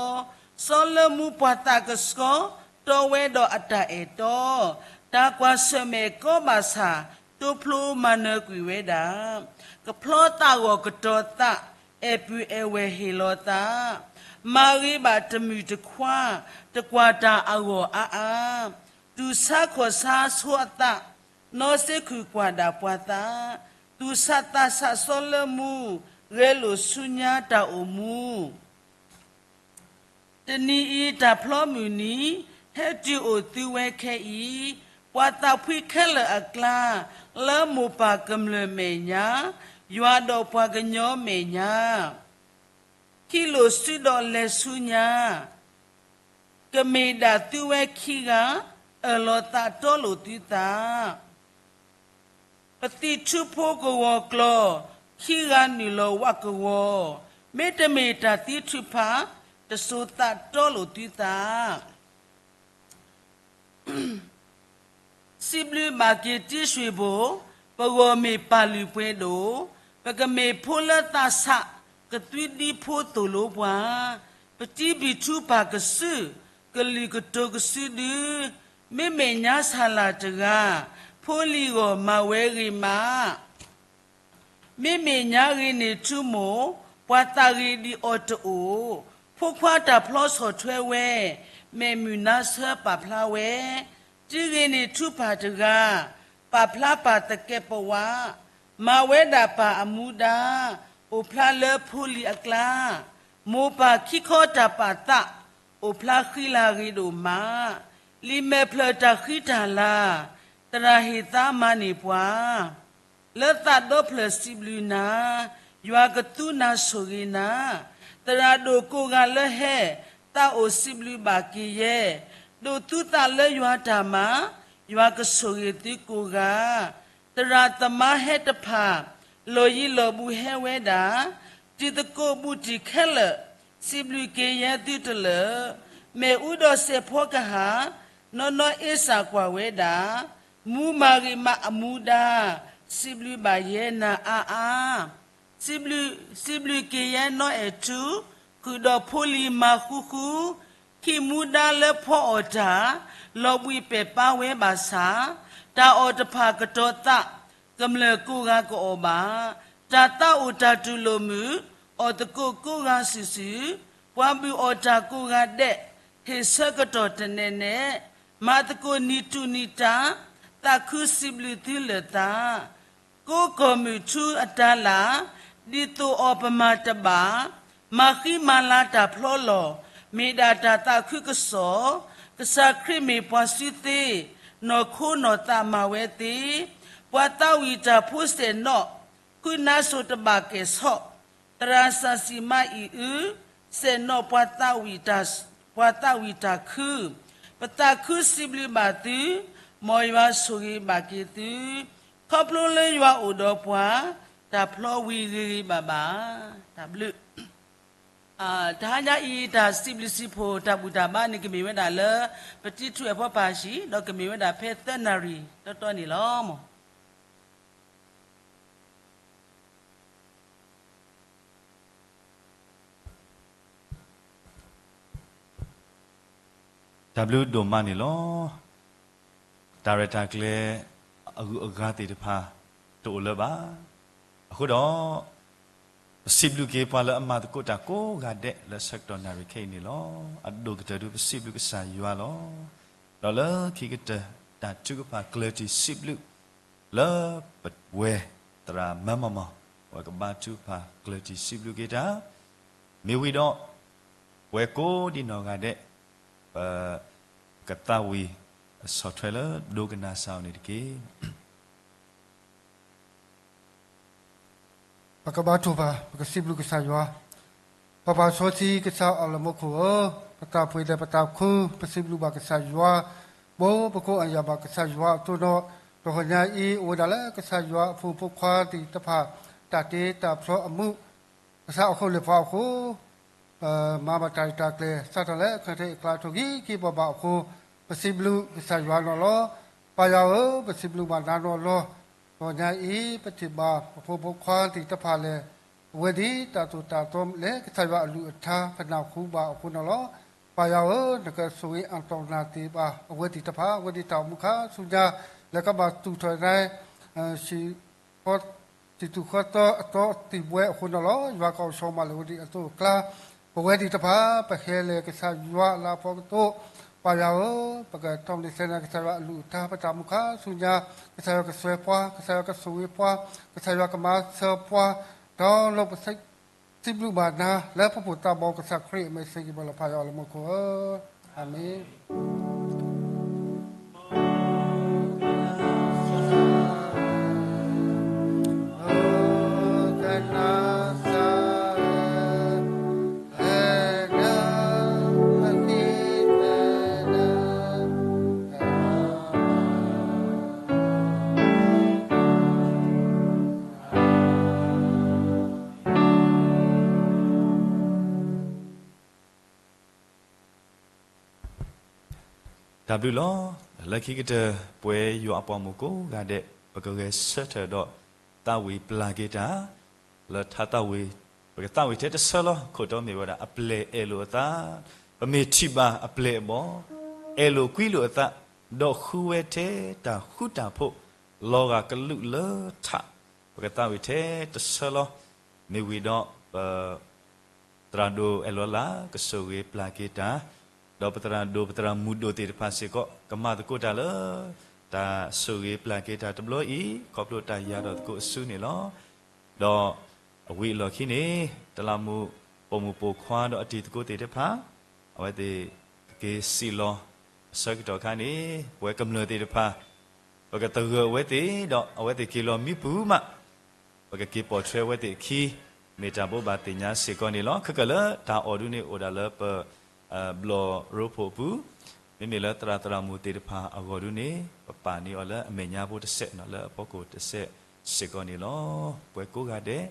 စီၤလၢမူပှၤသးကဆှီ တီဝဲဒီးအတၢ်အဲၣ်တီ, တၢ်ကွၢ်ဆၢၣ်မဲာ်ကီဘၣ်ဆၣ် တိဖျိမၤနၢၤကွံာ်ဝဲဒၣ်, ကဖျီသးဂီၤကတီၤသး, အဲၣ်ပုၢ်အဲၣ်ဝဲၢ်ဟ့ၣ်လီၤသး, မၤဂ့ၤဘၣ်တမုၢ်တခွါ, တကွၢ်တၢ်အဂီၢ်အါအါ, တူၢ်ဆါခီၣ်ဆါဆိအသး, နီၢ်စ့ခုၣ်ကွၢ်ဒၣ်ပှၤသး, သူၣ်ဆးသးဆးစီၤလၢမူ, ဂဲၤလိာ်ဆူညါတၢ်အိၣ်မူ တနံၤအံၤတၢ်ဖျီမုၢ်နံၤ, ဟဲတုၤအိၣ်သုဝဲခဲအံၤ, ပှၤသးဖှံခဲလၢာ်အကျါ, လၢမိၢ်ပၢ်ကမျၢၢ်မဲာ်ညါ, ယွၤဒီးပှၤကညီမဲာ်ညါ, ခံလိာ်စုဒီးလဲၤဆူညါ, ကမ့ၢ်ဒၣ်သုဝဲခံဂၤ, အၢၣ်လီၤသးတီလိာ်သုသး ပသံၣ်ထူဖိကဝီၤကျီၤ, ခံဂၤနုာ်လီၤဝးကဝီၤ, မ့တမ့ၢ်တၢ်သံထုးဖး, တစိၤသးတီလိာ်သုသး. စံးဘျုးဘၣ်က့ၤတံၢ်ရွှ့ၣ်ဘိၣ်, ပဂီၢ်မ့ၢ်ပၢ်လုၢ်ပှဲၤဒိၣ်, ပကမ့ၢ်ဖိလၢသးဆး, ကသွံဒံဖိသိၣ်လိပှၤ, ပတံၢ်ဘံၣ်ထူပၢ်ကစု, ကလုာ်ကတိၤကစုဒု, မ့မ့ၢ်ညါဆၣ်လၢ်တဂၤ, ဖိလံၤဂီၢ်မၤဝဲဂ့ၤမး မ့မ့ၢ်ညါဂ့ၤန့ၢ်ထူမိၢ်, ပှၤသးဂ့ၤဒံးအီၤတအိၣ်, ဖိခွါတၢ်ဖျီဆီၣ်ထွဲဝဲ, မဲာ်မုာ်နါဆၢပာ်ဖျါဝဲ, တံၤဂ့ၤန့ၢ်ထူပၢ်တဂၤ, ပာ်ဖျါပၢ်သကဲးပဝး, မၤဝဲဒၣ်ပၢ်အမူဒါ, အိၣ်ဖျါလၢဖိလံၤအကျါ, မိၢ်ပၢ်ခံခီတၢ်ပာ်သး, အိၣ်ဖျါဃံလၤဂ့ၤဒိၣ်မး, လံာ်မဲာ်ဖျၢၣ်တၢ်ဃံတၢ်လၤ, သရၣ်ဟ့ၣ်သါမၤန့ၢ်ပှၤ လၢသးဒီဖျၢၣ်စံးဘျုးနၤ, ယွၤကသူနၤဆိၣ်ဂ့ၤနၤ, သရၣ်ဒိၣ်ကိးဂၤလၢဟဲ, သးအိၣ်စံးဘျုးဘၣ်က့ၤယဲ, ဒိးသူသးလၢယွၤတၢ်မၤ, ယွၤကဆိၣ်ဂ့ၤသုကိးဂၤ, သရၣ်သမါဟဲတဖၣ်, လီၢ်ယံၤလီၢ်ဘူးဟဲဝဲဒၣ်, တံၤသကိးဘူးတံၢ်ခဲလၢာ်, စံးဘျုးက့ၤယဲသုတလၢာ်, မ့ၣ်အူဒီးစဲးဖီကဟၣ်, နီၢ်နီၢ်အ့စၢ်ကွၢ်ဝဲဒၣ်, မူမၤဂ့ၤမးအမူဒါ, စံးဘျုးဘၣ်ယဲနၤအါအါ စံးဘျုး, စံးဘျုးက့ၤယဲနီၢ်အဲၣ်ထူ, ဃုာ်ဒီးဖိလံၤမၤဃူဃူ, ဟံၣ်မူဒါလၢဖီအီၣ်တၢ်, လီၤဘှံးပဲာ်ပါဝဲဘၣ်ဆၣ်, တၢ်အီၣ်တဖၣ်ကတီၤသး, ကမျၢၢ်ကိးဂၤကအီၣ်ဘၣ်, တၢ်သးအိၣ်တၢ်တူၢ်လိာ်မုာ်, အီၣ်သကိးကိးဂၤစုာ်စုာ်, ပှၤဘုၣ်အီၣ်တၢ်ကိးဂၤဒဲး, ဟ့ၣ်ဆၢကတီၢ်တနဲၣ်နဲၣ်, မၤသကိးနံၤတူၢ်နံၤတၢ်, သးခုစံးဘျုးသုလၢာ်သး ကိးကီၢ်မုၢ်ထူအတၤလၢ်, ဒ်သိးအီၤပမၤတဘၣ်, မၤဃံမၤလၤတၢ်ဖျီလီၤ, မ့ၢ်ဒၣ်တၢ်သးခုကစီၣ်, ကစၢ်ခရံာ်မ့ၢ်ပှၤစုသ့, နီၢ်ခိနီၢ်သးမၤဝဲသ့, ပှၤသးဝံၣ်တၢ်ဖိစဲးနီၣ်, ဃုနါစိၤတဘၣ်ကဲၣ်ဆိး, သရၣ်စၢ်စံးမါအံၤအု, စဲးနီၣ်ပှၤသးဝံၣ်တၢ်, ပှၤသးဝံၣ်တၢ်ခု, ပသးခုစံးဘျုးဘၣ်သု, မ်ယွၤဆိၣ်ဂ့ၤဘၣ်က့ၤသု, ခီဖျိလၢယွၤအိၣ်ဒီးပှၤ, တၢ်ဖျီဝံၤဂ့ၤဂ့ၤဘၣ်ဘၣ်, တၢ်ဘျုး. တဟါညါအံၤ တၢ်စံးဘျုးစံးဖှိၣ်တၢ်ဘူၣ်တၢ်ဘါန့ၣ် ကမ့ၢ်ဝဲဒၣ်လၢ ပတံၤထူၣ်အဲၣ်ဖီပၢ်ဟံၣ်, ဒီးကမ့ၢ်ဝဲဒၣ်ဖဲသၢနၣ်ရံၣ်တီတီန့ၣ်လီၤ. တၢ်ဘျုးဒိၣ်မးန့ၣ်လီၤ. တၢ်ရဲၣ်တၢ်ကျဲၤအဂုၤအဂၤသ့ၣ်တဖၣ် တအိၣ်လၢၤဘၣ်. အဃိဒီး ပစံးဘျုးက့ၤပှၤလၢအမၤသကိးတၢ်ကိးဂၤဒဲး လၢဆၢကတီၢ်နၣ်ရံၣ်ခဲအံၤန့ၣ်လီၤ. အဒိၣ်ကတၢၢ်ဒု ပစံးဘျုးကစၢ်ယွၤလီၤ. ဒီးလၢခံကတၢၢ် တၢ်ထုကဖၣ်ကျၢၢ်တံၢ်စံးဘျုး လၢပဝဲသရၣ်မၢမီၢ်မီၢ် ဝဲကဘါထုကဖၣ်ကျၢၢ်တံၢ်စံးဘျုးက့ၤတၢ်, မ့ၢ်ဝံၤဒီး ပဝဲကိးဒံနီၢ်ဂၤဒဲး ပကသးဝံၣ်အဆီၣ်ထွဲလၢဒိကနၣ်စၢ်အီၤန့ၣ်တက့ၢ်. ပကဘါထုကဖၣ်, ပကစံးဘျုးကစၢ်ယွၤ, ပပၢ်စီဆှံကစၢ်အလၤမူခိၣ်ဧၢ, ပသးပှ့ၤဒီးပသးခု, ပစံးဘျုးဘၣ်ကစၢ်ယွၤ, ဘိးပခိၣ်အယၢ်ဘၣ်ကစၢ်ယွၤအသိးဒီး, တဂီၤညါအံၤ အိၣ်ဝဲဒၣ်လၢကစၢ်ယွၤအဖိမုၣ်ဖိခွါသ့ၣ်တဖၣ် တၢ်တ့တၢ်ဖျီအမုာ် ကစၢ်အဃိလၢပှၤအဃိ ပမၤဘၣ်တၢ်ရဲၣ်တၢ်ကျဲၤ စးထီၣ်လၢခါထဲအကျါထီၣ်ဂံၢ်က့ၤပှၤဘၣ်အဃိ ပစံးဘျုးကစၢ်ယွၤန့ၣ်လီၤ. ပၢ်ယွၤဧၢ, ပစံးဘျုးဘၣ်နၤန့ၣ်လီၤ. တဂီၤညါအံၤ ပထံၣ်ဘၣ်ပဖိမုၣ်ဖိခွါသ့ၣ်တဖၣ်လဲၣ်, အဝဲသ့ၣ်တၢ်သိၣ်တၢ်သီလၢကစၢ်ယွၤအလုၢ်အထါ ပနၢ်ဟူဘၣ်အဃိန့ၣ်လီၤ. ပၢ်ယွၤဧၢ, နကဆိၣ်ဂ့ၤအါတီၢ်နၢ်သ့ၣ်တဖၣ် အဝဲသ့ၣ်တဖၣ် အဝဲသ့ၣ်တၢ်အိၣ်မူခါဆူညါ လဲၤကဘၣ်တူၢ်ထီၣ်ဒၣ် စံၣ်သူၣ်ဃီသီအသီတံၢ်ဝဲအဃိန့ၣ်လီၤ. ယွၤကအိၣ်ဆိးမးလၢအဝဲသ့ၣ်အသိးအကျါ, ပဝဲသ့ၣ်တဖၣ် ပဟဲလၢကစၢ်ယွၤအလၤကပီၤကသိး, ပၢ်ယွၤဧၢ, ပကထီၣ်န့ၢ်သဲန့ၣ် ကစၢ်ယွၤအလုၢ်အတၢ် ပတၢ်အိၣ်မူခါဆူညါ, ကစၢ်ယွၤကစွဲပှၤ, ကစၢ်ယွၤကဆိၣ်ဂ့ၤပှၤ, ကစၢ်ယွၤကမၤစၢၤပှၤ, ဒီးလီၤပ စံးဘျုးဘၣ်နၤ လၢပဖိသၣ်ဘီ ကစၢ်ခရံာ်အမံၤစ့ၢ်ကီး ပၢ်ယွၤလၢမူခိၣ်ဧၢ, အၤမ့ၣ်. တၢ်ဘျုးလီၤ. လၢခံကတၢၢ် ပဝဲယွၤအပှၤမုၣ်ကိးဂၤဒဲး ပကဂဲၤဆၢထၢၣ်ဒီးသးဝံၣ်ပျၢ်က့ၤတၢ် လၢထါသးဝံၣ်, ပကသးဝံၣ်ထဲတဆၢလီၤ. ခိၣ်တီမ့ၢ်ဝဲဒၣ် အပျဲၢ်အဲၣ်လိာ်အသး, ပမ့ၢ်ထံၣ်ဘၣ်အပျဲၢ်အဘီၣ်, အဲၣ်လိာ်ကွံလိာ်အသး, ဒီးဃုဝဲထဲတၢ်ဃူတၢ်ဖိး, လီၤဂာ်ကလူးလၢထး, ပကသးဝံၣ်ထဲတဆၢလီၤ. မ့ၢ်ဝံၤဒီး ပ သရၣ်ဒိၣ်အဲၣ်လီၤလၢ် ကဆိၣ်ဂ့ၤပျၢ်က့ၤတၢ်, ဒီးပသရၣ်ဒိၣ်ပသရၣ်မုၣ်ဒိၣ်သ့ၣ်တဖၣ်စ့ၢ်ကီး ကမၤသကိးတၢ်လၢ တၢ်ဆိၣ်ဂ့ၤပျၢ်က့ၤတၢ်တဘျီအံၤ ခီဖျိတၢ်ယၤဒီးသကိးအစုန့ၣ်လီၤ. ဒီးအဝံၤအလီၢ်ခံန့ၣ် တလးမူးပိာ်မုၣ်ပိာ်ခွါဒီးအတံၤသကိးသ့ၣ်တဖၣ် အဝဲသ့ၣ်ကက့ၤစံၣ်လီၤ အဆၢကတီၢ်ခါန့ၣ် ပဝဲကမျၢၢ်သ့ၣ်တဖၣ် ပကသဂၢၢ်အဝဲသ့ၣ် ဒီးအဝဲသ့ၣ်က့ၤလီၤမံပူၤမး ပကက့ၤပိာ်ထွဲအဝဲသ့ၣ်အခံ မ့ၢ်တၢ်ဘိးဘၣ်သ့ၣ်ညါစ့ၢ်ကီးန့ၣ်လီၤ. ခဲကၢၣ်လၢတၢ်အီၣ်ဒုန့ၣ်အိၣ်ဒၣ်လၢပ ဘျီၣ်ရိဖှိၣ်အပူၤ, မ့မ့ၢ်လၢသရၣ်သရၣ်မုၣ်သ့ၣ်တဖၣ်အဂီၢ်ဒုန့ၣ် ပပာ်န့ၢ်အီၤလၢအမဲာ်ညါဖိတစဲး လၢအဖီခိၣ်တစဲးစ့ၢ်ကီးန့ၣ်လီၤ. ပဝဲကိးဂၤဒဲး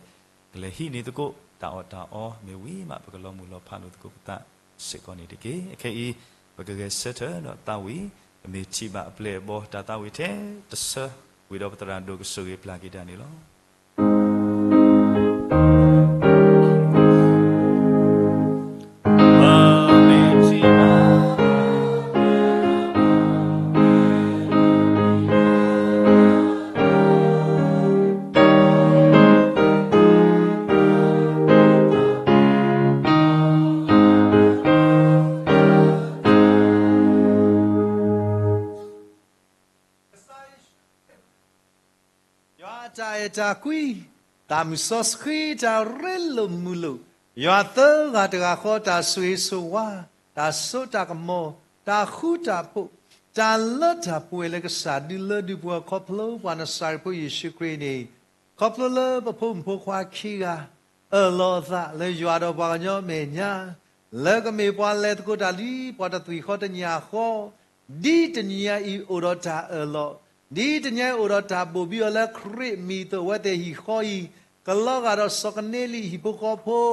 ကလဲၤဟံးန့ၢ်သကိး တၢ်အီၣ်တၢ်အီမ့ၢ်ဝံၤမး ပကလီၤမုၢ်လီၤဖးလိာ်သကိးပသးစ့ၢ်ကီးန့ၣ်တက့ၢ်. အခဲအံၤ ပကဂဲၤဆၢထၢၣ်ဒီးသးဝံၣ် ပမ့ၢ်ထံၣ်ဘၣ်အပျဲၢ်အဘီၣ် တၢ်သးဝံၣ်ထဲတဆၢ ဝံၤဒီးပသရၣ်ဒိၣ်ကဆိၣ်ဂ့ၤပျၢ်က့ၤတၢ်န့ၣ်လီၤ. ယွၤအတၢ်အဲၣ်တၢ်ကွံ, တၢ်မုၢ်စီဆှံတၢ်ရ့လိာ်မုာ်လိာ်, ယွၤသၢဂၤတဂၤဃီ တၢ်ဆိၣ်ဂ့ၤဆိၣ်ဝါ, တၢ်စိတၢ်ကမီၤ, တၢ်ဃူတၢ်ဖိး, တၢ်လၢတၢ်ပှဲၤလၢကစၢ်ဒုလၢဒုပှၤခီဖျိပှၤနစၤရ့းဖိယ့ၣ်ၡူးခရံာ်န့ၣ်, ခီဖျိလၢပဖိမုၣ်ဖိခွါခံဂၤ အၢၣ်လီၤအသးလၢယွၤဒီးပှၤကညီအမဲာ်ညါ, လၢကမ့ၢ်ပှၤလဲၤသကိးတၢ်လံ ပှၤတသွံၣ်ဃီတညၣ်ဃီ, ဒ်တနံၤညါအံၤအိၣ်ဒီးတၢ်အၢၣ်လီၤ, ဒ်တနံၤညါအံၤအိၣ်ဒီးတၢ်ဘိၣ်ဘံအီၤလၢခရံာ်မံၤအသိး အဝဲသ့ၣ်ဟံၣ်ဃီအံၤ, ကလီၤဂာ်ဒီးစီၤကနၤလံၣ်ဟံၣ်ဖိဃီဖိ,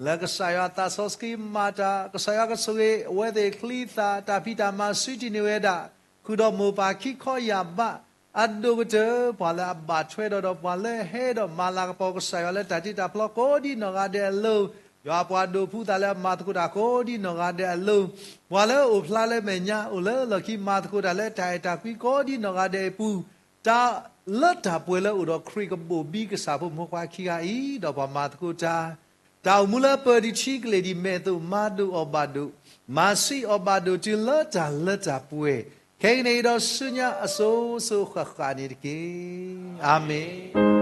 လၢကစၢ်ယွၤသးစီဆှံမၤတၢ်, ကစၢ်ယွၤကဆိၣ်ဂ့ၤအဝဲသ့ၣ်ချံသၣ်, တၢ်ဖံးတၢ်မၤစုတံၢ်န့ၢ်ဝဲဒၣ်, ဃုာ်ဒီးမိၢ်ပၢ်ခံခီယာ်ဘး, အဒိၣ်ကတၢၢ် ပှၤလၢအဘၣ်ထွဲဒီး ဒီးပှၤလၢအဟဲဒီးမၤလၤကပီၤကစၢ်ယွၤလၢတၢ်တ့တၢ်ဖျီကိးဒံနီၢ်ဂၤဒဲးအလိၤ, ယွၤပှၤဒိးဖှူသးလၢအမၤသကိးတၢ်ကိးဒံနီၢ်ဂၤဒဲးအလိၤ, ပှၤလၢအအိၣ်ဖျါလၢမဲာ်ညါ အိၣ်လၢလီၢ်ခံမၤသကိးတၢ်လၢတၢ်အဲၣ်တၢ်ကွံကိးဒံနီၢ်ဂၤဒဲးအပူၤ, တၢ်လၢတၢ်ပှဲၤလၢအိၣ်ဒီးခရံာ်ကဘိၣ်ဘံကစၢ်ဖိမုၣ်ဖိခွါခံဂၤအံၤ, ဒီးပှၤမၤသကိးတၢ် တၢ်အိၣ်မူလၢပၢၤဒံးထံကလ့ၢ်ဒံးမဲာ်အသိး မၤဒိၣ်အီၣ်ဘၣ်ဒိၣ်, မၤဆံးအီၣ်ဘၣ်ဒိၣ်တုၤလၢတၢ်လၢတၢ်ပှဲၤ, ခဲကနံၣ်အံၤဒီးဆူညါအစိၤစိၤဃၣ်ဃၣ်န့ၣ်တက့ၢ်. အၤမ့ၣ်.